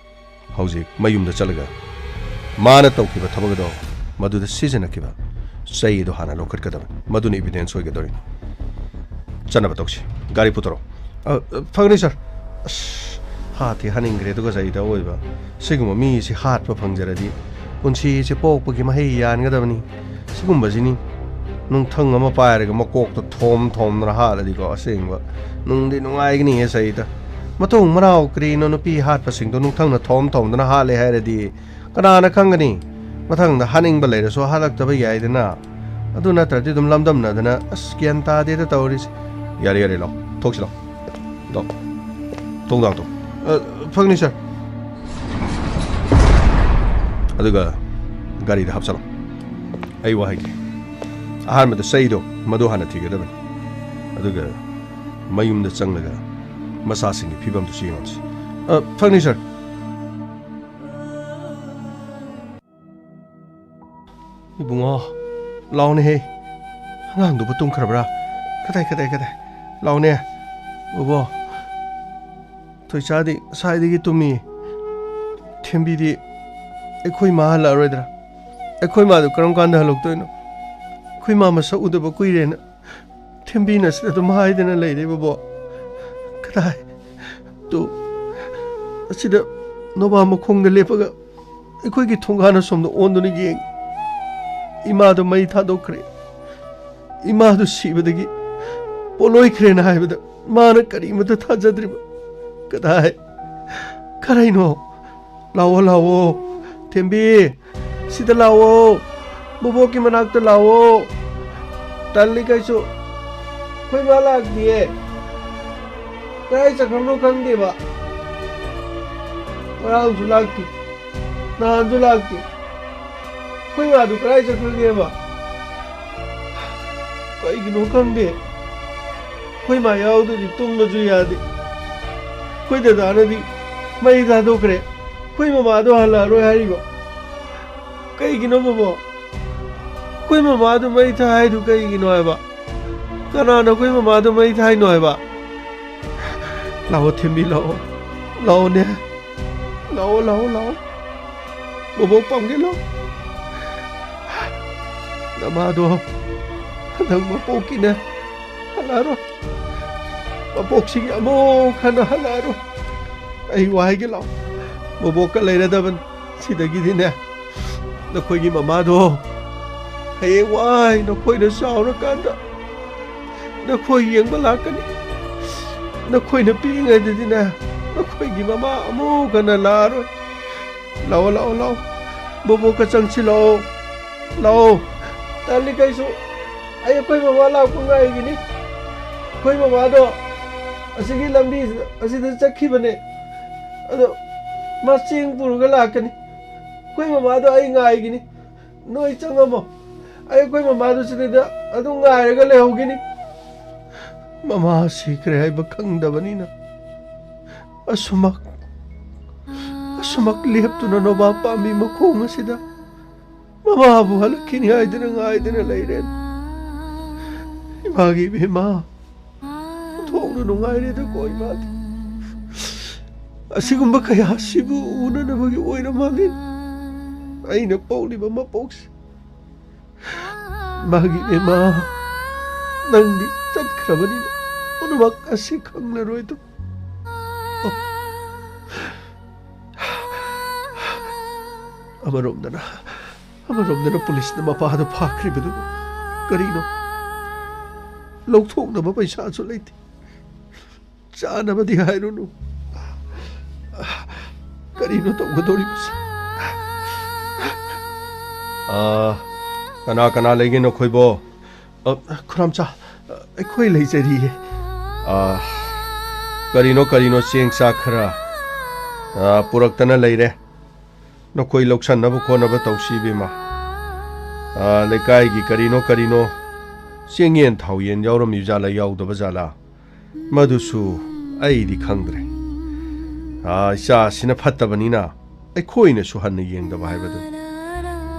ꯍꯧꯖꯤꯛ ꯃꯌꯨꯝꯗ ꯆꯠꯂꯒ ꯃꯥꯅ ꯇꯧꯈꯤꯕ ꯊꯕꯛ ꯑꯗꯣ, ꯃꯗꯨꯗ ꯁꯤꯖꯤꯟꯅꯈꯤꯕ ꯆꯩ ꯑꯗꯣ ꯍꯥꯟꯅ ꯂꯧꯈꯠꯀꯗꯕꯅꯤ꯫ ꯃꯗꯨꯅ ꯏꯚꯤꯗꯦꯟꯁ ꯑꯣꯏꯒꯗꯧꯔꯤꯅꯤ꯫ ꯆꯠꯅꯕ ꯇꯧꯁꯤ꯫ ꯒꯥꯔꯤ ꯄꯨꯊꯣꯔꯛꯑꯣ꯫ ꯑ, ꯑ, ꯐꯒꯅꯤ, ꯁꯔ꯫ ꯑꯁ, ꯍꯥꯠꯇꯤ ꯍꯥꯠꯅꯤꯡꯈ꯭ꯔꯦ, ꯑꯗꯨꯒ ꯆꯩꯗ ꯑꯣꯏꯕ꯫ ꯁꯤꯒꯨꯝꯕ ꯃꯤꯁꯤ ꯍꯥꯠꯄ ꯐꯪꯖꯔꯗꯤ ꯄꯨꯟꯁꯤꯁꯦ ꯄꯣꯛꯄꯒꯤ ꯃꯍꯩ ꯌꯥꯟꯒꯗꯕꯅꯤ꯫ ꯁꯤꯒꯨꯝꯕꯁꯤꯅꯤ꯫ ꯅꯨꯡꯊꯪ ꯑꯃ ꯄꯥꯏꯔꯒ ꯃꯀꯣꯛꯇ ꯊꯣꯝ ꯊꯣꯝꯗꯅ ꯍꯥꯠꯂꯗꯤꯀꯣ, ꯑꯁꯦꯡꯕ ꯅꯨꯡꯗꯤ ꯅꯨꯡꯉꯥꯏꯒꯅꯤꯍꯦ ꯁꯍꯤꯗ꯫ ꯃꯊꯣꯡ ꯃꯔꯥꯎ ꯀꯔꯤꯅꯣ, ꯅꯨꯄꯤ ꯍꯥꯠꯄꯁꯤꯡꯗꯣ ꯅꯨꯡꯊꯪꯅ ꯊꯣꯝ ꯊꯣꯝꯗꯅ ꯍꯥꯠꯂꯦ ꯍꯥꯏꯔꯗꯤ ꯀꯅꯥꯅ ꯈꯪꯒꯅꯤ? ꯃꯊꯪꯗ ꯍꯥꯠꯅꯤꯡꯕ ꯂꯩꯔꯁꯨ ꯍꯥꯠꯂꯛꯇꯕ ꯌꯥꯏꯗꯅ꯫ ꯑꯗꯨ ꯅꯠꯇ꯭ꯔꯗꯤ ꯑꯗꯨꯝ ꯂꯝꯗꯝꯅꯗꯅ, ꯑꯁ, ꯒ꯭ꯌꯥꯟ ꯇꯥꯗꯦꯗ ꯇꯧꯔꯤꯁꯦ꯫ ꯌꯥꯔꯦ, ꯌꯥꯔꯦ, ꯂꯥꯎ, ꯊꯣꯛꯁꯤ ꯂꯥꯎ꯫ ꯂꯥꯎ꯫ ꯊꯣꯡꯗꯣ ꯍꯥꯡꯇꯣꯛ꯫ ꯑ, ꯐꯒꯅꯤ, ꯁꯥꯔ꯫ ꯑꯗꯨꯒ ꯒꯥꯔꯤꯗ ꯍꯥꯞꯆꯜꯂꯣ꯫ ꯑꯩ ꯋꯥ ꯍꯥꯏꯒꯦ꯫ ꯑꯍꯥꯟꯕꯗ ꯆꯩꯗꯣ, ꯃꯗꯨ ꯍꯥꯟꯅ ꯊꯤꯒꯗꯕꯅꯤ꯫ ꯑꯗꯨꯒ ꯃꯌꯨꯝꯗ ꯆꯪꯂꯒ ꯃꯆꯥꯁꯤꯡꯒꯤ ꯐꯤꯕꯝꯗꯨꯁꯨ ꯌꯦꯡꯍꯧꯁꯤ꯫ ꯑ, ꯐꯒꯅꯤ, ꯁꯥꯔ꯫ ꯏꯕꯨꯡꯉꯣ, ꯂꯥꯎꯅꯦꯍꯦ꯫ ꯑꯉꯥꯡꯗꯨꯕꯨ ꯇꯨꯝꯈ꯭ꯔꯕ꯭ꯔꯥ? ꯀꯗꯥꯏ, ꯀꯗꯥꯏ, ꯀꯗꯥꯏ? ꯂꯥꯎꯅꯦ꯫ ꯕꯣꯕꯣ, ꯊꯣꯏꯆꯥꯗꯤ ꯉꯁꯥꯏꯗꯒꯤ ꯇꯨꯝꯃꯤ꯫ ꯊꯦꯝꯕꯤꯗꯤ ꯑꯩꯈꯣꯏ ꯃꯥ ꯍꯜꯂꯛꯑꯔꯣꯏꯗ꯭ꯔꯥ? ꯑꯩꯈꯣꯏ ꯃꯥꯗꯨ ꯀꯔꯝ ꯀꯥꯟꯗ ꯍꯜꯂꯛꯇꯣꯏꯅꯣ? ꯑꯩꯈꯣꯏ ꯃꯥ ꯃꯁꯛ ꯎꯗꯕ ꯀꯨꯏꯔꯦꯅ ꯊꯦꯝꯕꯤꯅ ꯁꯤꯗ ꯑꯗꯨꯝ ꯍꯥꯏꯗꯅ ꯂꯩꯔꯦ, ꯕꯣꯕꯣ꯫ ꯀꯗꯥꯏ? ꯇꯨ, ꯑꯁꯤꯗ ꯅꯣꯕꯥ ꯃꯈꯣꯡꯗ ꯂꯦꯞꯄꯒ ꯑꯩꯈꯣꯏꯒꯤ ꯊꯣꯡꯒꯥꯟ ꯑꯁꯣꯝꯗ ꯑꯣꯟꯗꯨꯅ ꯌꯦꯡ꯫ ꯏꯃꯥꯗꯣ ꯃꯩ ꯊꯥꯗꯣꯛꯈ꯭ꯔꯦ꯫ ꯏꯃꯥꯗꯣ ꯁꯤꯕꯗꯒꯤ ꯄꯣꯠꯂꯣꯏꯈ꯭ꯔꯦꯅ ꯍꯥꯏꯕꯗ ꯃꯥꯅ ꯀꯔꯤꯃꯇ ꯊꯥꯖꯗ꯭ꯔꯤꯕ꯫ ꯀꯗꯥꯏ? ꯀꯔꯤꯅꯣ? ꯂꯥꯛꯑꯣ, ꯂꯥꯛꯑꯣ꯫ ꯊꯦꯝꯕꯤ, ꯁꯤꯗ ꯂꯥꯛꯑꯣ꯫ ꯕꯣꯕꯣꯛꯀꯤ ꯃꯅꯥꯛꯇ ꯂꯥꯛꯑꯣ꯫ ꯇꯜꯂꯤ ꯀꯩꯁꯨ꯫ ꯑꯩꯈꯣꯏ ꯃꯥ ꯂꯥꯛꯇꯤꯌꯦ꯫ ꯀꯗꯥꯏ ꯆꯠꯈ꯭ꯔꯕꯅꯣ ꯈꯪꯗꯦꯕ꯫ ꯉꯔꯥꯡꯁꯨ ꯂꯥꯛꯇꯦ꯫ ꯅꯍꯥꯟꯁꯨ ꯂꯥꯛꯇꯦ꯫ ꯑꯩꯈꯣꯏ ꯃꯥꯗꯨ ꯀꯗꯥꯏ ꯆꯠꯈ꯭ꯔꯒꯦꯕ? ꯀꯩꯒꯤꯅꯣ ꯈꯪꯗꯦ꯫ ꯑꯩꯈꯣꯏ ꯃꯥ ꯌꯥꯎꯗ꯭ꯔꯗꯤ ꯇꯨꯝꯕꯁꯨ ꯌꯥꯗꯦ꯫ ꯑꯩꯈꯣꯏ ꯗꯗꯥꯅꯗꯤ ꯃꯩ ꯊꯥꯗꯣꯛꯈ꯭ꯔꯦ꯫ ꯑꯩꯈꯣꯏ ꯃꯃꯥꯗꯣ ꯍꯜꯂꯛꯑꯔꯣꯏ ꯍꯥꯏꯔꯤꯕ꯫ ꯀꯩꯒꯤꯅꯣ ꯕꯣꯕꯣ? ꯑꯩꯈꯣꯏ ꯃꯃꯥꯗꯣ ꯃꯩ ꯊꯥꯏ ꯍꯥꯏꯗꯨ ꯀꯩꯒꯤꯅꯣ ꯍꯥꯏꯕ? ꯀꯅꯥꯅ ꯑꯩꯈꯣꯏ ꯃꯃꯥꯗꯣ ꯃꯩ ꯊꯥꯏꯅꯣ ꯍꯥꯏꯕ? ꯂꯥꯛꯑꯣ ꯊꯦꯝꯕꯤ, ꯂꯥꯛꯑꯣ꯫ ꯂꯥꯛꯑꯣꯅꯦ꯫ ꯂꯥꯛꯑꯣ, ꯂꯥꯛꯑꯣ, ꯂꯥꯛꯑꯣ꯫ ꯕꯣꯕꯣꯛ ꯄꯥꯝꯒꯦ, ꯂꯥꯛꯑꯣ꯫ ꯅꯃꯥꯗꯣ ꯍꯟꯗꯛ ꯃꯄꯣꯛꯀꯤꯅꯦ ꯍꯜꯂꯛꯑꯔꯣꯏ꯫ ꯃꯄꯣꯛꯁꯤꯒꯤ ꯑꯃꯨꯛ ꯍꯟꯅ ꯍꯜꯂꯛꯑꯔꯣꯏ꯫ ꯑꯩ ꯋꯥ ꯍꯥꯏꯒꯦ, ꯂꯥꯛꯑꯣ꯫ ꯕꯣꯕꯣꯛꯀ ꯂꯩꯔꯗꯕꯅꯤ꯫ ꯁꯤꯗꯒꯤꯗꯤꯅꯦ, ꯅꯈꯣꯏꯒꯤ ꯃꯃꯥꯗꯣ ꯍꯌꯦꯡꯋꯥꯏ ꯅꯈꯣꯏꯅ ꯆꯥꯎꯔꯀꯥꯟꯗ ꯅꯈꯣꯏ ꯌꯦꯡꯕ ꯂꯥꯛꯀꯅꯤ꯫ ꯅꯈꯣꯏꯅ ꯄꯤꯛꯏꯉꯩꯗꯗꯤꯅꯦ, ꯅꯈꯣꯏꯒꯤ ꯃꯃꯥ ꯑꯃꯨꯛ ꯍꯟꯅ ꯂꯥꯛꯑꯔꯣꯏ꯫ ꯂꯥꯛꯑꯣ, ꯂꯥꯛꯑꯣ, ꯂꯥꯛꯑꯣ꯫ ꯕꯣꯕꯣꯛꯀ ꯆꯪꯁꯤ ꯂꯥꯛꯑꯣ꯫ ꯂꯥꯛꯑꯣ꯫ ꯇꯜꯂꯤ ꯀꯩꯁꯨ꯫ ꯑꯩ ꯑꯩꯈꯣꯏ ꯃꯃꯥ ꯂꯥꯛꯄ ꯉꯥꯏꯒꯤꯅꯤ꯫ ꯑꯩꯈꯣꯏ ꯃꯃꯥꯗꯣ ꯑꯁꯤꯒꯤ ꯂꯝꯕꯤ ꯑꯁꯤꯗ ꯆꯠꯈꯤꯕꯅꯦ꯫ ꯑꯗꯣ ꯃꯥ ꯆꯦꯡ ꯄꯨꯔꯒ ꯂꯥꯛꯀꯅꯤ꯫ ꯑꯩꯈꯣꯏ ꯃꯃꯥꯗꯣ ꯑꯩ ꯉꯥꯏꯒꯤꯅꯤ꯫ ꯅꯣꯏ ꯆꯪꯉꯝꯃꯣ꯫ ꯑꯩ ꯑꯩꯈꯣꯏ ꯃꯃꯥꯗꯨ ꯁꯤꯗ ꯑꯗꯨꯝ ꯉꯥꯏꯔꯒ ꯂꯩꯍꯧꯒꯤꯅꯤ꯫ ꯃꯃꯥ ꯁꯤꯈ꯭ꯔꯦ ꯍꯥꯏꯕ ꯈꯪꯗꯕꯅꯤꯅ ꯑꯁꯨꯃꯛ, ꯑꯁꯨꯃꯛ ꯂꯦꯞꯇꯨꯅ ꯅꯣꯕꯥꯞ ꯄꯥꯝꯕꯤ ꯃꯈꯣꯡ ꯑꯁꯤꯗ ꯃꯃꯥꯕꯨ ꯍꯜꯂꯛꯈꯤꯅꯤ ꯍꯥꯏꯗꯨꯅ ꯉꯥꯏꯗꯨꯅ ꯂꯩꯔꯦ꯫ ꯏꯃꯥꯒꯤ ꯏꯕꯦꯝꯃ, ꯊꯣꯛꯅ ꯅꯨꯡꯉꯥꯏꯔꯦꯗꯀꯣ ꯏꯃꯥꯗꯤ꯫ ꯑꯁꯤꯒꯨꯝꯕ ꯀꯌꯥꯁꯤꯕꯨ ꯎꯅꯅꯕꯒꯤ ꯑꯣꯏꯔ ꯃꯥꯜꯂꯦ ꯑꯩꯅ ꯄꯣꯛꯂꯤꯕ ꯃꯄꯣꯛꯁꯦ꯫ ꯃꯥꯒꯤ ꯏꯃꯥ, ꯅꯪꯗꯤ ꯆꯠꯈ꯭ꯔꯕꯅꯤꯅ ꯄꯨꯝꯅꯃꯛ ꯑꯁꯤ ꯈꯪꯂꯔꯣꯏꯗꯣ꯫ ꯑꯣ꯫ ꯑꯃꯔꯣꯝꯗꯅ, ꯑꯃꯔꯣꯝꯗꯅ ꯄꯨꯂꯤꯁꯅ ꯃꯄꯥꯗꯣ ꯐꯥꯈ꯭ꯔꯤꯕꯗꯨꯕꯨ ꯀꯔꯤꯅꯣ? ꯂꯧꯊꯣꯛꯅꯕ ꯄꯩꯁꯥꯁꯨ ꯂꯩꯇꯦ꯫ ꯆꯥꯅꯕꯗꯤ ꯍꯥꯏꯔꯨꯅꯨ꯫ ꯀꯔꯤꯅꯣ ꯇꯧꯒꯗꯧꯔꯤꯕꯁꯦ? ꯑꯥ, ꯀꯅꯥ ꯀꯅꯥ ꯂꯩꯒꯦ ꯅꯈꯣꯏꯕꯣ? ꯑ, ꯈꯨꯔꯥꯝꯆꯥ, ꯑꯩꯈꯣꯏ ꯂꯩꯖꯔꯤꯌꯦ꯫ ꯑꯥ, ꯀꯔꯤꯅꯣ, ꯀꯔꯤꯅꯣ ꯆꯦꯡ ꯆꯥꯛ ꯈꯔ, ꯑꯥ, ꯄꯨꯔꯛꯇꯅ ꯂꯩꯔꯦ꯫ ꯅꯈꯣꯏ ꯂꯧꯁꯟꯅꯕ ꯈꯣꯠꯅꯕ ꯇꯧꯁꯤ, ꯏꯕꯦꯝꯃ꯫ ꯑꯥ, ꯂꯩꯀꯥꯏꯒꯤ ꯀꯔꯤꯅꯣ, ꯀꯔꯤꯅꯣ ꯆꯦꯡꯌꯦꯟ ꯊꯥꯎꯌꯦꯟ ꯌꯥꯎꯔꯝꯃꯤꯕ ꯖꯥꯠꯂꯥ, ꯌꯥꯎꯗꯕ ꯖꯥꯠꯂꯥ? ꯃꯗꯨꯁꯨ ꯑꯩꯗꯤ ꯈꯪꯗ꯭ꯔꯦ꯫ ꯑꯥ, ꯏꯆꯥꯁꯤꯅ ꯐꯠꯇꯕꯅꯤꯅ ꯑꯩꯈꯣꯏꯅꯁꯨ ꯍꯟꯅ ꯌꯦꯡꯗꯕ ꯍꯥꯏꯕꯗꯨ꯫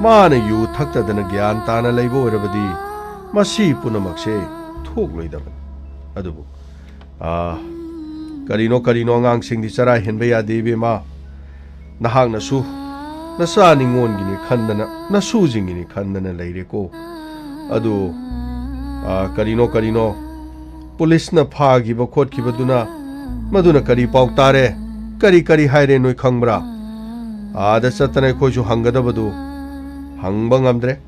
ꯃꯥꯅ ꯌꯨ ꯊꯛꯇꯗꯅ ꯒ꯭ꯌꯥꯟ ꯇꯥꯅ ꯂꯩꯕ ꯑꯣꯏꯔꯕꯗꯤ ꯃꯁꯤ ꯄꯨꯝꯅꯃꯛꯁꯦ ꯊꯣꯛꯂꯣꯏꯗꯕꯅꯤ꯫ ꯑꯗꯨꯕꯨ, ꯑꯥ, ꯀꯔꯤꯅꯣ, ꯀꯔꯤꯅꯣ ꯑꯉꯥꯡꯁꯤꯡꯗꯤ ꯆꯔꯥ ꯍꯦꯟꯕ ꯌꯥꯗꯦ, ꯏꯕꯦꯝꯃ꯫ ꯅꯍꯥꯛꯅꯁꯨ ꯅꯆꯥ ꯅꯤꯉꯣꯟꯒꯤꯅꯤ ꯈꯟꯗꯅ, ꯅꯁꯨꯁꯤꯡꯒꯤꯅꯤ ꯈꯟꯗꯅ ꯂꯩꯔꯦꯀꯣ꯫ ꯑꯗꯨ, ꯑꯥ, ꯀꯔꯤꯅꯣ, ꯀꯔꯤꯅꯣ, ꯄꯨꯂꯤꯁꯅ ꯐꯥꯈꯤꯕ ꯈꯣꯠꯈꯤꯕꯗꯨꯅ, ꯃꯗꯨꯅ ꯀꯔꯤ ꯄꯥꯎ ꯇꯥꯔꯦ? ꯀꯔꯤ, ꯀꯔꯤ ꯍꯥꯏꯔꯦ ꯅꯣꯏ ꯈꯪꯕ꯭ꯔꯥ? ꯑꯥꯗ ꯆꯠꯇꯅ ꯑꯩꯈꯣꯏꯁꯨ ꯍꯪꯒꯗꯕꯗꯨ ꯍꯪꯕ ꯉꯝꯗ꯭ꯔꯦ꯫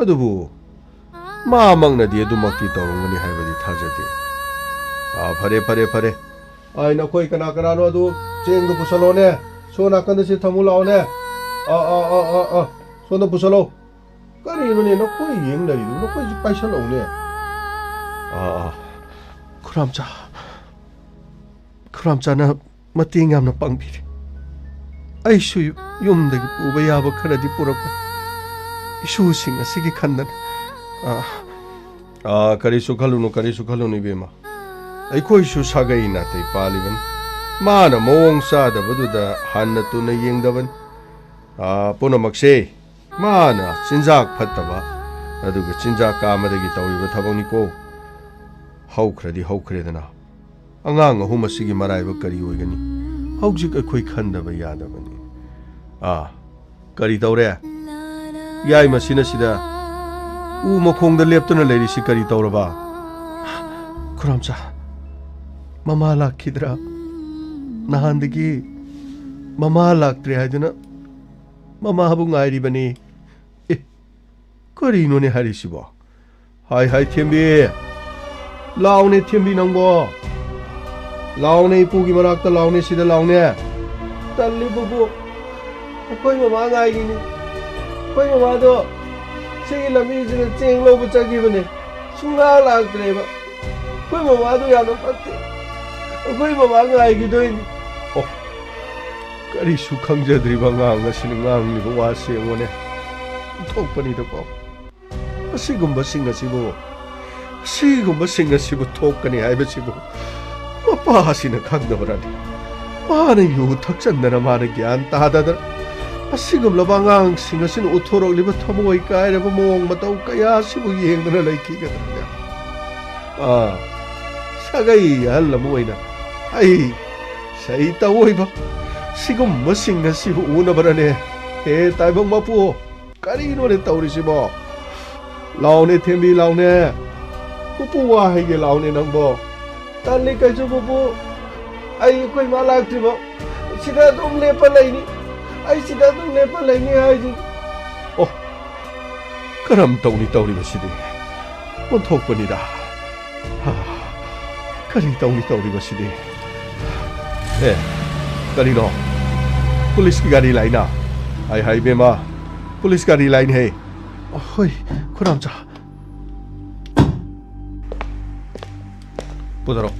ꯑꯗꯨꯕꯨ ꯃꯥꯃꯛꯅꯗꯤ ꯑꯗꯨꯃꯛꯇꯤ ꯇꯧꯔꯝꯒꯅꯤ ꯍꯥꯏꯕꯗꯤ ꯊꯥꯖꯗꯦ꯫ ꯑꯥ, ꯐꯔꯦ, ꯐꯔꯦ, ꯐꯔꯦ꯫ ꯑꯥꯏ, ꯅꯈꯣꯏ ꯀꯅꯥ ꯀꯅꯥꯅꯣ ꯑꯗꯨ ꯆꯦꯡꯗꯨ ꯄꯨꯁꯜꯂꯣꯅꯦ꯫ ꯁꯣꯝ ꯅꯥꯀꯟꯗ ꯁꯤ ꯊꯝꯃꯨ ꯂꯥꯛꯑꯣꯅꯦ꯫ ꯑꯥ, ꯑꯥ, ꯑꯥ, ꯑꯥ, ꯑꯥ꯫ ꯁꯣꯝꯗ ꯄꯨꯁꯜꯂꯣ꯫ ꯀꯔꯤꯅꯣꯅꯦ ꯅꯈꯣꯏ ꯌꯦꯡꯅꯔꯤꯗꯨ? ꯅꯈꯣꯏꯁꯨ ꯄꯥꯏꯁꯜꯂꯛꯎꯅꯦ꯫ ꯑꯥ, ꯑꯥ꯫ ꯈꯨꯔꯥꯝꯆꯥ, ꯈꯨꯔꯥꯝꯆꯥꯅ ꯃꯇꯦꯡ ꯌꯥꯝꯅ ꯄꯥꯡꯕꯤꯔꯦ꯫ ꯑꯩꯁꯨ ꯌꯨꯝꯗꯒꯤ ꯄꯨꯕ ꯌꯥꯕ ꯈꯔꯗꯤ ꯄꯨꯔꯛꯄꯅꯤ꯫ ꯏꯁꯨꯁꯤꯡ ꯑꯁꯤꯒꯤ ꯈꯟꯗꯅ꯫ ꯑꯥ, ꯑꯥ, ꯀꯔꯤꯁꯨ ꯈꯜꯂꯨꯅꯨ, ꯀꯔꯤꯁꯨ ꯈꯜꯂꯨꯅꯨ, ꯏꯕꯦꯝꯃ꯫ ꯑꯩꯈꯣꯏꯁꯨ ꯁꯥꯒꯩ ꯅꯥꯇꯩ ꯄꯥꯜꯂꯤꯕꯅꯤ꯫ ꯃꯥꯅ ꯃꯑꯣꯡ ꯆꯥꯗꯕꯗꯨꯗ ꯍꯟꯅ ꯇꯨꯅ ꯌꯦꯡꯗꯕꯅꯤ꯫ ꯑꯥ, ꯄꯨꯝꯅꯃꯛꯁꯦ ꯃꯥꯅ ꯆꯤꯟꯖꯥꯛ ꯐꯠꯇꯕ, ꯑꯗꯨꯒ ꯆꯤꯟꯖꯥꯛ ꯀꯥꯃꯗꯒꯤ ꯇꯧꯔꯤꯕ ꯊꯕꯛꯅꯤꯀꯣ꯫ ꯍꯧꯈ꯭ꯔꯗꯤ ꯍꯧꯈ꯭ꯔꯦꯗꯅ꯫ ꯑꯉꯥꯡ ꯑꯍꯨꯝ ꯑꯁꯤꯒꯤ ꯃꯔꯥꯏꯕꯛ ꯀꯔꯤ ꯑꯣꯏꯒꯅꯤ? ꯍꯧꯖꯤꯛ ꯑꯩꯈꯣꯏ ꯈꯟꯗꯕ ꯌꯥꯗꯕꯅꯤ꯫ ꯑꯥ, ꯀꯔꯤ ꯇꯧꯔꯦ? ꯌꯥꯏꯃꯁꯤꯅ ꯁꯤꯗ ꯎ ꯃꯈꯣꯡꯗ ꯂꯦꯞꯇꯨꯅ ꯂꯩꯔꯤꯁꯤ ꯀꯔꯤ ꯇꯧꯔꯕ? ꯈꯨꯔꯥꯝꯆꯥ, ꯃꯃꯥ ꯂꯥꯛꯈꯤꯗ꯭ꯔꯥ? ꯅꯍꯥꯟꯗꯒꯤ ꯃꯃꯥ ꯂꯥꯛꯇ꯭ꯔꯦ ꯍꯥꯏꯗꯨꯅ ꯃꯃꯥꯕꯨ ꯉꯥꯏꯔꯤꯕꯅꯤ꯫ ꯑꯦ, ꯀꯔꯤꯅꯣꯅꯦ ꯍꯥꯏꯔꯤꯁꯤꯕꯣ? ꯍꯥꯏ, ꯍꯥꯏ, ꯊꯦꯝꯕꯤ꯫ ꯂꯥꯎꯅꯦ, ꯊꯦꯝꯕꯤ ꯅꯪꯕꯣ꯫ ꯂꯥꯎꯅꯦ, ꯏꯄꯨꯒꯤ ꯃꯅꯥꯛꯇ ꯂꯥꯎꯅꯦ, ꯁꯤꯗ ꯂꯥꯎꯅꯦ꯫ ꯇꯜꯂꯤ ꯄꯨꯄꯨ꯫ ꯑꯩꯈꯣꯏ ꯃꯃꯥ ꯉꯥꯏꯔꯤꯅꯤ꯫ ꯑꯩꯈꯣꯏ ꯃꯃꯥꯗꯣ ꯁꯤꯒꯤ ꯂꯝꯕꯤꯁꯤꯗ ꯆꯦꯡ ꯂꯧꯕ ꯆꯠꯈꯤꯕꯅꯦ꯫ ꯁꯨꯡꯂꯥꯛ ꯂꯥꯛꯇ꯭ꯔꯦꯕ꯫ ꯑꯩꯈꯣꯏ ꯃꯃꯥꯗꯣ ꯌꯥꯝꯅ ꯐꯠꯇꯦ꯫ ꯑꯩꯈꯣꯏ ꯃꯃꯥ ꯉꯥꯏꯈꯤꯗꯣꯏꯅꯤ꯫ ꯑꯣ, ꯀꯔꯤꯁꯨ ꯈꯪꯖꯗ꯭ꯔꯤꯕ ꯑꯉꯥꯡ ꯑꯁꯤꯅ ꯉꯥꯡꯂꯤꯕ ꯋꯥꯁꯤ ꯌꯦꯡꯉꯨꯅꯦ꯫ ꯊꯣꯛꯄꯅꯤꯗꯀꯣ꯫ ꯑꯁꯤꯒꯨꯝꯕꯁꯤꯡ ꯑꯁꯤꯕꯨ, ꯑꯁꯤꯒꯨꯝꯕꯁꯤꯡ ꯑꯁꯤꯕꯨ ꯊꯣꯛꯀꯅꯤ ꯍꯥꯏꯕꯁꯤꯕꯨ ꯃꯄꯥ ꯑꯁꯤꯅ ꯈꯪꯗꯕ꯭ꯔꯅꯤ? ꯃꯥꯅ ꯌꯨ ꯊꯛꯆꯟꯗꯅ, ꯃꯥꯅ ꯒ꯭ꯌꯥꯟ ꯇꯥꯗꯗꯅ, ꯑꯁꯤꯒꯨꯝꯂꯕ ꯑꯉꯥꯡꯁꯤꯡ ꯑꯁꯤꯅ ꯎꯠꯊꯣꯔꯛꯂꯤꯕ ꯊꯃꯣꯏ ꯀꯥꯏꯔꯕ ꯃꯑꯣꯡ ꯃꯇꯧ ꯀꯌꯥ ꯑꯁꯤꯕꯨ ꯌꯦꯡꯗꯨꯅ ꯂꯩꯈꯤꯒꯗ꯭ꯔꯅꯦ? ꯑꯥ, ꯁꯥꯒꯩ ꯑꯍꯜ ꯑꯃ ꯑꯣꯏꯅ ꯑꯩ ꯁꯩꯇ ꯑꯣꯏꯕ ꯁꯤꯒꯨꯝꯕꯁꯤꯡ ꯑꯁꯤꯕꯨ ꯎꯅꯕ꯭ꯔꯅꯦ? ꯍꯦ ꯇꯥꯏꯕꯪ ꯃꯄꯨ, ꯀꯔꯤꯅꯣꯅꯦ ꯇꯧꯔꯤꯁꯤꯕꯣ? ꯂꯥꯎꯅꯦ ꯊꯦꯝꯕꯤ, ꯂꯥꯎꯅꯦ꯫ ꯄꯨꯄꯨ ꯋꯥ ꯍꯥꯏꯒꯦ, ꯂꯥꯎꯅꯦ ꯅꯪꯕꯣ꯫ ꯇꯜꯂꯤ ꯀꯩꯁꯨ ꯄꯨꯄꯨ꯫ ꯑꯩ ꯑꯩꯈꯣꯏ ꯃꯥ ꯂꯥꯛꯇ꯭ꯔꯤꯕꯣ ꯁꯤꯗ ꯑꯗꯨꯝ ꯂꯦꯞꯄ ꯂꯩꯅꯤ꯫ ꯑꯩ ꯁꯤꯗ ꯑꯗꯨꯝ ꯂꯦꯞꯄ ꯂꯩꯅꯤ ꯍꯥꯏꯁꯤ꯫ ꯑꯣ, ꯀꯔꯝ ꯇꯧꯅꯤ ꯇꯧꯔꯤꯕꯁꯤꯗꯤ? ꯑꯣꯟꯊꯣꯛꯄꯅꯤꯗ꯫ ꯍꯥ, ꯀꯔꯤ ꯇꯧꯅꯤ ꯇꯧꯔꯤꯕꯁꯤꯗꯤ? ꯑꯦ, ꯀꯔꯤꯅꯣ? ꯄꯨꯂꯤꯁꯀꯤ ꯒꯥꯔꯤ ꯂꯥꯛꯏꯅ? ꯍꯥꯏ ꯍꯥꯏ, ꯏꯕꯦꯝꯃ, ꯄꯨꯂꯤꯁ ꯒꯥꯔꯤ ꯂꯥꯛꯏꯅꯦꯍꯦ꯫ ꯍꯣꯏ, ꯈꯨꯔꯥꯝꯆꯥ꯫ ꯄꯨꯊꯔꯣ꯫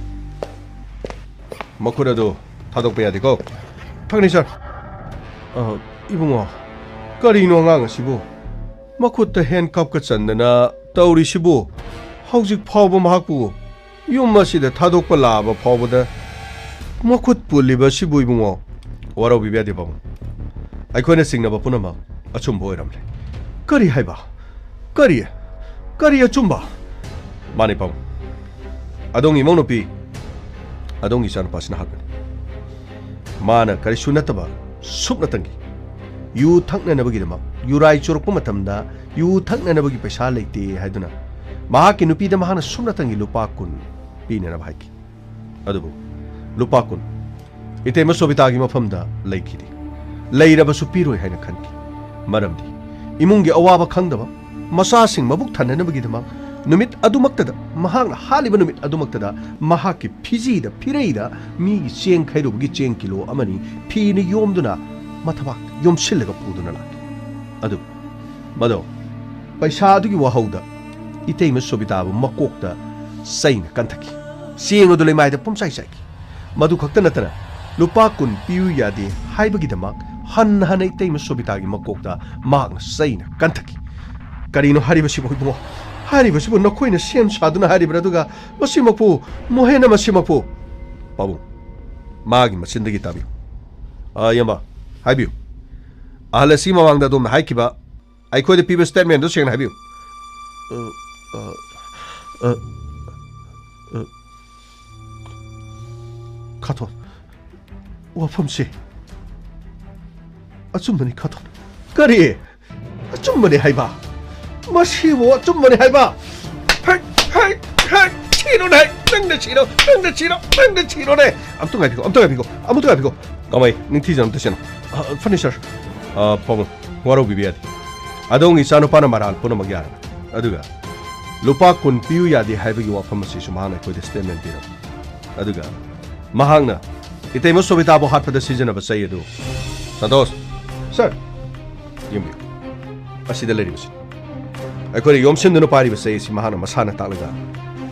ꯃꯈꯨꯠ ꯑꯗꯨ ꯊꯥꯗꯣꯛꯄ ꯌꯥꯗꯦꯀꯣ꯫ ꯊꯛꯅꯤ, ꯁꯥꯔ꯫ ꯑ, ꯏꯕꯨꯡꯉꯣ, ꯀꯔꯤꯅꯣ ꯑꯉꯥꯡ ꯑꯁꯤꯕꯨ? ꯃꯈꯨꯠꯇ ꯍꯦꯟꯀꯞꯀ ꯆꯟꯗꯅ ꯇꯧꯔꯤꯁꯤꯕꯨ? ꯍꯧꯖꯤꯛ ꯐꯥꯎꯕ ꯃꯍꯥꯛꯄꯨ ꯌꯨꯝ ꯑꯁꯤꯗ ꯊꯥꯗꯣꯛꯄ ꯂꯥꯛꯑꯕ ꯐꯥꯎꯕꯗ ꯃꯈꯨꯠ ꯄꯨꯜꯂꯤꯕ ꯑꯁꯤꯕꯨ, ꯏꯕꯨꯡꯉꯣ, ꯋꯥꯔꯧꯕꯤꯕ ꯌꯥꯗꯦ, ꯄꯥꯕꯨꯡ꯫ ꯑꯩꯈꯣꯏꯅ ꯆꯤꯡꯅꯕ ꯄꯨꯝꯅꯃꯛ ꯑꯆꯨꯝꯕ ꯑꯣꯏꯔꯝꯂꯦ꯫ ꯀꯔꯤ ꯍꯥꯏꯕ? ꯀꯔꯤ? ꯀꯔꯤ ꯑꯆꯨꯝꯕ? ꯃꯥꯅꯤ, ꯄꯥꯕꯨꯡ꯫ ꯑꯗꯣꯝꯒꯤ ꯏꯃꯧ ꯅꯨꯄꯤ, ꯑꯗꯣꯝꯒꯤ ꯏꯆꯥꯅꯨꯄꯥꯁꯤꯅ ꯍꯥꯠꯄꯅꯤ꯫ ꯃꯥꯅ ꯀꯔꯤꯁꯨ ꯅꯠꯇꯕ ꯁꯨꯞꯅꯇꯪꯒꯤ ꯌꯨ ꯊꯛꯅꯅꯕꯒꯤꯗꯃꯛ, ꯌꯨꯔꯥꯏ ꯆꯨꯔꯛꯄ ꯃꯇꯝꯗ ꯌꯨ ꯊꯛꯅꯅꯕꯒꯤ ꯄꯩꯁꯥ ꯂꯩꯇꯦ ꯍꯥꯏꯗꯨꯅ ꯃꯍꯥꯛꯀꯤ ꯅꯨꯄꯤꯗ ꯃꯍꯥꯛꯅ ꯁꯨꯞꯅꯇꯪꯒꯤ ꯂꯨꯄꯥ ꯀꯨꯟ ꯄꯤꯅꯅꯕ ꯍꯥꯏꯈꯤ꯫ ꯑꯗꯨꯕꯨ ꯂꯨꯄꯥ ꯀꯨꯟ ꯏꯇꯩꯃ ꯁꯣꯕꯤꯇꯥꯒꯤ ꯃꯐꯝꯗ ꯂꯩꯈꯤꯗꯦ꯫ ꯂꯩꯔꯕꯁꯨ ꯄꯤꯔꯣꯏ ꯍꯥꯏꯅ ꯈꯟꯈꯤ꯫ ꯃꯔꯝꯗꯤ ꯏꯃꯨꯡꯒꯤ ꯑꯋꯥꯕ ꯈꯪꯗꯕ, ꯃꯆꯥꯁꯤꯡ ꯃꯕꯨꯛ ꯊꯟꯅꯅꯕꯒꯤꯗꯃꯛ ꯅꯨꯃꯤꯠ ꯑꯗꯨꯃꯛꯇꯗ, ꯃꯍꯥꯛꯅ ꯍꯥꯠꯂꯤꯕ ꯅꯨꯃꯤꯠ ꯑꯗꯨꯃꯛꯇꯗ ꯃꯍꯥꯛꯀꯤ ꯐꯤꯖꯤꯗ, ꯐꯤꯔꯩꯗ ꯃꯤꯒꯤ ꯆꯦꯡ ꯈꯩꯔꯨꯕꯒꯤ ꯆꯦꯡ ꯀꯤꯂꯣ ꯑꯃꯅꯤ ꯐꯤꯅ ꯌꯣꯝꯗꯨꯅ ꯃꯊꯕꯥꯛ ꯌꯣꯝꯁꯤꯜꯂꯒ ꯄꯨꯗꯨꯅ ꯂꯥꯛꯈꯤ꯫ ꯑꯗꯨꯕꯨ ꯃꯗꯣ ꯄꯩꯁꯥ ꯑꯗꯨꯒꯤ ꯋꯥꯍꯧꯗ ꯏꯇꯩꯃ ꯁꯣꯕꯤꯇꯥꯕꯨ ꯃꯀꯣꯛꯇ ꯆꯩꯅ ꯀꯟꯊꯛꯈꯤ꯫ ꯆꯦꯡ ꯑꯗꯨ ꯂꯩꯃꯥꯏꯗ ꯄꯨꯝꯆꯥꯏ ꯆꯥꯏꯈꯤ꯫ ꯃꯗꯨ ꯈꯛꯇ ꯅꯠꯇꯅ ꯂꯨꯄꯥ ꯀꯨꯟ ꯄꯤꯌꯨ ꯌꯥꯗꯦ ꯍꯥꯏꯕꯒꯤꯗꯃꯛ ꯍꯟꯅ ꯍꯟꯅ ꯏꯇꯩꯃ ꯁꯣꯕꯤꯇꯥꯒꯤ ꯃꯀꯣꯛꯇ ꯃꯍꯥꯛꯅ ꯆꯩꯅ ꯀꯟꯊꯛꯈꯤ꯫ ꯀꯔꯤꯅꯣ ꯍꯥꯏꯔꯤꯕꯁꯤꯕꯨ, ꯏꯕꯨꯡꯉꯣ? ꯍꯥꯏꯔꯤꯕꯁꯤꯕꯨ ꯅꯈꯣꯏꯅ ꯁꯦꯝ ꯁꯥꯗꯨꯅ ꯍꯥꯏꯔꯤꯕ꯭ꯔꯥ? ꯑꯗꯨꯒ ꯃꯁꯤꯃꯛꯄꯨ, ꯃꯣꯍꯦꯟ ꯑꯃ, ꯃꯁꯤꯃꯛꯄꯨ? ꯄꯥꯕꯨꯡ, ꯃꯥꯒꯤ ꯃꯆꯤꯟꯗꯒꯤ ꯇꯥꯕꯤꯌꯨ꯫ ꯑꯥ, ꯏꯌꯥꯝꯕ, ꯍꯥꯏꯕꯤꯌꯨ꯫ ꯑꯍꯜ ꯑꯁꯤ ꯃꯃꯥꯡꯗ ꯑꯗꯣꯝꯅ ꯍꯥꯏꯈꯤꯕ, ꯑꯩꯈꯣꯏꯗ ꯄꯤꯕ statement ꯗꯨ ꯁꯦꯡꯅ ꯍꯥꯏꯕꯤꯌꯨ꯫ ꯑ, ꯑ, ꯑ, ꯑ, ꯈꯥꯇꯣꯟ, ꯋꯥꯐꯝꯁꯦ ꯑꯆꯨꯝꯕꯅꯤ, ꯈꯥꯇꯣꯟ꯫ ꯀꯔꯤ? ꯑꯆꯨꯝꯕꯅꯤ ꯍꯥꯏꯕ? ꯃꯁꯤꯕꯨ ꯑꯆꯨꯝꯕꯅꯤ ꯍꯥꯏꯕ? ꯍꯩ, ꯍꯩ, ꯍꯩ, ꯁꯤꯔꯣꯅꯦ, ꯅꯪꯅ ꯁꯤꯔꯣ, ꯅꯪꯅ ꯁꯤꯔꯣ, ꯅꯪꯅ ꯁꯤꯔꯣꯅꯦ꯫ ꯑꯝꯇ ꯉꯥꯏꯕꯤꯈꯣ, ꯑꯝꯇ ꯉꯥꯏꯕꯤꯈꯣ, ꯑꯝꯇ ꯉꯥꯏꯕꯤꯈꯣ꯫ ꯀꯃꯥꯏ, ꯅꯤꯡꯊꯤꯖꯅ ꯑꯝꯇ ꯁꯦꯟꯅꯣ꯫ ꯑ, ꯐꯅꯤ, ꯁꯥꯔ꯫ ꯑ, ꯄꯥꯕꯨꯡ, ꯋꯥꯔꯧꯕꯤꯕ ꯌꯥꯗꯦ꯫ ꯑꯗꯣꯝꯒꯤ ꯏꯆꯥꯅꯨꯄꯥꯅ ꯃꯔꯥꯜ ꯄꯨꯝꯅꯃꯛ ꯌꯥꯔꯕ꯫ ꯑꯗꯨꯒ ꯂꯨꯄꯥ ꯀꯨꯟ ꯄꯤꯌꯨ ꯌꯥꯗꯦ ꯍꯥꯏꯕꯒꯤ ꯋꯥꯐꯝ ꯑꯁꯤꯁꯨ ꯃꯍꯥꯛꯅ ꯑꯩꯈꯣꯏꯗ statement ꯄꯤꯔꯝꯃꯤ꯫ ꯑꯗꯨꯒ ꯃꯍꯥꯛꯅ ꯏꯇꯩꯃ ꯁꯣꯕꯤꯇꯥꯕꯨ ꯍꯥꯠꯄꯗ ꯁꯤꯖꯤꯟꯅꯕ ꯆꯩ ꯑꯗꯨ, ꯁꯟꯇꯣꯁ, ꯁꯔ, ꯌꯦꯡꯕꯤꯌꯨ, ꯑꯁꯤꯗ ꯂꯩꯔꯤꯕꯁꯤ꯫ ꯑꯩꯈꯣꯏꯅ ꯌꯣꯝꯁꯤꯟꯗꯨꯅ ꯄꯥꯏꯔꯤꯕ ꯆꯩ ꯑꯁꯤ ꯃꯍꯥꯛꯅ ꯃꯁꯥꯅ ꯇꯥꯛꯂꯒ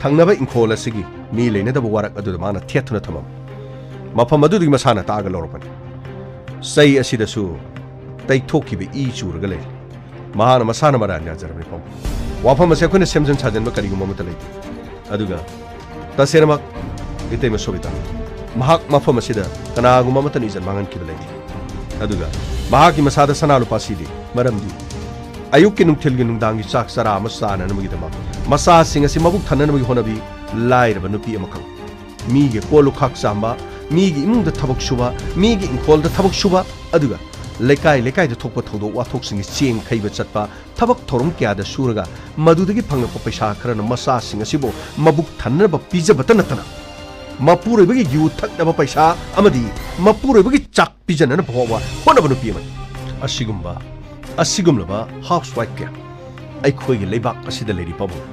ꯊꯪꯅꯕ ꯏꯪꯈꯣꯜ ꯑꯁꯤꯒꯤ ꯃꯤ ꯂꯩꯅꯗꯕ ꯋꯥꯔꯛ ꯑꯗꯨꯗ ꯃꯥꯅ ꯊꯦꯠꯇꯨꯅ ꯊꯝꯃꯝꯃꯤ꯫ ꯃꯐꯝ ꯑꯗꯨꯗꯒꯤ ꯃꯁꯥꯅ ꯇꯥꯛꯑꯒ ꯂꯧꯔꯛꯄꯅꯤ꯫ ꯆꯩ ꯑꯁꯤꯗꯁꯨ ꯇꯩꯊꯣꯛꯈꯤꯕ ꯏ ꯆꯨꯔꯒ ꯂꯩꯔꯤ꯫ ꯃꯍꯥꯛꯅ ꯃꯁꯥꯅ ꯃꯔꯥꯟ ꯌꯥꯖꯔꯕꯅꯤ ꯄꯥꯕꯨꯡ꯫ ꯋꯥꯐꯝ ꯑꯁꯤ ꯑꯩꯈꯣꯏꯅ ꯁꯦꯝꯖꯤꯟ ꯁꯥꯖꯤꯟꯕ ꯀꯔꯤꯒꯨꯝꯕ ꯑꯃꯠꯇ ꯂꯩꯇꯦ꯫ ꯑꯗꯨꯒ ꯇꯁꯦꯡꯅꯃꯛ ꯏꯇꯩꯃ ꯁꯣꯕꯤꯇꯥ, ꯃꯍꯥꯛ ꯃꯐꯝ ꯑꯁꯤꯗ ꯀꯅꯥꯒꯨꯝꯕ ꯑꯃꯠꯇꯅ ꯏꯖꯠ ꯃꯥꯡꯍꯟꯈꯤꯕ ꯂꯩꯇꯦ꯫ ꯑꯗꯨꯒ ꯃꯍꯥꯛꯀꯤ ꯃꯁꯥꯗ ꯁꯅꯥ ꯂꯨꯄꯥ ꯁꯤꯗꯦ, ꯃꯔꯝꯗꯤ ꯑꯌꯨꯛꯀꯤ ꯅꯨꯡꯊꯤꯜꯒꯤ ꯅꯨꯡꯗꯥꯡꯒꯤ ꯆꯥꯛ ꯆꯔꯥ ꯑꯃ ꯆꯥꯅꯅꯕꯒꯤꯗꯃꯛ ꯃꯆꯥꯁꯤꯡ ꯑꯁꯤ ꯃꯕꯨꯛ ꯊꯟꯅꯅꯕꯒꯤ ꯍꯣꯠꯅꯕꯤ ꯂꯥꯏꯔꯕ ꯅꯨꯄꯤ ꯑꯃꯈꯛ, ꯃꯤꯒꯤ ꯀꯣꯜ ꯂꯨꯈꯥꯛ ꯆꯥꯝꯕ, ꯃꯤꯒꯤ ꯏꯃꯨꯡꯗ ꯊꯕꯛ ꯁꯨꯕ, ꯃꯤꯒꯤ ꯏꯪꯈꯣꯜꯗ ꯊꯕꯛ ꯁꯨꯕ, ꯑꯗꯨꯒ ꯂꯩꯀꯥꯏ ꯂꯩꯀꯥꯏꯗ ꯊꯣꯛꯄ ꯊꯧꯗꯣꯛ ꯋꯥꯊꯣꯛꯁꯤꯡꯒꯤ ꯆꯦꯡ ꯈꯩꯕ ꯆꯠꯄ, ꯊꯕꯛ ꯊꯧꯔꯝ ꯀꯌꯥꯗ ꯁꯨꯔꯒ ꯃꯗꯨꯗꯒꯤ ꯐꯪꯂꯛꯄ ꯄꯩꯁꯥ ꯈꯔꯅ ꯃꯆꯥꯁꯤꯡ ꯑꯁꯤꯕꯨ ꯃꯕꯨꯛ ꯊꯟꯅꯕ ꯄꯤꯖꯕꯇ ꯅꯠꯇꯅ, ꯃꯄꯨꯔꯣꯏꯕꯒꯤ ꯌꯨ ꯊꯛꯅꯕ ꯄꯩꯁꯥ ꯑꯃꯗꯤ ꯃꯄꯨꯔꯣꯏꯕꯒꯤ ꯆꯥꯛ ꯄꯤꯖꯅꯅꯕ ꯐꯥꯎꯕ ꯍꯣꯠꯅꯕ ꯅꯨꯄꯤ ꯑꯃꯅꯤ꯫ ꯑꯁꯤꯒꯨꯝꯕ, ꯑꯁꯤꯒꯨꯝꯂꯕ housewife ꯀꯌꯥ ꯑꯩꯈꯣꯏꯒꯤ ꯂꯩꯕꯥꯛ ꯑꯁꯤꯗ ꯂꯩꯔꯤ ꯄꯥꯕꯨꯡ꯫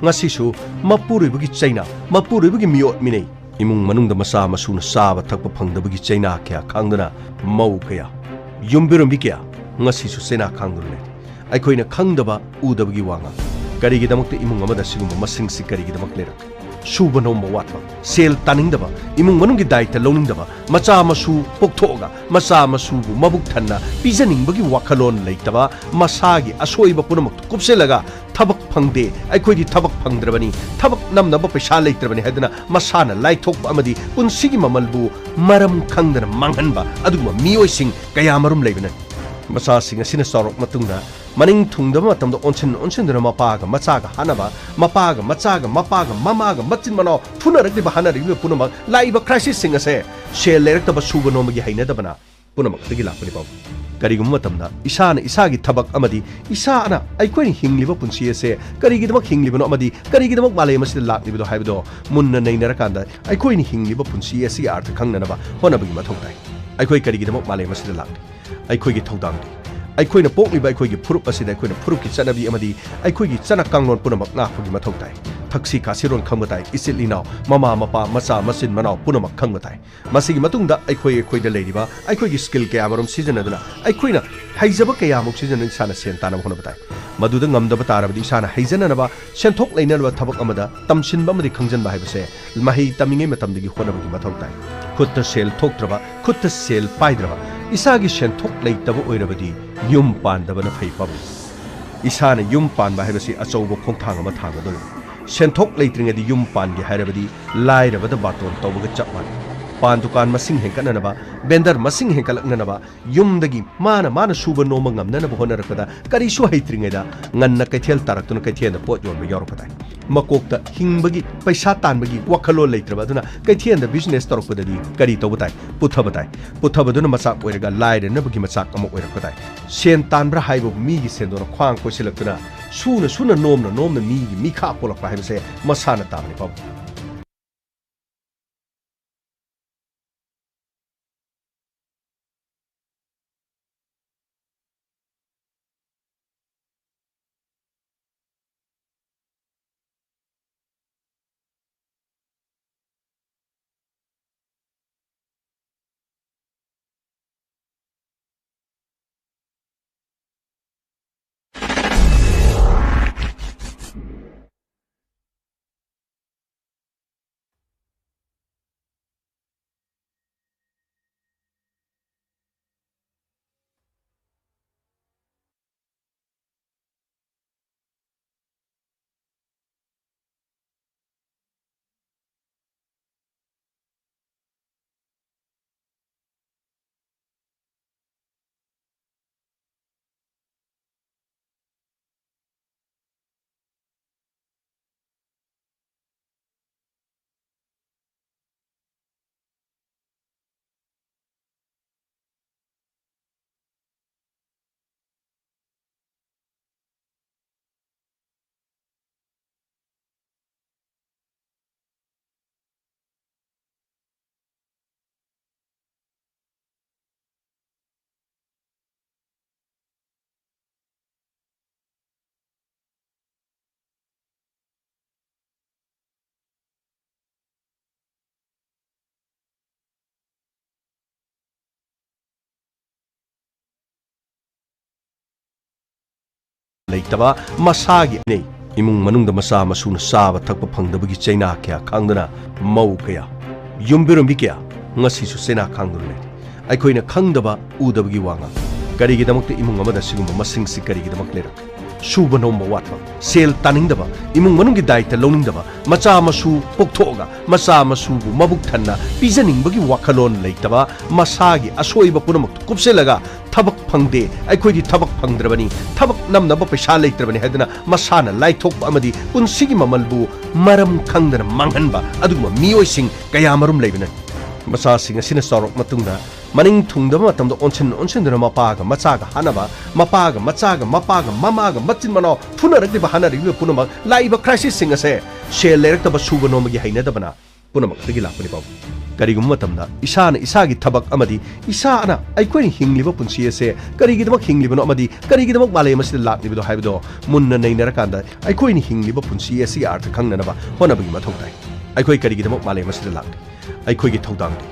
ꯉꯁꯤꯁꯨ ꯃꯄꯨꯔꯣꯏꯕꯒꯤ ꯆꯩꯅꯥ, ꯃꯄꯨꯔꯣꯏꯕꯒꯤ ꯃꯤꯑꯣꯠ ꯃꯤꯅꯩ, ꯏꯃꯨꯡ ꯃꯅꯨꯡꯗ ꯃꯆꯥ ꯃꯁꯨꯅ ꯆꯥꯕ ꯊꯛꯄ ꯐꯪꯗꯕꯒꯤ ꯆꯩꯅꯥ ꯀꯌꯥ ꯈꯥꯡꯗꯨꯅ, ꯃꯧ ꯀꯌꯥ, ꯌꯨꯝꯕꯤꯔꯣꯟꯕꯤ ꯀꯌꯥ ꯉꯁꯤꯁꯨ ꯆꯩꯅꯥ ꯈꯥꯡꯗꯨꯅ ꯂꯩꯔꯤ꯫ ꯑꯩꯈꯣꯏꯅ ꯈꯪꯗꯕ, ꯎꯗꯕꯒꯤ ꯋꯥ ꯉꯥꯡ꯫ ꯀꯔꯤꯒꯤꯗꯃꯛꯇ ꯏꯃꯨꯡ ꯑꯃꯗ ꯁꯤꯒꯨꯝꯕ ꯃꯁꯤꯡꯁꯤ ꯀꯔꯤꯒꯤꯗꯃꯛ ꯂꯩꯔꯛꯏ? ꯁꯨꯕ ꯅꯣꯝꯕ ꯋꯥꯠꯄ, ꯁꯦꯜ ꯇꯥꯅꯤꯡꯗꯕ, ꯏꯃꯨꯡ ꯃꯅꯨꯡꯒꯤ ꯗꯥꯏꯇ ꯂꯧꯅꯤꯡꯗꯕ, ꯃꯆꯥ ꯃꯁꯨ ꯄꯣꯛꯊꯣꯛꯑꯒ ꯃꯆꯥ ꯃꯁꯨꯕꯨ ꯃꯕꯨꯛ ꯊꯟꯅ ꯄꯤꯖꯅꯤꯡꯕꯒꯤ ꯋꯥꯈꯜꯂꯣꯟ ꯂꯩꯇꯕ, ꯃꯁꯥꯒꯤ ꯑꯁꯣꯏꯕ ꯄꯨꯝꯅꯃꯛꯇꯨ ꯀꯨꯞꯁꯤꯜꯂꯒ ꯊꯕꯛ ꯐꯪꯗꯦ, ꯑꯩꯈꯣꯏꯗꯤ ꯊꯕꯛ ꯐꯪꯗ꯭ꯔꯕꯅꯤ, ꯊꯕꯛ ꯅꯝꯅꯕ ꯄꯩꯁꯥ ꯂꯩꯇ꯭ꯔꯕꯅꯤ ꯍꯥꯏꯗꯨꯅ ꯃꯁꯥꯅ ꯂꯥꯏꯊꯣꯛꯄ ꯑꯃꯗꯤ ꯄꯨꯟꯁꯤꯒꯤ ꯃꯃꯜꯕꯨ ꯃꯔꯝ ꯈꯪꯗꯅ ꯃꯥꯡꯍꯟꯕ ꯑꯗꯨꯒꯨꯝꯕ ꯃꯤꯑꯣꯏꯁꯤꯡ ꯀꯌꯥ ꯃꯔꯨꯝ ꯂꯩꯕꯅꯅꯤ꯫ ꯃꯆꯥꯁꯤꯡ ꯑꯁꯤꯅ ꯆꯥꯎꯔꯛ ꯃꯇꯨꯡꯗ ꯃꯅꯤꯡ ꯊꯨꯡꯗꯕ ꯃꯇꯝꯗ ꯑꯣꯟꯁꯤꯟ ꯑꯣꯟꯁꯤꯟꯗꯨꯅ ꯃꯄꯥꯒ ꯃꯆꯥꯒ ꯍꯥꯠꯅꯕ, ꯃꯄꯥꯒ ꯃꯆꯥꯒ, ꯃꯄꯥꯒ ꯃꯃꯥꯒ, ꯃꯆꯤꯟ ꯃꯅꯥꯎ ꯐꯨꯅꯔꯛꯂꯤꯕ ꯍꯥꯠꯅꯔꯛꯂꯤꯕ ꯄꯨꯝꯅꯃꯛ, ꯂꯥꯛꯏꯕ crisisꯁꯤꯡ ꯑꯁꯦ ꯁꯦꯜ ꯂꯩꯔꯛꯇꯕ, ꯁꯨꯕ ꯅꯣꯝꯕꯒꯤ ꯍꯩꯅꯗꯕꯅ ꯄꯨꯝꯅꯃꯛꯇꯒꯤ ꯂꯥꯛꯄꯅꯤ ꯄꯥꯎ꯫ ꯀꯔꯤꯒꯨꯝꯕ ꯃꯇꯝꯗ ꯏꯁꯥꯅ ꯏꯁꯥꯒꯤ ꯊꯕꯛ ꯑꯃꯗꯤ ꯏꯁꯥꯅ ꯑꯩꯈꯣꯏꯅ ꯍꯤꯡꯂꯤꯕ ꯄꯨꯟꯁꯤ ꯑꯁꯦ ꯀꯔꯤꯒꯤꯗꯃꯛ ꯍꯤꯡꯂꯤꯕꯅꯣ ꯑꯃꯗꯤ ꯀꯔꯤꯒꯤꯗꯃꯛ ꯃꯥꯂꯦꯝ ꯑꯁꯤꯗ ꯂꯥꯛꯂꯤꯕꯅꯣ ꯍꯥꯏꯕꯗꯣ ꯃꯨꯟꯅ ꯅꯩꯅꯔꯀꯥꯟꯗ ꯑꯩꯈꯣꯏꯅ ꯍꯤꯡꯂꯤꯕ ꯄꯨꯟꯁꯤ ꯑꯁꯤꯒꯤ ꯑꯥꯔꯊ ꯈꯪꯅꯅꯕ ꯍꯣꯠꯅꯕꯒꯤ ꯃꯊꯧ ꯇꯥꯏ꯫ ꯑꯩꯈꯣꯏ ꯀꯔꯤꯒꯤꯗꯃꯛ ꯃꯥꯂꯦꯝ ꯑꯁꯤꯗ ꯂꯥꯛꯂꯤ? ꯑꯩꯈꯣꯏꯒꯤ ꯊꯧꯗꯥꯡꯗꯤ ꯑꯩꯈꯣꯏꯅ ꯄꯣꯛꯂꯤꯕ ꯑꯩꯈꯣꯏꯒꯤ ꯐꯨꯔꯨꯞ ꯑꯁꯤꯗ ꯑꯩꯈꯣꯏꯅ ꯐꯨꯔꯨꯞꯀꯤ ꯆꯠꯅꯕꯤ ꯑꯃꯗꯤ ꯑꯩꯈꯣꯏꯒꯤ ꯆꯠꯅ ꯀꯥꯡꯂꯣꯟ ꯄꯨꯝꯅꯃꯛ ꯉꯥꯛꯄꯒꯤ ꯃꯊꯧ ꯇꯥꯏ꯫ ꯊꯛꯁꯤ ꯈꯥꯁꯤꯔꯣꯟ ꯈꯪꯕ ꯇꯥꯏ, ꯏꯆꯤꯜ ꯏꯅꯥꯎ, ꯃꯃꯥ ꯃꯄꯥ, ꯃꯆꯥ ꯃꯆꯤꯟ ꯃꯅꯥꯎ ꯄꯨꯝꯅꯃꯛ ꯈꯪꯕ ꯇꯥꯏ꯫ ꯃꯁꯤꯒꯤ ꯃꯇꯨꯡꯗ ꯑꯩꯈꯣꯏ ꯑꯩꯈꯣꯏꯗ ꯂꯩꯔꯤꯕ ꯑꯩꯈꯣꯏꯒꯤ skill ꯀꯌꯥꯃꯔꯨꯝ ꯁꯤꯖꯤꯟꯅꯗꯨꯅ, ꯑꯩꯈꯣꯏꯅ ꯍꯩꯖꯕ ꯀꯌꯥꯃꯨꯛ ꯁꯤꯖꯤꯟꯅꯗꯨꯅ ꯏꯁꯥꯅ ꯁꯦꯟ ꯇꯥꯅꯕ ꯍꯣꯠꯅꯕ ꯇꯥꯏ꯫ ꯃꯗꯨꯗ ꯉꯝꯗꯕ ꯇꯥꯔꯕꯗꯤ ꯏꯁꯥꯅ ꯍꯩꯖꯅꯅꯕ, ꯁꯦꯟꯊꯣꯛ ꯂꯩꯅꯅꯕ ꯊꯕꯛ ꯑꯃꯗ ꯇꯝꯁꯤꯟꯕ ꯑꯃꯗꯤ ꯈꯪꯖꯤꯟꯕ ꯍꯥꯏꯕꯁꯦ ꯃꯍꯩ ꯇꯝꯃꯤꯉꯩ ꯃꯇꯝꯗꯒꯤ ꯍꯣꯠꯅꯕꯒꯤ ꯃꯊꯧ ꯇꯥꯏ꯫ ꯈꯨꯠꯇ ꯁꯦꯜ ꯊꯣꯛꯇ꯭ꯔꯕ, ꯈꯨꯠꯇ ꯁꯦꯜ ꯄꯥꯏꯗ꯭ꯔꯕ, ꯏꯁꯥꯒꯤ ꯁꯦꯟꯊꯣꯛ ꯂꯩꯇꯕ ꯑꯣꯏꯔꯕꯗꯤ ꯌꯨꯝ ꯄꯥꯟꯗꯕꯅ ꯐꯩ ꯄꯥꯕꯨꯡ꯫ ꯏꯁꯥꯅ ꯌꯨꯝ ꯄꯥꯟꯕ ꯍꯥꯏꯕꯁꯤ ꯑꯆꯧꯕ ꯈꯣꯡꯊꯥꯡ ꯑꯃ ꯊꯥꯡꯒꯗꯧꯔꯤꯕꯅꯤ꯫ ꯁꯦꯟꯊꯣꯛ ꯂꯩꯇ꯭ꯔꯤꯉꯩꯗ ꯌꯨꯝ ꯄꯥꯟꯒꯦ ꯍꯥꯏꯔꯕꯗꯤ ꯂꯥꯏꯔꯕꯗ ꯕꯥꯇꯣꯟ ꯇꯧꯕꯒ ꯆꯞ ꯃꯥꯟꯅꯩ꯫ ꯄꯥꯟ ꯗꯨꯀꯥꯟ ꯃꯁꯤꯡ ꯍꯦꯟꯒꯠꯅꯅꯕ, vendor ꯃꯁꯤꯡ ꯍꯦꯟꯒꯠꯂꯛꯅꯅꯕ, ꯌꯨꯝꯗꯒꯤ ꯃꯥꯅ ꯃꯥꯅ ꯁꯨꯕ ꯅꯣꯝꯕ ꯉꯝꯅꯅꯕ ꯍꯣꯠꯅꯔꯛꯄꯗ ꯀꯔꯤꯁꯨ ꯍꯩꯇ꯭ꯔꯤꯉꯩꯗ ꯉꯟꯅ ꯀꯩꯊꯦꯜ ꯇꯥꯔꯛꯇꯨꯅ ꯀꯩꯊꯦꯜꯗ ꯄꯣꯠ ꯌꯣꯟꯕ ꯌꯥꯎꯔꯛꯄ ꯇꯥꯏ꯫ ꯃꯀꯣꯛꯇ ꯍꯤꯡꯕꯒꯤ, ꯄꯩꯁꯥ ꯇꯥꯟꯕꯒꯤ ꯋꯥꯈꯜꯂꯣꯟ ꯂꯩꯇ꯭ꯔꯕ ꯑꯗꯨꯅ ꯀꯩꯊꯦꯜꯗ business ꯇꯧꯔꯛꯄꯗꯗꯤ ꯀꯔꯤ ꯇꯧꯕ ꯇꯥꯏ? ꯄꯨꯊꯕ ꯇꯥꯏ꯫ ꯄꯨꯊꯕꯗꯨꯅ ꯃꯆꯥꯛ ꯑꯣꯏꯔꯒ ꯂꯥꯏꯔꯅꯕꯒꯤ ꯃꯆꯥꯛ ꯑꯃ ꯑꯣꯏꯔꯛꯄ ꯇꯥꯏ꯫ ꯁꯦꯟ ꯇꯥꯟꯕ꯭ꯔꯥ ꯍꯥꯏꯕꯕꯨ ꯃꯤꯒꯤ ꯁꯦꯟꯗꯣꯟꯅ ꯈ꯭ꯋꯥꯡ ꯀꯣꯏꯁꯤꯜꯂꯛꯇꯨꯅ ꯁꯨꯅ ꯁꯨꯅ ꯅꯣꯝꯅ ꯅꯣꯝꯅ ꯃꯤꯒꯤ ꯃꯤꯈꯥ ꯄꯣꯜꯂꯛꯄ ꯍꯥꯏꯕꯁꯦ ꯃꯁꯥꯅ ꯇꯥꯕꯅꯤ ꯄꯥꯕꯨꯡ꯫ ꯂꯩꯇꯕ, ꯃꯁꯥꯒꯤ ꯅꯩ꯫ ꯏꯃꯨꯡ ꯃꯅꯨꯡꯗ ꯃꯆꯥ ꯃꯁꯨꯅ ꯆꯥꯕ ꯊꯛꯄ ꯐꯪꯗꯕꯒꯤ ꯆꯩꯅꯥ ꯀꯌꯥ ꯈꯥꯡꯗꯨꯅ, ꯃꯧ ꯀꯌꯥ, ꯌꯨꯝꯕꯤꯔꯣꯝꯕꯤ ꯀꯌꯥ ꯉꯁꯤꯁꯨ ꯆꯩꯅꯥ ꯈꯥꯡꯗꯨꯅ ꯂꯩꯔꯤ꯫ ꯑꯩꯈꯣꯏꯅ ꯈꯪꯗꯕ, ꯎꯗꯕꯒꯤ ꯋꯥ ꯉꯥꯡ꯫ ꯀꯔꯤꯒꯤꯗꯃꯛꯇ ꯏꯃꯨꯡ ꯑꯃꯗ ꯁꯤꯒꯨꯝꯕ ꯃꯁꯤꯡꯁꯤ ꯀꯔꯤꯒꯤꯗꯃꯛ ꯂꯩꯔꯛ? ꯁꯨꯕ ꯅꯣꯝꯕ ꯋꯥꯠꯄ, ꯁꯦꯜ ꯇꯥꯅꯤꯡꯗꯕ, ꯏꯃꯨꯡ ꯃꯅꯨꯡꯒꯤ ꯗꯥꯏꯇ ꯂꯧꯅꯤꯡꯗꯕ, ꯃꯆꯥ ꯃꯁꯨ ꯄꯣꯛꯊꯣꯛꯑꯒ ꯃꯆꯥ ꯃꯁꯨꯕꯨ ꯃꯕꯨꯛ ꯊꯟꯅ ꯄꯤꯖꯅꯤꯡꯕꯒꯤ ꯋꯥꯈꯜꯂꯣꯟ ꯂꯩꯇꯕ, ꯃꯁꯥꯒꯤ ꯑꯁꯣꯏꯕ ꯄꯨꯝꯅꯃꯛꯇꯨ ꯀꯨꯞꯁꯤꯜꯂꯒ ꯊꯕꯛ ꯐꯪꯗꯦ, ꯑꯩꯈꯣꯏꯗꯤ ꯊꯕꯛ ꯐꯪꯗ꯭ꯔꯕꯅꯤ, ꯊꯕꯛ ꯅꯝꯅꯕ ꯄꯩꯁꯥ ꯂꯩꯇ꯭ꯔꯕꯅꯤ ꯍꯥꯏꯗꯨꯅ ꯃꯁꯥꯅ ꯂꯥꯏꯊꯣꯛꯄ ꯑꯃꯗꯤ ꯄꯨꯟꯁꯤꯒꯤ ꯃꯃꯜꯕꯨ ꯃꯔꯝ ꯈꯪꯗꯅ ꯃꯥꯡꯍꯟꯕ ꯑꯗꯨꯒꯨꯝꯕ ꯃꯤꯑꯣꯏꯁꯤꯡ ꯀꯌꯥ ꯃꯔꯨꯝ ꯂꯩꯕꯅ ꯃꯆꯥꯁꯤꯡ ꯑꯁꯤꯅ ꯆꯥꯎꯔꯛ ꯃꯇꯨꯡꯗ ꯃꯅꯤꯡ ꯊꯨꯡꯗꯕ ꯃꯇꯝꯗ ꯑꯣꯟꯁꯤꯟ ꯑꯣꯟꯁꯤꯟꯗꯨꯅ ꯃꯄꯥꯒ ꯃꯆꯥꯒ ꯍꯥꯠꯅꯕ, ꯃꯄꯥꯒ ꯃꯆꯥꯒ, ꯃꯄꯥꯒ ꯃꯃꯥꯒ, ꯃꯆꯤꯟ ꯃꯅꯥꯎ ꯐꯨꯅꯔꯛꯂꯤꯕ ꯍꯥꯠꯅꯔꯛꯂꯤꯕ ꯄꯨꯝꯅꯃꯛ ꯂꯥꯛꯏꯕ ꯀ꯭ꯔꯥꯏꯁꯤꯁꯁꯤꯡ ꯑꯁꯦ ꯁꯦꯜ ꯂꯩꯔꯛꯇꯕ, ꯁꯨꯕ ꯅꯣꯝꯕꯒꯤ ꯍꯩꯅꯗꯕꯅ ꯄꯨꯝꯅꯃꯛꯇꯒꯤ ꯂꯥꯛꯄꯅꯤ ꯄꯥꯎ꯫ ꯀꯔꯤꯒꯨꯝꯕ ꯃꯇꯝꯗ ꯏꯁꯥꯅ ꯏꯁꯥꯒꯤ ꯊꯕꯛ ꯑꯃꯗꯤ ꯏꯁꯥꯅ ꯑꯩꯈꯣꯏꯅ ꯍꯤꯡꯂꯤꯕ ꯄꯨꯟꯁꯤ ꯑꯁꯦ ꯀꯔꯤꯒꯤꯗꯃꯛ ꯍꯤꯡꯂꯤꯕꯅꯣ ꯑꯃꯗꯤ ꯀꯔꯤꯒꯤꯗꯃꯛ ꯃꯥꯂꯦꯝ ꯑꯁꯤꯗ ꯂꯥꯛꯂꯤꯕꯅꯣ ꯍꯥꯏꯕꯗꯣ ꯃꯨꯟꯅ ꯅꯩꯅꯔꯀꯥꯟꯗ ꯑꯩꯈꯣꯏꯅ ꯍꯤꯡꯂꯤꯕ ꯄꯨꯟꯁꯤ ꯑꯁꯤꯒꯤ ꯑꯥꯔꯊ ꯈꯪꯅꯅꯕ ꯍꯣꯠꯅꯕꯒꯤ ꯃꯊꯧ ꯇꯥꯏ꯫ ꯑꯩꯈꯣꯏ ꯀꯔꯤꯒꯤꯗꯃꯛ ꯃꯥꯂꯦꯝ ꯑꯁꯤꯗ ꯂꯥꯛꯂꯤ? ꯑꯩꯈꯣꯏꯒꯤ ꯊꯧꯗꯥꯡꯗꯤ,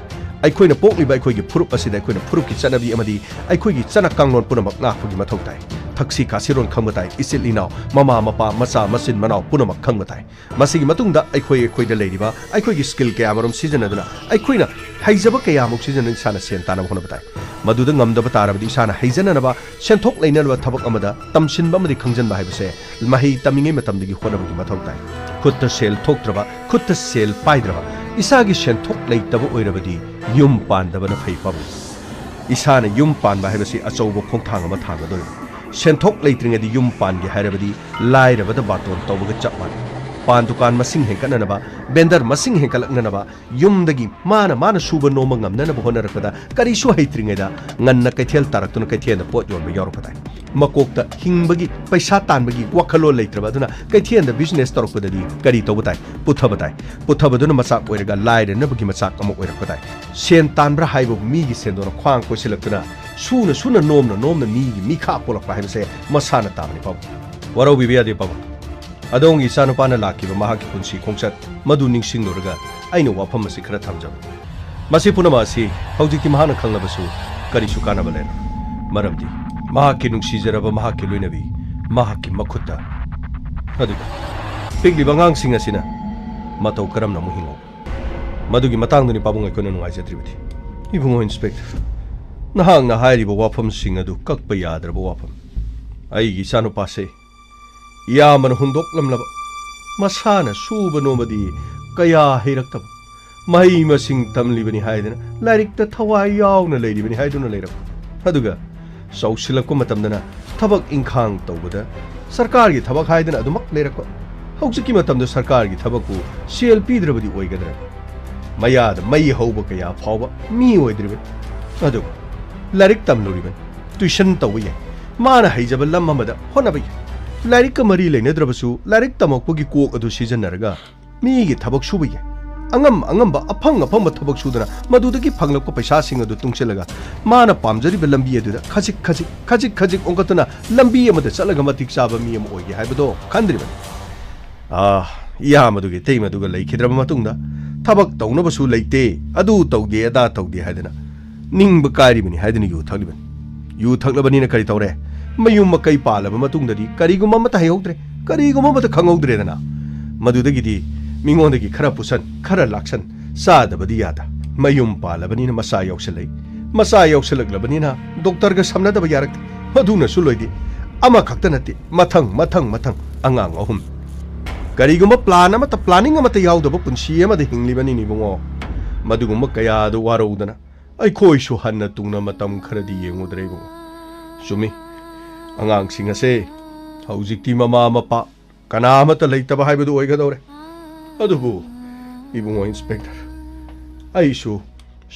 ꯑꯩꯈꯣꯏꯅ ꯄꯣꯛꯂꯤꯕ ꯑꯩꯈꯣꯏꯒꯤ ꯐꯨꯔꯨꯞ ꯑꯁꯤꯗ ꯑꯩꯈꯣꯏꯅ ꯐꯨꯔꯨꯞꯀꯤ ꯆꯠꯅꯕꯤ ꯑꯃꯗꯤ ꯑꯩꯈꯣꯏꯒꯤ ꯆꯠꯅ ꯀꯥꯡꯂꯣꯟ ꯄꯨꯝꯅꯃꯛ ꯉꯥꯛꯄꯒꯤ ꯃꯊꯧ ꯇꯥꯏ꯫ ꯊꯛꯁꯤ ꯈꯥꯁꯤꯔꯣꯟ ꯈꯪꯕ ꯇꯥꯏ, ꯏꯆꯤꯜ ꯏꯅꯥꯎ, ꯃꯃꯥ ꯃꯄꯥ, ꯃꯆꯥ ꯃꯆꯤꯟ ꯃꯅꯥꯎ ꯄꯨꯝꯅꯃꯛ ꯈꯪꯕ ꯇꯥꯏ꯫ ꯃꯁꯤꯒꯤ ꯃꯇꯨꯡꯗ ꯑꯩꯈꯣꯏ ꯑꯩꯈꯣꯏꯗ ꯂꯩꯔꯤꯕ ꯑꯩꯈꯣꯏꯒꯤ ꯁ꯭ꯀꯤꯜ ꯀꯌꯥꯃꯔꯨꯝ ꯁꯤꯖꯤꯟꯅꯗꯨꯅ ꯑꯩꯈꯣꯏꯅ ꯍꯩꯖꯕ ꯀꯌꯥꯃꯨꯛ ꯁꯤꯖꯤꯟꯅꯗꯨꯅ ꯏꯁꯥꯅ ꯁꯦꯟ ꯇꯥꯅꯕ ꯍꯣꯠꯅꯕ ꯇꯥꯏ꯫ ꯃꯗꯨꯗ ꯉꯝꯗꯕ ꯇꯥꯔꯕꯗꯤ ꯏꯁꯥꯅ ꯍꯩꯖꯅꯅꯕ ꯁꯦꯟꯊꯣꯛ ꯂꯩꯅꯅꯕ ꯊꯕꯛ ꯑꯃꯗ ꯇꯝꯁꯤꯟꯕ ꯑꯃꯗꯤ ꯈꯪꯖꯤꯟꯕ ꯍꯥꯏꯕꯁꯦ ꯃꯍꯩ ꯇꯝꯃꯤꯉꯩ ꯃꯇꯝꯗꯒꯤ ꯍꯣꯠꯅꯕꯒꯤ ꯃꯊꯧ ꯇꯥꯏ꯫ ꯈꯨꯠꯇ ꯁꯦꯜ ꯊꯣꯛꯇ꯭ꯔꯕ, ꯈꯨꯠꯇ ꯁꯦꯜ ꯄꯥꯏꯗ꯭ꯔꯕ, ꯏꯁꯥꯒꯤ ꯁꯦꯟꯊꯣꯛ ꯂꯩꯇꯕ ꯑꯣꯏꯔꯕꯗꯤ ꯌꯨꯝ ꯄꯥꯟꯗꯕꯅ ꯐꯩ ꯄꯥꯕꯨꯡ꯫ ꯏꯁꯥꯅ ꯌꯨꯝ ꯄꯥꯟꯕ ꯍꯥꯏꯕꯁꯤ ꯑꯆꯧꯕ ꯈꯣꯡꯊꯥꯡ ꯑꯃ ꯊꯥꯡꯒꯗꯣꯔꯤꯕꯅꯤ꯫ ꯁꯦꯟꯊꯣꯛ ꯂꯩꯇ꯭ꯔꯤꯉꯩꯗ ꯌꯨꯝ ꯄꯥꯟꯒꯦ ꯍꯥꯏꯔꯕꯗꯤ ꯂꯥꯏꯔꯕꯗ ꯕꯥꯇꯣꯟ ꯇꯧꯕꯒ ꯆꯞ ꯃꯥꯟꯅꯩ꯫ ꯄꯥꯟ ꯗꯨꯀꯥꯟ ꯃꯁꯤꯡ ꯍꯦꯟꯒꯠꯅꯅꯕ, ꯕꯦꯟꯗꯔ ꯃꯁꯤꯡ ꯍꯦꯟꯒꯠꯂꯛꯅꯅꯕ, ꯌꯨꯝꯗꯒꯤ ꯃꯥꯅ ꯃꯥꯅ ꯁꯨꯕ ꯅꯣꯝꯕ ꯉꯝꯅꯅꯕ ꯍꯣꯠꯅꯔꯛꯄꯗ ꯀꯔꯤꯁꯨ ꯍꯩꯇ꯭ꯔꯤꯉꯩꯗ ꯉꯟꯅ ꯀꯩꯊꯦꯜ ꯇꯥꯔꯛꯇꯨꯅ ꯀꯩꯊꯦꯜꯗ ꯄꯣꯠ ꯌꯣꯟꯕ ꯌꯥꯎꯔꯛꯄ ꯇꯥꯏ꯫ ꯃꯀꯣꯛꯇ ꯍꯤꯡꯕꯒꯤ, ꯄꯩꯁꯥ ꯇꯥꯟꯕꯒꯤ ꯋꯥꯈꯜꯂꯣꯟ ꯂꯩꯇ꯭ꯔꯕ ꯑꯗꯨꯅ ꯀꯩꯊꯦꯜꯗ ꯕꯤꯖꯤꯅꯦꯁ ꯇꯧꯔꯛꯄꯗꯗꯤ ꯀꯔꯤ ꯇꯧꯕ ꯇꯥꯏ? ꯄꯨꯊꯕ ꯇꯥꯏ꯫ ꯄꯨꯊꯕꯗꯨꯅ ꯃꯆꯥꯛ ꯑꯣꯏꯔꯒ ꯂꯥꯏꯔꯅꯕꯒꯤ ꯃꯆꯥꯛ ꯑꯃ ꯑꯣꯏꯔꯛꯄ ꯇꯥꯏ꯫ ꯁꯦꯟ ꯇꯥꯟꯕ꯭ꯔꯥ ꯍꯥꯏꯕꯕꯨ ꯃꯤꯒꯤ ꯁꯦꯟꯗꯣꯟꯅ ꯈ꯭ꯋꯥꯡ ꯀꯣꯏꯁꯤꯜꯂꯛꯇꯨꯅ ꯁꯨꯅ ꯁꯨꯅ ꯅꯣꯝꯅ ꯅꯣꯝꯅ ꯃꯤꯒꯤ ꯃꯤꯈꯥ ꯄꯣꯛꯂꯛꯄ ꯍꯥꯏꯕꯁꯦ ꯃꯁꯥꯅ ꯇꯥꯕꯅꯤ ꯄꯥꯕꯨꯡ꯫ ꯋꯥꯔꯧꯕꯤꯕ ꯌꯥꯗꯦ ꯄꯥꯕꯨꯡ꯫ ꯑꯗꯣꯝꯒꯤ ꯏꯆꯥꯅꯨꯄꯥꯅ ꯂꯥꯛꯈꯤꯕ ꯃꯍꯥꯛꯀꯤ ꯄꯨꯟꯁꯤ ꯈꯣꯡꯆꯠ ꯃꯗꯨ ꯅꯤꯡꯁꯤꯡꯂꯨꯔꯒ ꯑꯩꯅ ꯋꯥꯐꯝ ꯑꯁꯤ ꯈꯔ ꯊꯝꯖꯕꯅꯤ꯫ ꯃꯁꯤ ꯄꯨꯝꯅꯃꯛ ꯑꯁꯤ ꯍꯧꯖꯤꯛꯇꯤ ꯃꯍꯥꯛꯅ ꯈꯪꯂꯕꯁꯨ ꯀꯔꯤꯁꯨ ꯀꯥꯟꯅꯕ ꯂꯩꯔꯣꯏ꯫ ꯃꯔꯝꯗꯤ ꯃꯍꯥꯛꯀꯤ ꯅꯨꯡꯁꯤꯖꯔꯕ ꯃꯍꯥꯛꯀꯤ ꯂꯣꯏꯅꯕꯤ ꯃꯍꯥꯛꯀꯤ ꯃꯈꯨꯠꯇ꯫ ꯑꯗꯨꯒ ꯄꯤꯛꯂꯤꯕ ꯑꯉꯥꯡꯁꯤꯡ ꯑꯁꯤꯅ ꯃꯇꯧ ꯀꯔꯝꯅ ꯑꯃꯨꯛ ꯍꯤꯡꯍꯧꯕ? ꯃꯗꯨꯒꯤ ꯃꯇꯥꯡꯗꯅꯤ ꯄꯥꯕꯨꯡ ꯑꯩꯈꯣꯏꯅ ꯅꯨꯡꯉꯥꯏꯖꯗ꯭ꯔꯤꯕꯗꯤ꯫ ꯏꯕꯨꯡꯉꯣ ꯏꯟꯁꯄꯦꯛꯇꯔ, ꯅꯍꯥꯛꯅ ꯍꯥꯏꯔꯤꯕ ꯋꯥꯐꯝꯁꯤꯡ ꯑꯗꯨ ꯀꯛꯄ ꯌꯥꯗ꯭ꯔꯕ ꯋꯥꯐꯝ꯫ ꯑꯩꯒꯤ ꯏꯆꯥꯅꯨꯄꯥꯁꯦ ꯏꯌꯥꯝꯕꯅ ꯍꯨꯟꯗꯣꯛꯂꯝꯂꯕ, ꯃꯁꯥꯅ ꯁꯨꯕ ꯅꯣꯝꯕꯗꯤ ꯀꯌꯥ ꯍꯩꯔꯛꯇꯕ, ꯃꯍꯩ ꯃꯁꯤꯡ ꯇꯝꯂꯤꯕꯅꯤ ꯍꯥꯏꯗꯅ ꯂꯥꯏꯔꯤꯛꯇ ꯊꯋꯥꯏ ꯌꯥꯎꯅ ꯂꯩꯔꯤꯕꯅꯤ ꯍꯥꯏꯗꯨꯅ ꯂꯩꯔꯛꯄ꯫ ꯑꯗꯨꯒ ꯆꯥꯎꯁꯤꯜꯂꯛꯄ ꯃꯇꯝꯗꯅ ꯊꯕꯛ ꯏꯪꯈꯥꯡ ꯇꯧꯕꯗ ꯁꯔꯀꯥꯔꯒꯤ ꯊꯕꯛ ꯍꯥꯏꯗꯅ ꯑꯗꯨꯃꯛ ꯂꯩꯔꯛꯄ꯫ ꯍꯧꯖꯤꯛꯀꯤ ꯃꯇꯝꯗ ꯁꯔꯀꯥꯔꯒꯤ ꯊꯕꯛꯄꯨ ꯁꯦꯜ ꯄꯤꯗ꯭ꯔꯕꯗꯤ ꯑꯣꯏꯒꯗ꯭ꯔꯥ? ꯃꯌꯥꯗ ꯃꯩ ꯍꯧꯕ ꯀꯌꯥ ꯐꯥꯎꯕ ꯃꯤ ꯑꯣꯏꯗ꯭ꯔꯤꯕꯅꯤ꯫ ꯑꯗꯨꯕꯨ ꯂꯥꯏꯔꯤꯛ ꯇꯝꯂꯨꯔꯤꯕꯅꯤ, ꯇ꯭ꯌꯨꯁꯟ ꯇꯧꯕ ꯌꯥꯏ, ꯃꯥꯅ ꯍꯩꯖꯕ ꯂꯝ ꯑꯃꯗ ꯍꯣꯠꯅꯕ ꯌꯥꯏ꯫ ꯂꯥꯏꯔꯤꯛꯀ ꯃꯔꯤ ꯂꯩꯅꯗ꯭ꯔꯕꯁꯨ ꯂꯥꯏꯔꯤꯛ ꯇꯝꯃꯛꯄꯒꯤ ꯀꯣꯛ ꯑꯗꯨ ꯁꯤꯖꯤꯟꯅꯔꯒ ꯃꯤꯒꯤ ꯊꯕꯛ ꯁꯨꯕ ꯌꯥꯏ꯫ ꯑꯉꯝ ꯑꯉꯝꯕ, ꯑꯐꯪ ꯑꯐꯪꯕ ꯊꯕꯛ ꯁꯨꯗꯨꯅ ꯃꯗꯨꯗꯒꯤ ꯐꯪꯂꯛꯄ ꯄꯩꯁꯥꯁꯤꯡ ꯑꯗꯨ ꯇꯨꯡꯁꯤꯜꯂꯒ ꯃꯥꯅ ꯄꯥꯝꯖꯔꯤꯕ ꯂꯝꯕꯤ ꯑꯗꯨꯗ ꯈꯖꯤꯛ ꯈꯖꯤꯛ, ꯈꯖꯤꯛ ꯈꯖꯤꯛ ꯑꯣꯟꯈꯠꯇꯨꯅ ꯂꯝꯕꯤ ꯑꯃꯗ ꯆꯠꯂꯒ ꯃꯇꯤꯛ ꯆꯥꯕ ꯃꯤ ꯑꯃ ꯑꯣꯏꯒꯦ ꯍꯥꯏꯕꯗꯣ ꯈꯟꯗ꯭ꯔꯤꯕꯅꯤ꯫ ꯑꯥ, ꯏꯌꯥꯝꯕꯗꯨꯒꯤ ꯏꯇꯩꯃꯗꯨꯒ ꯂꯩꯈꯤꯗ꯭ꯔꯕ ꯃꯇꯨꯡꯗ ꯊꯕꯛ ꯇꯧꯅꯕꯁꯨ ꯂꯩꯇꯦ, ꯑꯗꯨ ꯇꯧꯗꯦ, ꯑꯗꯥ ꯇꯧꯗꯦ ꯍꯥꯏꯗꯅ ꯅꯤꯡꯕ ꯀꯥꯏꯔꯤꯕꯅꯤ ꯍꯥꯏꯗꯨꯅ ꯌꯨ ꯊꯛꯂꯤꯕꯅꯤ꯫ ꯌꯨ ꯊꯛꯂꯕꯅꯤꯅ ꯀꯔꯤ ꯇꯧꯔꯦ? ꯃꯌꯨꯝ ꯃꯀꯩ ꯄꯥꯜꯂꯕ ꯃꯇꯨꯡꯗꯗꯤ ꯀꯔꯤꯒꯨꯝꯕ ꯑꯃꯠꯇ ꯍꯩꯍꯧꯗ꯭ꯔꯦ, ꯀꯔꯤꯒꯨꯝꯕ ꯑꯃꯠꯇ ꯈꯪꯍꯧꯗ꯭ꯔꯦꯗꯅ꯫ ꯃꯗꯨꯗꯒꯤꯗꯤ ꯃꯤꯉꯣꯟꯗꯒꯤ ꯈꯔ ꯄꯨꯁꯟ, ꯈꯔ ꯂꯥꯛꯁꯟ, ꯆꯥꯗꯕꯗꯤ ꯌꯥꯗ꯫ ꯃꯌꯨꯝ ꯄꯥꯜꯂꯕꯅꯤꯅ ꯃꯆꯥ ꯌꯥꯎꯁꯜꯂꯛꯏ꯫ ꯃꯆꯥ ꯌꯥꯎꯁꯜꯂꯛꯂꯕꯅꯤꯅ ꯗꯣꯛꯇꯔꯒ ꯁꯝꯅꯗꯕ ꯌꯥꯔꯛꯇꯦ꯫ ꯃꯗꯨꯅꯁꯨ ꯂꯣꯏꯗꯦ꯫ ꯑꯃꯈꯛꯇ ꯅꯠꯇꯦ, ꯃꯊꯪ, ꯃꯊꯪ, ꯃꯊꯪ ꯑꯉꯥꯡ ꯑꯍꯨꯝ꯫ ꯀꯔꯤꯒꯨꯝꯕ ꯄ꯭ꯂꯥꯟ ꯑꯃꯠꯇ, ꯄ꯭ꯂꯥꯅꯤꯡ ꯑꯃꯠꯇ ꯌꯥꯎꯗꯕ ꯄꯨꯟꯁꯤ ꯑꯃꯗ ꯍꯤꯡꯂꯤꯕꯅꯤꯅꯦ ꯏꯕꯨꯡꯉꯣ꯫ ꯃꯗꯨꯒꯨꯝꯕ ꯀꯌꯥꯗꯨ ꯋꯥꯔꯧꯗꯅ ꯑꯩꯈꯣꯏꯁꯨ ꯍꯟꯅ ꯇꯨꯡꯅ ꯃꯇꯝ ꯈꯔꯗꯤ ꯌꯦꯡꯉꯨꯗ꯭ꯔꯦ ꯏꯕꯨꯡꯉꯣ꯫ ꯆꯨꯝꯃꯤ, ꯑꯉꯥꯡꯁꯤꯡ ꯑꯁꯦ ꯍꯧꯖꯤꯛꯇꯤ ꯃꯃꯥ ꯃꯄꯥ ꯀꯅꯥ ꯑꯃꯠꯇ ꯂꯩꯇꯕ ꯍꯥꯏꯕꯗꯨ ꯑꯣꯏꯒꯗꯧꯔꯦ꯫ ꯑꯗꯨꯕꯨ ꯏꯕꯨꯡꯉꯣ ꯏꯟꯁꯄꯦꯛꯇꯔ, ꯑꯩꯁꯨ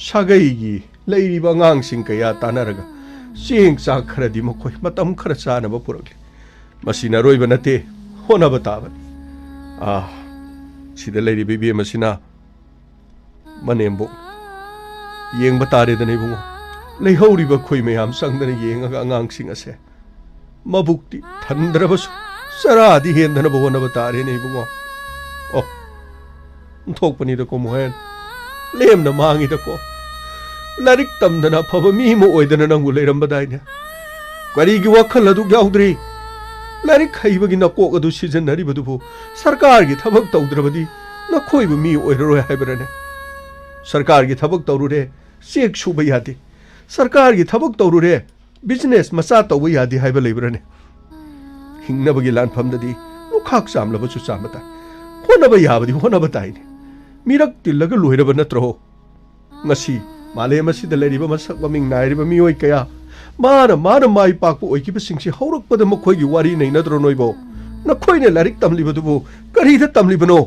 ꯁꯥꯒꯩꯒꯤ ꯂꯩꯔꯤꯕ ꯑꯉꯥꯡꯁꯤꯡ ꯀꯌꯥ ꯇꯥꯟꯅꯔꯒ ꯆꯦꯡ ꯆꯥꯛ ꯈꯔꯗꯤ ꯃꯈꯣꯏ ꯃꯇꯝ ꯈꯔ ꯆꯥꯅꯕ ꯄꯨꯔꯛꯂꯤ꯫ ꯃꯁꯤꯅ ꯑꯔꯣꯏꯕ ꯅꯠꯇꯦ, ꯍꯣꯠꯅꯕ ꯇꯥꯕꯅꯤ꯫ ꯑꯥ, ꯁꯤꯗ ꯂꯩꯔꯤꯕ ꯏꯕꯦꯝ ꯑꯁꯤꯅ ꯃꯅꯦꯝꯕꯣꯛ ꯌꯦꯡꯕ ꯇꯥꯔꯦꯗꯅ ꯏꯕꯨꯡꯉꯣ꯫ ꯂꯩꯍꯧꯔꯤꯕ ꯑꯩꯈꯣꯏ ꯃꯌꯥꯝ ꯆꯪꯗꯅ ꯌꯦꯡꯉꯒ ꯑꯉꯥꯡꯁꯤꯡ ꯑꯁꯦ ꯃꯕꯨꯛꯇꯤ ꯊꯟꯗ꯭ꯔꯕꯁꯨ ꯆꯔꯥꯗꯤ ꯍꯦꯟꯗꯅꯕ ꯍꯣꯠꯅꯕ ꯇꯥꯔꯦꯅꯦ ꯏꯕꯨꯡꯉꯣ꯫ ꯑꯣ, ꯊꯣꯛꯄꯅꯤꯗꯀꯣ ꯃꯣꯍꯦꯟ, ꯂꯦꯝꯅ ꯃꯥꯡꯉꯤꯗꯀꯣ꯫ ꯂꯥꯏꯔꯤꯛ ꯇꯝꯗꯅ ꯑꯐꯕ ꯃꯤ ꯑꯃ ꯑꯣꯏꯗꯅ ꯅꯪꯕꯨ ꯂꯩꯔꯝꯕꯗꯥꯏꯅꯦ꯫ ꯀꯔꯤꯒꯤ ꯋꯥꯈꯜ ꯑꯗꯨꯛ ꯌꯥꯎꯗ꯭ꯔꯤ? ꯂꯥꯏꯔꯤꯛ ꯍꯩꯕꯒꯤ ꯅꯀꯣꯛ ꯑꯗꯨ ꯁꯤꯖꯤꯟꯅꯔꯤꯕꯗꯨꯕꯨ ꯁꯔꯀꯥꯔꯒꯤ ꯊꯕꯛ ꯇꯧꯗ꯭ꯔꯕꯗꯤ ꯅꯈꯣꯏꯕꯨ ꯃꯤ ꯑꯣꯏꯔꯔꯣꯏ ꯍꯥꯏꯕꯔꯅꯦ? ꯁꯔꯀꯥꯔꯒꯤ ꯊꯕꯛ ꯇꯧꯔꯨꯔꯦ, ꯆꯦꯛ ꯁꯨꯕ ꯌꯥꯗꯦ꯫ ꯁꯔꯀꯥꯔꯒꯤ ꯊꯕꯛ ꯇꯧꯔꯨꯔꯦ, ꯕꯤꯖꯤꯅꯦꯁ ꯃꯆꯥ ꯇꯧꯕ ꯌꯥꯗꯦ ꯍꯥꯏꯕ ꯂꯩꯕ꯭ꯔꯅꯦ? ꯍꯤꯡꯅꯕꯒꯤ ꯂꯥꯟꯐꯝꯗꯗꯤ ꯂꯨꯈꯥꯛ ꯆꯥꯝꯂꯕꯁꯨ ꯆꯥꯝꯕ ꯇꯥꯏ꯫ ꯍꯣꯠꯅꯕ ꯌꯥꯕꯗꯤ ꯍꯣꯠꯅꯕ ꯇꯥꯏꯅꯦ꯫ ꯃꯤꯔꯛ ꯇꯤꯜꯂꯒ ꯂꯣꯏꯔꯕ ꯅꯠꯇ꯭ꯔꯣ? ꯉꯁꯤ ꯃꯥꯂꯦꯝ ꯑꯁꯤꯗ ꯂꯩꯔꯤꯕ ꯃꯁꯛ ꯃꯃꯤꯡ ꯅꯥꯏꯔꯤꯕ ꯃꯤꯑꯣꯏ ꯀꯌꯥ, ꯃꯥꯅ ꯃꯥꯅ ꯃꯥꯏ ꯄꯥꯛꯄ ꯑꯣꯏꯈꯤꯕꯁꯤꯡꯁꯤ ꯍꯧꯔꯛꯄꯗ ꯃꯈꯣꯏꯒꯤ ꯋꯥꯔꯤ ꯅꯩꯅꯗ꯭ꯔꯣ ꯅꯣꯏꯕꯣ? ꯅꯈꯣꯏꯅ ꯂꯥꯏꯔꯤꯛ ꯇꯝꯂꯤꯕꯗꯨꯕꯨ ꯀꯔꯤꯗ ꯇꯝꯂꯤꯕꯅꯣ?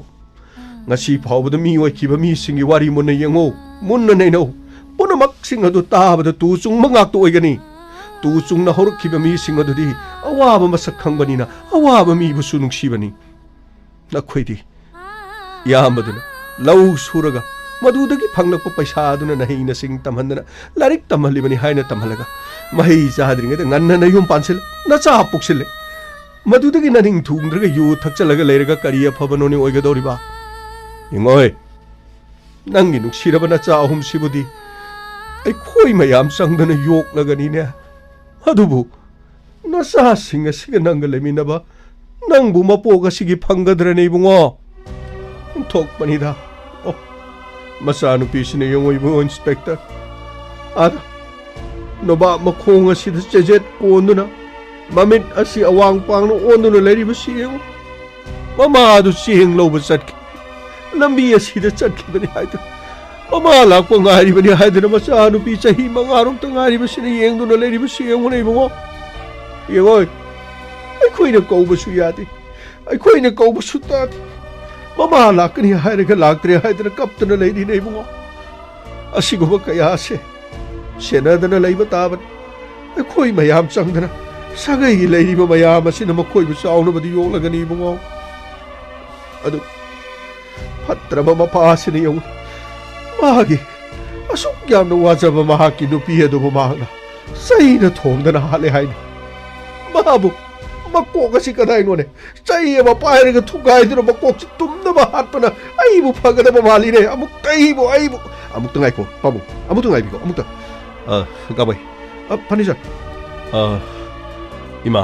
ꯉꯁꯤ ꯐꯥꯎꯕꯗ ꯃꯤ ꯑꯣꯏꯈꯤꯕ ꯃꯤꯁꯤꯡꯒꯤ ꯋꯥꯔꯤ ꯃꯨꯟꯅ ꯌꯦꯡꯉꯨ, ꯃꯨꯟꯅ ꯅꯩꯅꯧ꯫ ꯄꯨꯝꯅꯃꯛꯁꯤꯡ ꯑꯗꯨ ꯇꯥꯕꯗ ꯇꯨ ꯆꯨꯡꯕ ꯉꯥꯛꯇ ꯑꯣꯏꯒꯅꯤ꯫ ꯇꯨ ꯆꯨꯡꯅ ꯍꯧꯔꯛꯈꯤꯕ ꯃꯤꯁꯤꯡ ꯑꯗꯨꯗꯤ ꯑꯋꯥꯕ ꯃꯁꯛ ꯈꯪꯕꯅꯤꯅ ꯑꯋꯥꯕ ꯃꯤꯕꯨꯁꯨ ꯅꯨꯡꯁꯤꯕꯅꯤ꯫ ꯅꯈꯣꯏꯗꯤ ꯏꯌꯥꯝꯕꯗꯨꯅ ꯂꯧ ꯁꯨꯔꯒ ꯃꯗꯨꯗꯒꯤ ꯐꯪꯂꯛꯄ ꯄꯩꯁꯥ ꯑꯗꯨꯅ ꯅꯍꯩ ꯅꯁꯤꯡ ꯇꯝꯍꯟꯗꯅ ꯂꯥꯏꯔꯤꯛ ꯇꯝꯍꯜꯂꯤꯕꯅꯤ ꯍꯥꯏꯅ ꯇꯝꯍꯜꯂꯒ, ꯃꯍꯩ ꯆꯥꯗ꯭ꯔꯤꯉꯩꯗ ꯉꯟꯅ ꯅꯌꯨꯝ ꯄꯥꯟꯁꯤꯜꯂꯦ, ꯅꯆꯥ ꯄꯣꯛꯁꯤꯜꯂꯦ꯫ ꯃꯗꯨꯗꯒꯤ ꯅꯅꯤꯡ ꯊꯨꯡꯗ꯭ꯔꯒ ꯌꯨ ꯊꯛꯆꯜꯂꯒ ꯂꯩꯔꯒ ꯀꯔꯤ ꯑꯐꯕꯅꯣꯅꯦ ꯑꯣꯏꯒꯗꯧꯔꯤꯕ? ꯌꯦꯡꯉꯣꯏ, ꯅꯪꯒꯤ ꯅꯨꯡꯁꯤꯔꯕ ꯅꯆꯥ ꯑꯍꯨꯝꯁꯤꯕꯨꯗꯤ ꯑꯩꯈꯣꯏ ꯃꯌꯥꯝ ꯆꯪꯗꯅ ꯌꯣꯛꯂꯒꯅꯤꯅꯦ꯫ ꯑꯗꯨꯕꯨ ꯅꯆꯥꯁꯤꯡ ꯑꯁꯤꯒ ꯅꯪꯒ ꯂꯩꯃꯤꯟꯅꯕ ꯅꯪꯕꯨ ꯃꯄꯣꯛ ꯑꯁꯤꯒꯤ ꯐꯪꯒꯗ꯭ꯔꯅꯦ ꯏꯕꯨꯡꯉꯣ? ꯑꯣꯟꯊꯣꯛꯄꯅꯤꯗ꯫ ꯑꯣ, ꯃꯆꯥꯅꯨꯄꯤꯁꯤꯅ ꯌꯦꯡꯉꯣ ꯏꯕꯨꯡꯉꯣ ꯏꯟꯁꯄꯦꯛꯇꯔ꯫ ꯑꯥꯗ ꯅꯣꯕꯥꯞ ꯃꯈꯣꯡ ꯑꯁꯤꯗ ꯆꯦꯖꯦꯠ ꯀꯣꯟꯗꯨꯅ ꯃꯃꯤꯠ ꯑꯁꯤ ꯑꯋꯥꯡ ꯄꯥꯡꯅ ꯑꯣꯟꯗꯨꯅ ꯂꯩꯔꯤꯕꯁꯤ ꯌꯦꯡꯉꯨ꯫ ꯃꯃꯥ ꯑꯗꯨ ꯆꯦꯡ ꯂꯧꯕ ꯆꯠꯈꯤ꯫ ꯂꯝꯕꯤ ꯑꯁꯤꯗ ꯆꯠꯈꯤꯕꯅꯤ ꯍꯥꯏꯗꯨꯅ, ꯃꯃꯥ ꯂꯥꯛꯄ ꯉꯥꯏꯔꯤꯕꯅꯤ ꯍꯥꯏꯗꯨꯅ ꯃꯆꯥꯅꯨꯄꯤ ꯆꯍꯤ ꯃꯉꯥꯔꯣꯝꯇ ꯉꯥꯏꯔꯤꯕꯁꯤꯅ ꯌꯦꯡꯗꯨꯅ ꯂꯩꯔꯤꯕꯁꯤ ꯌꯦꯡꯉꯨꯅꯦ ꯏꯕꯨꯡꯉꯣ꯫ ꯌꯦꯡꯉꯣꯏ, ꯑꯩꯈꯣꯏꯅ ꯀꯧꯕꯁꯨ ꯌꯥꯗꯦ, ꯑꯩꯈꯣꯏꯅ ꯀꯧꯕꯁꯨ ꯇꯥꯗꯦ꯫ ꯃꯃꯥ ꯂꯥꯛꯀꯅꯤ ꯍꯥꯏꯔꯒ ꯂꯥꯛꯇ꯭ꯔꯦ ꯍꯥꯏꯗꯅ ꯀꯞꯇꯨꯅ ꯂꯩꯔꯤꯅꯦ ꯏꯕꯨꯡꯉꯣ꯫ ꯑꯁꯤꯒꯨꯝꯕ ꯀꯌꯥ ꯑꯁꯦ ꯁꯦꯟꯅꯗꯅ ꯂꯩꯕ ꯇꯥꯕꯅꯤ꯫ ꯑꯩꯈꯣꯏ ꯃꯌꯥꯝ ꯆꯪꯗꯅ ꯁꯥꯒꯩꯒꯤ ꯂꯩꯔꯤꯕ ꯃꯌꯥꯝ ꯑꯁꯤꯅ ꯃꯈꯣꯏꯕꯨ ꯆꯥꯎꯅꯕꯗꯤ ꯌꯣꯛꯂꯒꯅꯤ ꯏꯕꯨꯡꯉꯣ꯫ ꯑꯗꯨ ꯐꯠꯇ꯭ꯔꯕ ꯃꯄꯥ ꯑꯁꯤꯅ ꯌꯦꯡꯉꯨ, ꯃꯍꯥꯛꯀꯤ ꯑꯁꯨꯛ ꯌꯥꯝꯅ ꯋꯥꯖꯕ ꯃꯍꯥꯛꯀꯤ ꯅꯨꯄꯤ ꯑꯗꯨꯕꯨ ꯃꯍꯥꯛꯅ ꯆꯩꯅ ꯊꯣꯝꯗꯅ ꯍꯥꯠꯂꯦ ꯍꯥꯏꯅꯤ꯫ ꯃꯥꯕꯨ ꯃꯀꯣꯛ ꯑꯁꯤ ꯀꯗꯥꯏꯅꯣꯅꯦ? ꯆꯩ ꯑꯃ ꯄꯥꯏꯔꯒ ꯊꯨꯒꯥꯏꯗꯨꯅ ꯃꯀꯣꯛꯁꯤ ꯇꯨꯝꯅꯕ ꯍꯥꯠꯄꯅ ꯑꯩꯕꯨ ꯐꯒꯗꯕ ꯃꯥꯜꯂꯤꯅꯦ꯫ ꯑꯃꯨꯛꯇ ꯑꯩꯕꯨ, ꯑꯩꯕꯨ, ꯑꯃꯨꯛꯇ ꯉꯥꯏꯈꯣ ꯄꯥꯕꯨꯡ, ꯑꯃꯨꯛꯇ ꯉꯥꯏꯕꯤꯈꯣ, ꯑꯃꯨꯛꯇ꯫ ꯑ, ꯒꯥꯕꯩ꯫ ꯑ, ꯐꯔꯅꯤꯆꯔ꯫ ꯑ, ꯏꯃꯥ꯫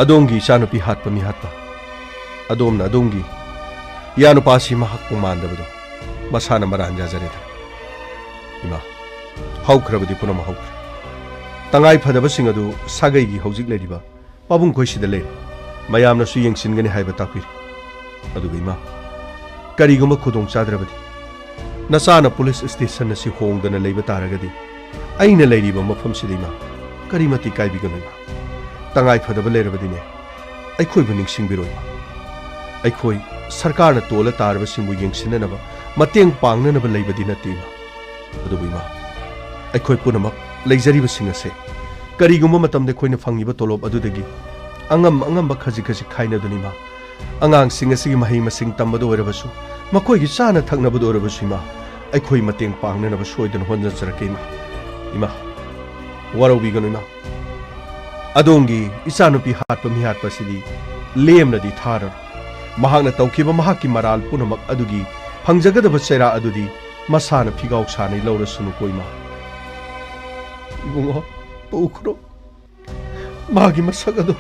ꯑꯗꯣꯝꯒꯤ ꯏꯆꯥꯅꯨꯄꯤ ꯍꯥꯠꯄ ꯃꯤꯍꯥꯠꯄ, ꯑꯗꯣꯝꯅ ꯑꯗꯣꯝꯒꯤ ꯏꯌꯥꯅꯨꯄꯥꯁꯤ ꯃꯍꯥꯛꯄꯨ ꯃꯥꯟꯗꯕꯗꯣ ꯃꯁꯥꯅ ꯃꯔꯥꯟ ꯌꯥꯖꯔꯦꯗꯅ꯫ ꯏꯃꯥ, ꯍꯧꯈ꯭ꯔꯕꯗꯤ ꯄꯨꯝꯅꯃꯛ ꯍꯧꯈ꯭ꯔꯦ꯫ ꯇꯉꯥꯏ ꯐꯗꯕꯁꯤꯡ ꯑꯗꯨ ꯁꯥꯒꯩꯒꯤ ꯍꯧꯖꯤꯛ ꯂꯩꯔꯤꯕ ꯄꯥꯕꯨꯡꯈꯣꯏꯁꯤꯗ ꯂꯩꯔꯦ꯫ ꯃꯌꯥꯝꯅꯁꯨ ꯌꯦꯡꯁꯤꯟꯒꯅꯤ ꯍꯥꯏꯕ ꯇꯥꯛꯄꯤꯔꯤ꯫ ꯑꯗꯨꯒ ꯏꯃꯥ, ꯀꯔꯤꯒꯨꯝꯕ ꯈꯨꯗꯣꯡ ꯆꯥꯗ꯭ꯔꯕꯗꯤ, ꯅꯆꯥꯅ ꯄꯨꯂꯤꯁ ꯁ꯭ꯇꯦꯁꯟ ꯑꯁꯤ ꯍꯣꯡꯗꯅ ꯂꯩꯕ ꯇꯥꯔꯒꯗꯤ, ꯑꯩꯅ ꯂꯩꯔꯤꯕ ꯃꯐꯝꯁꯤꯗ ꯏꯃꯥ, ꯀꯔꯤꯃꯠꯇ ꯏꯀꯥꯏꯕꯤꯒꯅꯨ ꯏꯃꯥ꯫ ꯇꯉꯥꯏ ꯐꯗꯕ ꯂꯩꯔꯕꯗꯤꯅꯦ, ꯑꯩꯈꯣꯏꯕꯨ ꯅꯤꯡꯁꯤꯡꯕꯤꯔꯣ ꯏꯃꯥ꯫ ꯑꯩꯈꯣꯏ ꯁꯔꯀꯥꯔꯅ ꯇꯣꯜꯂ ꯇꯥꯔꯕꯁꯤꯡꯕꯨ ꯌꯦꯡꯁꯤꯟꯅꯅꯕ, ꯃꯇꯦꯡ ꯄꯥꯡꯅꯅꯕ ꯂꯩꯕꯗꯤ ꯅꯠꯇꯦ ꯏꯃꯥ꯫ ꯑꯗꯨꯕꯨ ꯏꯃꯥ, ꯑꯩꯈꯣꯏ ꯄꯨꯝꯅꯃꯛ ꯂꯩꯖꯔꯤꯕꯁꯤꯡ ꯑꯁꯦ ꯀꯔꯤꯒꯨꯝꯕ ꯃꯇꯝꯗ ꯑꯩꯈꯣꯏꯅ ꯐꯪꯉꯤꯕ ꯇꯣꯂꯣꯞ ꯑꯗꯨꯗꯒꯤ ꯑꯉꯝ ꯑꯉꯝꯕ ꯈꯖꯤꯛ ꯈꯖꯤꯛ ꯈꯥꯏꯅꯗꯨꯅ ꯏꯃꯥ, ꯑꯉꯥꯡꯁꯤꯡ ꯑꯁꯤꯒꯤ ꯃꯍꯩ ꯃꯁꯤꯡ ꯇꯝꯕꯗ ꯑꯣꯏꯔꯕꯁꯨ, ꯃꯈꯣꯏꯒꯤ ꯆꯥꯅ ꯊꯛꯅꯕꯗ ꯑꯣꯏꯔꯕꯁꯨ ꯏꯃꯥ, ꯑꯩꯈꯣꯏ ꯃꯇꯦꯡ ꯄꯥꯡꯅꯅꯕ ꯁꯣꯏꯗꯅ ꯍꯣꯠꯅꯖꯔꯛꯀꯦ ꯏꯃꯥ꯫ ꯏꯃꯥ, ꯋꯥꯔꯧꯕꯤꯒꯅꯨ ꯏꯃꯥ꯫ ꯑꯗꯣꯝꯒꯤ ꯏꯆꯥꯅꯨꯄꯤ ꯍꯥꯠꯄ ꯃꯤꯍꯥꯠꯄ ꯑꯁꯤꯗꯤ ꯂꯦꯝꯅꯗꯤ ꯊꯥꯔꯔꯣꯏ꯫ ꯃꯍꯥꯛꯅ ꯇꯧꯈꯤꯕ ꯃꯍꯥꯛꯀꯤ ꯃꯔꯥꯜ ꯄꯨꯝꯅꯃꯛ ꯑꯗꯨꯒꯤ ꯐꯪꯖꯒꯗꯕ ꯆꯩꯔꯥꯛ ꯑꯗꯨꯗꯤ ꯃꯁꯥꯅ ꯐꯤꯒꯥꯎ ꯁꯥꯅ ꯂꯧꯔꯁꯅꯨꯀꯣ ꯏꯃꯥ꯫ ꯏꯕꯨꯡꯉꯣ, ꯄꯨꯈ꯭ꯔꯣ꯫ ꯃꯥꯒꯤ ꯃꯁꯛ ꯑꯗꯨ,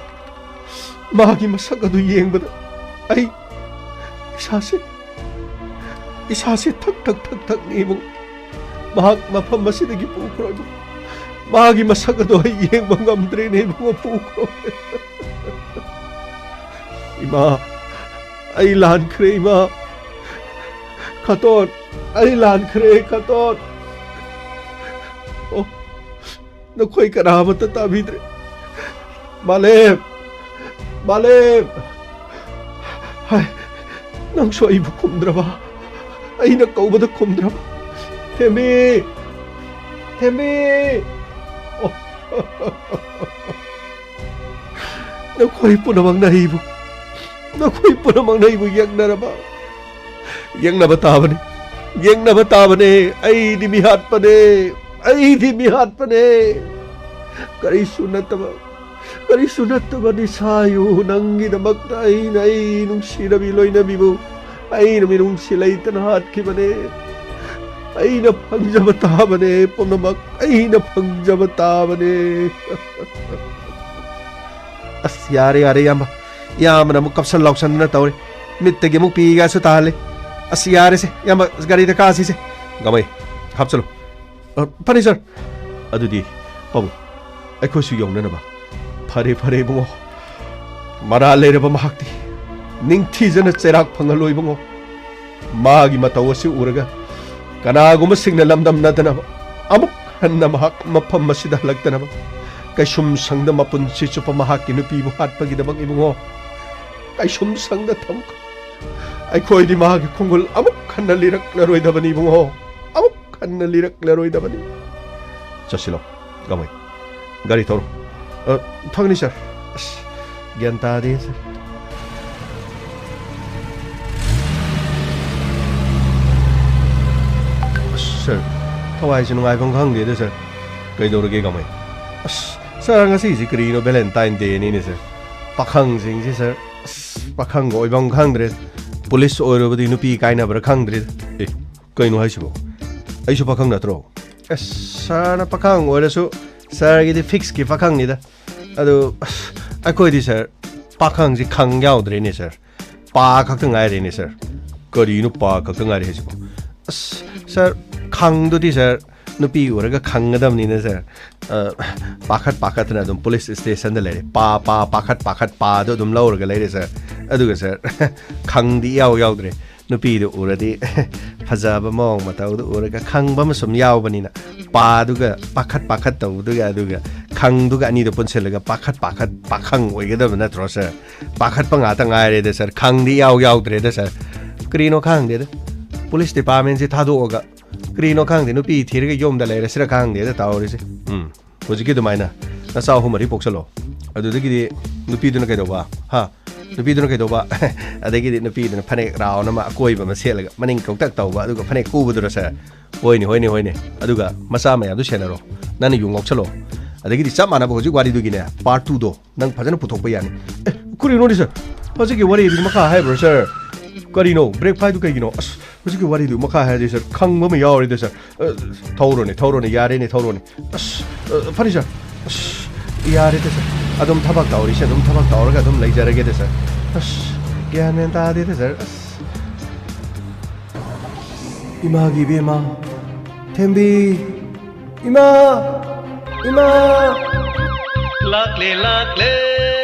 ꯃꯥꯒꯤ ꯃꯁꯛ ꯑꯗꯨ ꯌꯦꯡꯕꯗ ꯑꯩ ꯏꯁꯥꯁꯦ, ꯏꯁꯥꯁꯦ ꯊꯛ ꯊꯛ ꯊꯛ ꯊꯛ ꯅꯤꯛꯏ ꯏꯕꯨꯡ꯫ ꯃꯍꯥꯛ ꯃꯐꯝ ꯑꯁꯤꯗꯒꯤ ꯄꯨꯈ꯭ꯔꯣ ꯏꯕꯨꯡ꯫ ꯃꯥꯒꯤ ꯃꯁꯛ ꯑꯗꯨ ꯑꯩ ꯌꯦꯡꯕ ꯉꯝꯗ꯭ꯔꯦꯅꯦ ꯏꯕꯨꯡꯉꯣ, ꯄꯨꯈ꯭ꯔꯣ꯫ ꯏꯃꯥ, ꯑꯩ ꯂꯥꯟꯈ꯭ꯔꯦ ꯏꯃꯥ꯫ ꯈꯇꯣꯟ, ꯑꯩ ꯂꯥꯟꯈ꯭ꯔꯦ ꯈꯇꯣꯟ꯫ ꯑꯣ, ꯅꯈꯣꯏ ꯀꯅꯥꯃꯠꯇ ꯇꯥꯕꯤꯗ꯭ꯔꯦ꯫ ꯃꯥꯂꯦꯝ! ꯃꯥꯂꯦꯝ! ꯍꯥꯏ, ꯅꯪꯁꯨ ꯑꯩꯕꯨ ꯈꯨꯝꯗ꯭ꯔꯕ? ꯑꯩꯅ ꯀꯧꯕꯗ ꯈꯨꯝꯗ꯭ꯔꯕ? ꯊꯦꯝꯕꯤ! ꯊꯦꯝꯕꯤ! ꯑꯣ, ꯅꯈꯣꯏ ꯄꯨꯝꯅꯃꯛꯅ ꯑꯩꯕꯨ, ꯅꯈꯣꯏ ꯄꯨꯝꯅꯃꯛꯅ ꯑꯩꯕꯨ ꯌꯦꯡꯅꯔꯕ? ꯌꯦꯡꯅꯕ ꯇꯥꯕꯅꯤ, ꯌꯦꯡꯅꯕ ꯇꯥꯕꯅꯦ꯫ ꯑꯩꯗꯤ ꯃꯤꯍꯥꯠꯄꯅꯦ, ꯑꯩꯗꯤ ꯃꯤꯍꯥꯠꯄꯅꯦ꯫ ꯀꯔꯤꯁꯨ ꯅꯠꯇꯕ, ꯀꯔꯤꯁꯨ ꯅꯠꯇꯕ ꯅꯤꯁꯥꯌꯨ ꯅꯪꯒꯤꯗꯃꯛꯇ ꯑꯩꯅ ꯑꯩ ꯅꯨꯡꯁꯤꯔꯕꯤ ꯂꯣꯏꯅꯕꯤꯕꯨ ꯑꯩꯅ ꯃꯤꯅꯨꯡꯁꯤ ꯂꯩꯇꯅ ꯍꯥꯠꯈꯤꯕꯅꯦ꯫ ꯑꯩꯅ ꯐꯪꯖꯕ ꯇꯥꯕꯅꯦ ꯄꯨꯝꯅꯃꯛ, ꯑꯩꯅ ꯐꯪꯖꯕ ꯇꯥꯕꯅꯦ꯫ ꯑꯁ, ꯌꯥꯔꯦ, ꯌꯥꯔꯦ, ꯏꯌꯥꯝꯕ꯫ ꯏꯌꯥꯝꯕꯅ ꯑꯃꯨꯛ ꯀꯞꯁꯟ ꯂꯥꯎꯁꯟꯗꯅ ꯇꯧꯔꯦ꯫ ꯃꯤꯠꯇꯒꯤ ꯑꯃꯨꯛ ꯄꯤꯒꯁꯨ ꯇꯥꯍꯜꯂꯦ꯫ ꯑꯁ, ꯌꯥꯔꯦꯁꯦ, ꯏꯌꯥꯝꯕ, ꯒꯥꯔꯤꯗ ꯀꯥꯁꯤꯁꯦ꯫ ꯒꯃꯩ, ꯍꯥꯞꯆꯜꯂꯨ꯫ "ꯑ, ꯐꯅꯤ, ꯁꯥꯔ꯫" "ꯑꯗꯨꯗꯤ, ꯄꯥꯕꯨꯡ, ꯑꯩꯈꯣꯏꯁꯨ ꯌꯧꯅꯅꯕ꯫" "ꯐꯔꯦ, ꯐꯔꯦ, ꯏꯕꯨꯡꯉꯣ꯫ ꯃꯔꯥꯜ ꯂꯩꯔꯕ ꯃꯍꯥꯛꯇꯤ ꯅꯤꯡꯊꯤꯖꯅ ꯆꯩꯔꯥꯛ ꯐꯪꯍꯜꯂꯣ, ꯏꯕꯨꯡꯉꯣ꯫ ꯃꯥꯒꯤ ꯃꯇꯧ ꯑꯁꯤ ꯎꯔꯒ ꯀꯅꯥꯒꯨꯝꯕꯁꯤꯡꯅ ꯂꯝꯗꯝꯅꯗꯅꯕ, ꯑꯃꯨꯛ ꯍꯟꯅ ꯃꯍꯥꯛ ꯃꯐꯝ ꯑꯁꯤꯗ ꯍꯜꯂꯛꯇꯅꯕ, ꯀꯩꯁꯨꯝꯁꯪꯗ ꯃꯄꯨꯟꯁꯤ ꯆꯨꯞꯄ ꯃꯍꯥꯛꯀꯤ ꯅꯨꯄꯤꯕꯨ ꯍꯥꯠꯄꯒꯤꯗꯃꯛ, ꯏꯕꯨꯡꯉꯣ, ꯀꯩꯁꯨꯝꯁꯪꯗ ꯊꯝꯈꯣ꯫ ꯑꯩꯈꯣꯏꯗꯤ ꯃꯍꯥꯛꯀꯤ ꯈꯣꯡꯒꯨꯜ ꯑꯃꯨꯛ ꯍꯟꯅ ꯂꯤꯔꯛꯂꯔꯣꯏꯗꯕꯅꯤ, ꯏꯕꯨꯡꯉꯣ꯫ ꯑꯃꯨꯛ ꯍꯟꯅ ꯂꯤꯔꯛꯂꯔꯣꯏꯗꯕꯅꯤ꯫" "ꯆꯠꯁꯤꯜꯂꯣ, ꯒꯃꯩ꯫ ꯒꯥꯔꯤ ꯊꯧꯔꯣ꯫" "ꯑ, ꯊꯧꯅꯤ, ꯁꯥꯔ꯫" ꯑꯁ, ꯒ꯭ꯌꯥꯟ ꯇꯥꯗꯦ, ꯁꯥꯔ꯫ ꯑꯁ, ꯁꯥꯔ, ꯊꯋꯥꯏꯁꯦ ꯅꯨꯡꯉꯥꯏꯐꯝ ꯈꯪꯗꯦꯗ, ꯁꯥꯔ꯫ "ꯀꯩꯗꯧꯔꯒꯦ, ꯒꯃꯩ?" "ꯑꯁ, ꯁꯥꯔ, ꯉꯁꯤꯁꯤ ꯀꯔꯤꯅꯣ, Valentine Day ꯅꯤꯅꯦ, ꯁꯥꯔ꯫ ꯄꯥꯈꯪꯁꯤꯡꯁꯤ, ꯁꯥꯔ, ꯑꯁ, ꯄꯥꯈꯪꯒ ꯑꯣꯏꯐꯝ ꯈꯪꯗ꯭ꯔꯦ꯫ ꯄꯨꯂꯤꯁ ꯑꯣꯏꯔꯨꯕꯗꯤ ꯅꯨꯄꯤ ꯀꯥꯏꯅꯕ꯭ꯔꯥ ꯈꯪꯗ꯭ꯔꯦ꯫" "ꯑꯦ, ꯀꯩꯅꯣ ꯍꯥꯏꯁꯤꯕꯣ? ꯑꯩꯁꯨ ꯄꯥꯈꯪ ꯅꯠꯇ꯭ꯔꯣ?" "ꯑꯁ, ꯁꯥꯔꯅ ꯄꯥꯈꯪ ꯑꯣꯏꯔꯁꯨ, ꯁꯥꯔꯒꯤꯗꯤ ꯐꯤꯛꯁꯀꯤ ꯄꯥꯈꯪꯅꯤꯗ꯫ ꯑꯗꯨ, ꯑꯁ, ꯑꯩꯈꯣꯏꯗꯤ, ꯁꯥꯔ, ꯄꯥꯈꯪꯁꯤ ꯈꯪ ꯌꯥꯎꯗ꯭ꯔꯦꯅꯦ, ꯁꯥꯔ꯫ ꯄꯥ ꯈꯛꯇ ꯉꯥꯏꯔꯦꯅꯦ, ꯁꯥꯔ꯫" "ꯀꯔꯤꯅꯣ ꯄꯥ ꯈꯛꯇ ꯉꯥꯏꯔꯦ ꯍꯥꯏꯁꯤꯕꯣ?" "ꯑꯁ, ꯁꯥꯔ, ꯈꯪꯗꯨꯗꯤ, ꯁꯥꯔ, ꯅꯨꯄꯤ ꯎꯔꯒ ꯈꯪꯒꯗꯕꯅꯤꯅ, ꯁꯥꯔ꯫ ꯑ, ꯄꯥꯈꯠ ꯄꯥꯈꯠꯇꯅ ꯑꯗꯨꯝ ꯄꯨꯂꯤꯁ ꯁ꯭ꯇꯦꯁꯟꯗ ꯂꯩꯔꯦ꯫ ꯄꯥ, ꯄꯥ, ꯄꯥꯈꯠ ꯄꯥꯈꯠ ꯄꯥꯗꯣ ꯑꯗꯨꯝ ꯂꯧꯔꯒ ꯂꯩꯔꯦ, ꯁꯥꯔ꯫ ꯑꯗꯨꯒ, ꯁꯥꯔ, ꯈꯪꯗꯤ ꯏꯌꯥꯎ ꯌꯥꯎꯗ꯭ꯔꯦ꯫ ꯅꯨꯄꯤꯗꯨ ꯎꯔꯗꯤ ꯐꯖꯕ ꯃꯑꯣꯡ ꯃꯇꯧꯗꯨ ꯎꯔꯒ ꯈꯪꯕ ꯑꯃ ꯁꯨꯝ ꯌꯥꯎꯕꯅꯤꯅ, ꯄꯥꯗꯨꯒ ꯄꯥꯈꯠ ꯄꯥꯈꯠ ꯇꯧꯕꯗꯨꯒ ꯑꯗꯨꯒ ꯈꯪꯗꯨꯒ ꯑꯅꯤꯗꯨ ꯄꯨꯟꯁꯤꯜꯂꯒ ꯄꯥꯈꯠ ꯄꯥꯈꯠ ꯄꯥꯈꯪ ꯑꯣꯏꯒꯗꯕ ꯅꯠꯇ꯭ꯔꯣ, ꯁꯥꯔ? ꯄꯥꯈꯠꯄ ꯉꯥꯛꯇ ꯉꯥꯏꯔꯦꯗ, ꯁꯥꯔ꯫ ꯈꯪꯗꯤ ꯏꯌꯥꯎ ꯌꯥꯎꯗ꯭ꯔꯦꯗ, ꯁꯥꯔ꯫ ꯀꯔꯤꯅꯣ ꯈꯪꯗꯦꯗ꯫ ꯄꯨꯂꯤꯁ ꯗꯤꯄꯥꯔꯠꯃꯦꯟꯁꯤ ꯊꯥꯗꯣꯛꯑꯒ ꯀꯔꯤꯅꯣ ꯈꯪꯗꯦ, ꯅꯨꯄꯤ ꯊꯤꯔꯒ ꯌꯨꯝꯗ ꯂꯩꯔꯁꯤꯔ ꯈꯪꯗꯦꯗ ꯇꯧꯔꯤꯁꯦ꯫ ꯎꯝ, ꯍꯧꯖꯤꯛꯀꯤ ꯑꯗꯨꯃꯥꯏꯅ ꯅꯆꯥ ꯑꯍꯨꯝ ꯃꯔꯤ ꯄꯣꯛꯁꯜꯂꯣ꯫ ꯑꯗꯨꯗꯒꯤꯗꯤ ꯅꯨꯄꯤꯗꯨꯅ ꯀꯩꯗꯧꯕ? ꯍꯥ? ꯅꯨꯄꯤꯗꯨꯅ ꯀꯩꯗꯧꯕ? ꯑꯗꯒꯤꯗꯤ ꯅꯨꯄꯤꯗꯨꯅ ꯐꯅꯦꯛ ꯔꯥꯎꯟ ꯑꯃ ꯑꯀꯣꯏꯕ ꯑꯃ ꯁꯦꯠꯂꯒ ꯃꯅꯤꯡ ꯀꯧꯇꯛ ꯇꯧꯕ, ꯑꯗꯨꯒ ꯐꯅꯦꯛ ꯀꯨꯕꯗꯨꯔ, ꯁꯥꯔ? ꯍꯣꯏꯅꯦ, ꯍꯣꯏꯅꯦ, ꯍꯣꯏꯅꯦ꯫ ꯑꯗꯨꯒ ꯃꯆꯥ ꯃꯌꯥꯝꯗꯨ ꯁꯦꯟꯅꯔꯣ꯫ ꯅꯪꯅ ꯌꯨ ꯉꯥꯎꯁꯜꯂꯣ꯫ ꯑꯗꯒꯤꯗꯤ ꯆꯞ ꯃꯥꯟꯅꯕ ꯍꯧꯖꯤꯛ ꯋꯥꯔꯤꯗꯨꯒꯤꯅꯦ, ꯄꯥꯔꯠ ꯇꯨꯗꯣ ꯅꯪ ꯐꯖꯅ ꯄꯨꯊꯣꯛꯄ ꯌꯥꯅꯤ꯫ ꯑꯦ, ꯀꯔꯤꯅꯣꯅꯦ, ꯁꯥꯔ? ꯍꯧꯖꯤꯛꯀꯤ ꯋꯥꯔꯤꯗꯨꯒꯤ ꯃꯈꯥ ꯍꯥꯏꯕ꯭ꯔꯣ, ꯁꯥꯔ? ꯀꯔꯤꯅꯣ? ꯕ꯭ꯔꯦꯛ ꯐꯥꯏꯗꯨ ꯀꯩꯒꯤꯅꯣ? ꯑꯁ, ꯍꯧꯖꯤꯛꯀꯤ ꯋꯥꯔꯤꯗꯨ ꯃꯈꯥ ꯍꯥꯏꯔꯗꯤ, ꯁꯥꯔ, ꯈꯪꯕ ꯑꯃ ꯌꯥꯎꯔꯦꯗ, ꯁꯥꯔ꯫ ꯑ, ꯊꯧꯔꯣꯅꯦ, ꯊꯧꯔꯣꯅꯦ, ꯌꯥꯔꯦꯅꯦ, ꯊꯧꯔꯣꯅꯦ꯫ ꯑꯁ, ꯑ, ꯐꯅꯤ, ꯁꯥꯔ꯫ ꯑꯁ, ꯌꯥꯔꯦꯗ, ꯁꯥꯔ꯫ ꯑꯗꯨꯝ ꯊꯕꯛ ꯇꯧꯔꯤꯁꯦ, ꯑꯗꯨꯝ ꯊꯕꯛ ꯇꯧꯔꯒ ꯑꯗꯨꯝ ꯂꯩꯖꯔꯒꯦꯗ, ꯁꯥꯔ꯫ ꯑꯁ, ꯒ꯭ꯌꯥꯟ ꯃꯦꯟ ꯇꯥꯗꯦꯗ, ꯁꯥꯔ꯫ ꯑꯁ꯫ ꯏꯃꯥꯒꯤ ꯏꯕꯦꯝꯃ, ꯊꯦꯝꯕꯤ, ꯏꯃꯥ, ꯏꯃꯥ꯫ ꯂꯥꯛꯂꯦ, ꯂꯥꯛꯂꯦ꯫